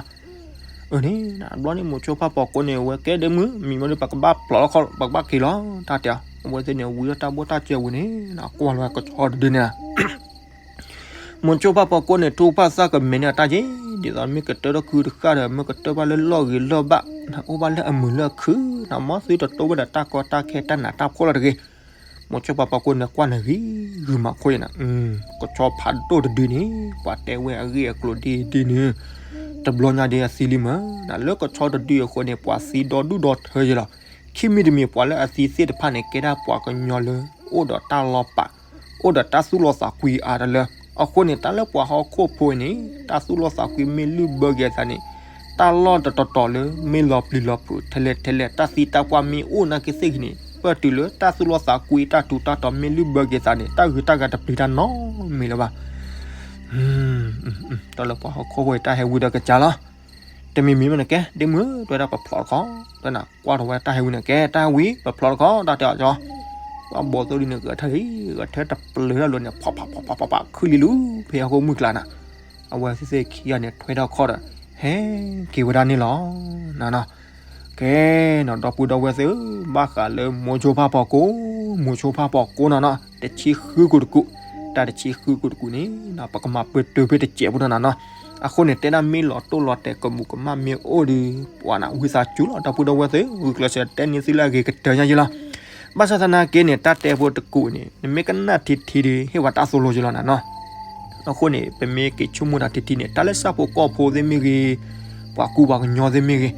အီၤ အန့ၣ် အဘျီန့ၣ် မိၤဆိဖးပိာ်ကိန့ၣ် အဝဲကဲဒ့မုၣ် မံၤမ့ၢ်ဒီး ပကဘၣ်ပျီၢ်လီၤခီ ပကဘၣ်က့ၤလီၤ တၢ်တဲအီၤ အဝဲသ့ၣ်န့ၣ် ဝံၤဒီးတၢ်ဘိၣ်တၢ်စၢၤဝံၤန့ၣ် ကွၢ်လီၤဝဲကဆီတဒုန့ၣ် မိၤဆိဖးပိာ်ကိန့ၣ် ထူၣ်ဖးသၣ်ကမဲာ်န့ၣ်အတၢ်ယ့ၢ် ဒ်သိးမ့ၢ်ကတၢၢ်ထီၣ်ခုတဃၣ်ဒီး မ့ၢ်ကတၢၢ်ဘၣ်လၢလီၢ်ဂ့ၤလီၢ်ဘၣ် အိၣ်ဘၣ်လၢအမုာ်လၢအခု မီၢ်သုတတိၢ်ဝဲဒီးတၢ်ကီတၢ်ခဲတၢ်နးတၢ်ဖှီၣ်လီၤတဂ့ၤ မိၤဆိဖးပိာ်ကိန့ၣ် ကွၢ်န့ၣ်ဂံၤဂုာ်မးခိၣ်အံၤန့ၣ် ကဆီဖးဒိၣ်တဒုန့ၣ် ပှၤတဲဝဲအဂ့ၢ်အကျိၤဒ်ဒ်န့ၣ် တဘျီညါဒ်အသံလံမၢ် လၢကဆီတဒုအဃိန့ၣ် ပှၤသံဒီဒူၣ်ဒီထၢယဲလီၤ. ခံမံၤတမံၤ ပှၤလၢအသံသ့ၣ်တဖၣ်န့ၣ် ကဲဒၣ်ပှၤကညီလၢ အိၣ်ဒီးတၢ်လီၤပာ် အိၣ်ဒီးတၢ်သူၣ်လီသးကွံအါတလၢ အဃိန့ၣ် တၢ်လၢပှၤဟီၣ်ခိၣ်ဖိအံၤန့ၣ် တၢ်သူၣ်လီသးကွံမ့ၢ်လုၢ်ဘၢက့ၤအသးန့ၣ် တၢ်လီၢ်တတီၤတီၤလၢ မ့ၢ်လီၤပျံၤလီၤဖုး ထဲလဲၣ်ထဲလဲၣ် တၢ်သံတၢ်ပှၢ်မ့ၢ်အိၣ်နာ်က့သ့ၣ်ဂ့ၤန့ၣ် ပၢၢ်တုၤလၢတၢ်သူၣ်လီသးကွံတၢ်ထူးတၢ်တီၤမ့ၢ်လုၢ်ဘၢက့ၤသးန့ၣ် တၢ်ဂုၤတၢ်ဂၤတပျံၤတၢ်နီတမံၤလၢၤဘၣ်. တၢ်လၢပှၤဟီၣ်ခိၣ်ဖိအံၤ တၢ်ဟဲဝံၤဒီးကစၢ်လီၤ. တမံၤမံၤမ့ၢ်န့ၣ်ကဲ ဒ့မုၣ် တဲဝဲဒၣ်ပဖျိးတခီ တဲနၤ ကွၢ်ထီၣ်ဝဲတၢ်ဟဲဝံၤန့ၣ် ကဲတၢ်ဟဲဝံၤ ပဖျိးတခီ တၢ်တဲအီၤကီ ပှၤဘီသိၣ်ဒ်န့ၣ် ဂဲၤထၢၣ်လံ ဂဲၤထၢၣ်တပျၢၤထီၣ်လၢန့ၣ် ဖးဖးဖးဖးဖး ခုၣ်လံလူၤ ဖဲဟီၣ်ခိၣ်မုၢ်ကျါနၤ အဝဲသ့ၣ်ခံဂၤန့ၣ် ထွဲထီၣ်ခီၣ်ဒီး ဟဲက့ၤဝဲဒၣ်န့ၣ်လီၤ. ကဲနီၤ ဒီပုၢ်ဒီဝဲၢ်သ့ၣ်ဧၢ ဘၣ်ဃးလၢမိၤဆိဖးပိာ်ကိ မိၤဆိဖးပိာ်ကိနီၤနီၤ တဆံဃုကူာ်တကူာ် တၢ်တဆံဃုကူာ်တကူာ်န့ၣ် ပကမၤပၢၢ်တုၤဖဲတစဲးဖိနီၤနီၤ အဃိန့ၣ် တဲဒၣ်မ့ၢ်လီၤတိၢ်လီၤတဲာ်ကမူးကမၣ်မ့ၢ်အိၣ်ဒီး ပှၤနၤဝံသးစူၤလီၤ ဒီပုၢ်ဒီဝဲၢ်သ့ၣ်ဧၢ ဂုာ်ကျဲးစၢးတဲန့ၢ်သုလၢအဂ့ၤကတၢၢ်ညါယဲလီၤ. ဘၣ်ဆၣ်သနာ်က့န့ၣ် တၢ်တဲဖိတကူာ်န့ၣ် နမ့ၢ်ကနၣ်ထံထံဒီး ဟ့ၣ်ဝဲတၢ်သိၣ်လိယဲလီၤနၤနီၤ အဃိန့ၣ် ပမ့ၢ်က့ၤဆိကမိၣ်တၢ်ထံထံန့ၣ် တၢ်လၢဆၣ်ဖိကီၢ်ဖိသ့ၣ်မ့ၢ်ဂ့ၤ, ပှၤကူပှၤကညီသ့ၣ်မ့ၢ်ဂ့ၤ,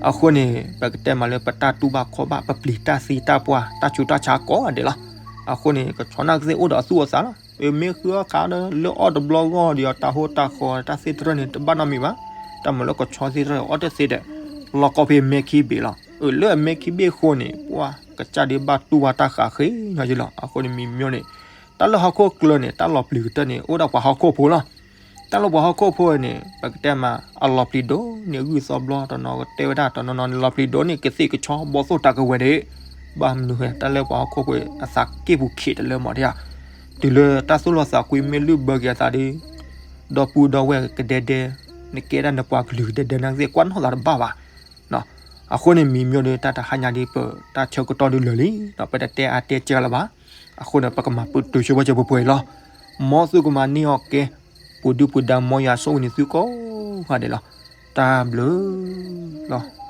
အဃိန့ၣ် ပကတဲမးလၢပတၢ်တူၢ်ဘၣ်ခီၣ်ဘၣ် ပပျံၤတၢ်သံတၢ်ပှၢ် တၢ်ဆူးတၢ်ဆါကိးဂၤဒဲးလီၤ. အဃိန့ၣ် ကဆီနာ်က့သ့ၣ်အိၣ်ဒီးအသူၣ်အသးလီၤ. မ့ၢ်ဃုအီၣ်ခးဒီး လၢအီၣ်တဘျီဂီၢ်ဒီး တၢ်ဟိၣ်တၢ်ဃီတၢ်သ့ၣ်တဖၣ်န့ၣ် တဘၣ်နီတမံၤဘၣ်. တၢ်မၤလၢကဆီသ့ၣ်တဖၣ်န့ၣ် အီၣ်တသ့ဒီး လီၢ်ကီၢ်ဖဲမဲခံဘ့ၣ်လီၤ. လၢအမဲခံဘ့ၣ်အဃိန့ၣ် ပှၤကစၢ်ဒုးဘၣ်တူၢ်ဘၣ်တၢ်ဃးဃ့ညီယဲလီၤ. အဃိန့ၣ်မံၤမ့ၢ်န့ၣ် တၢ်လၢဟီၣ်ခိၣ်ကျၢၢ်န့ၣ် တၢ်လီၤပျံၤကတၢၢ်န့ၣ် အိၣ်ဒၣ်ပှၤဟီၣ်ခိၣ်ဖိလီၤ. တၢ်လၢပှၤဟီၣ်ခိၣ်ဖိန့ၣ် ပကတဲမး အလီၤပျံၤဒိၣ်န့ၣ် ဂုၢ်သီဘျီ တနီၤကတဲဝဲဒၣ် တနီၤနီၤန့ၣ် လီၤပျံၤဒိၣ်န့ၣ် ကသ့ၣ်ကဆီဘီၣ်သိၣ်တၢ်ကဝဲၤဒၣ်. ဘၣ်မနုၤဃိ တၢ်လၢပှၤဟီၣ်ခိၣ်ဖိအသးက့ၢ်ပူၤခံးတလၢမးဒံးဧါ. တုၤလၢတၢ်သူၣ်လီသးကွံမ့ၢ်လုၢ်ဘၢက့ၤအသးဒီး ဒီပုၢ်ဒီဝဲၢ်ကဒဲဒဲ နကဲဒၣ်နပှၤကလုာ်ကဒဲဒဲနာ်က့သ့ၣ် ကွၢ်နီၣ်သးတဘၣ်ဘၣ်. အဃိန့ၣ်မံၤမ့ၢ်ဒီး တၢ်တဟါညါဒ်ပတၢ်ဆၢကတီၢ်ဒုးလၢာ်လံ, ပတတဲအါတဲစှၤလၢၤဘၣ်. အဃိန့ၣ် ပကမၤပတုာ်ဆိဝဲစၢၤပှဲၤပှဲၤအံၤလီၤ. မ်သုကမၤန့ၢ်အီၤကဲ ပူၤဒုၣ်ပူၤဒါ မ်ယွၤဆိၣ်ဂ့ၤန့ၢ်သုကိးဂၤဒဲးလီၤ. တၢ်ဘျုးလီၤ.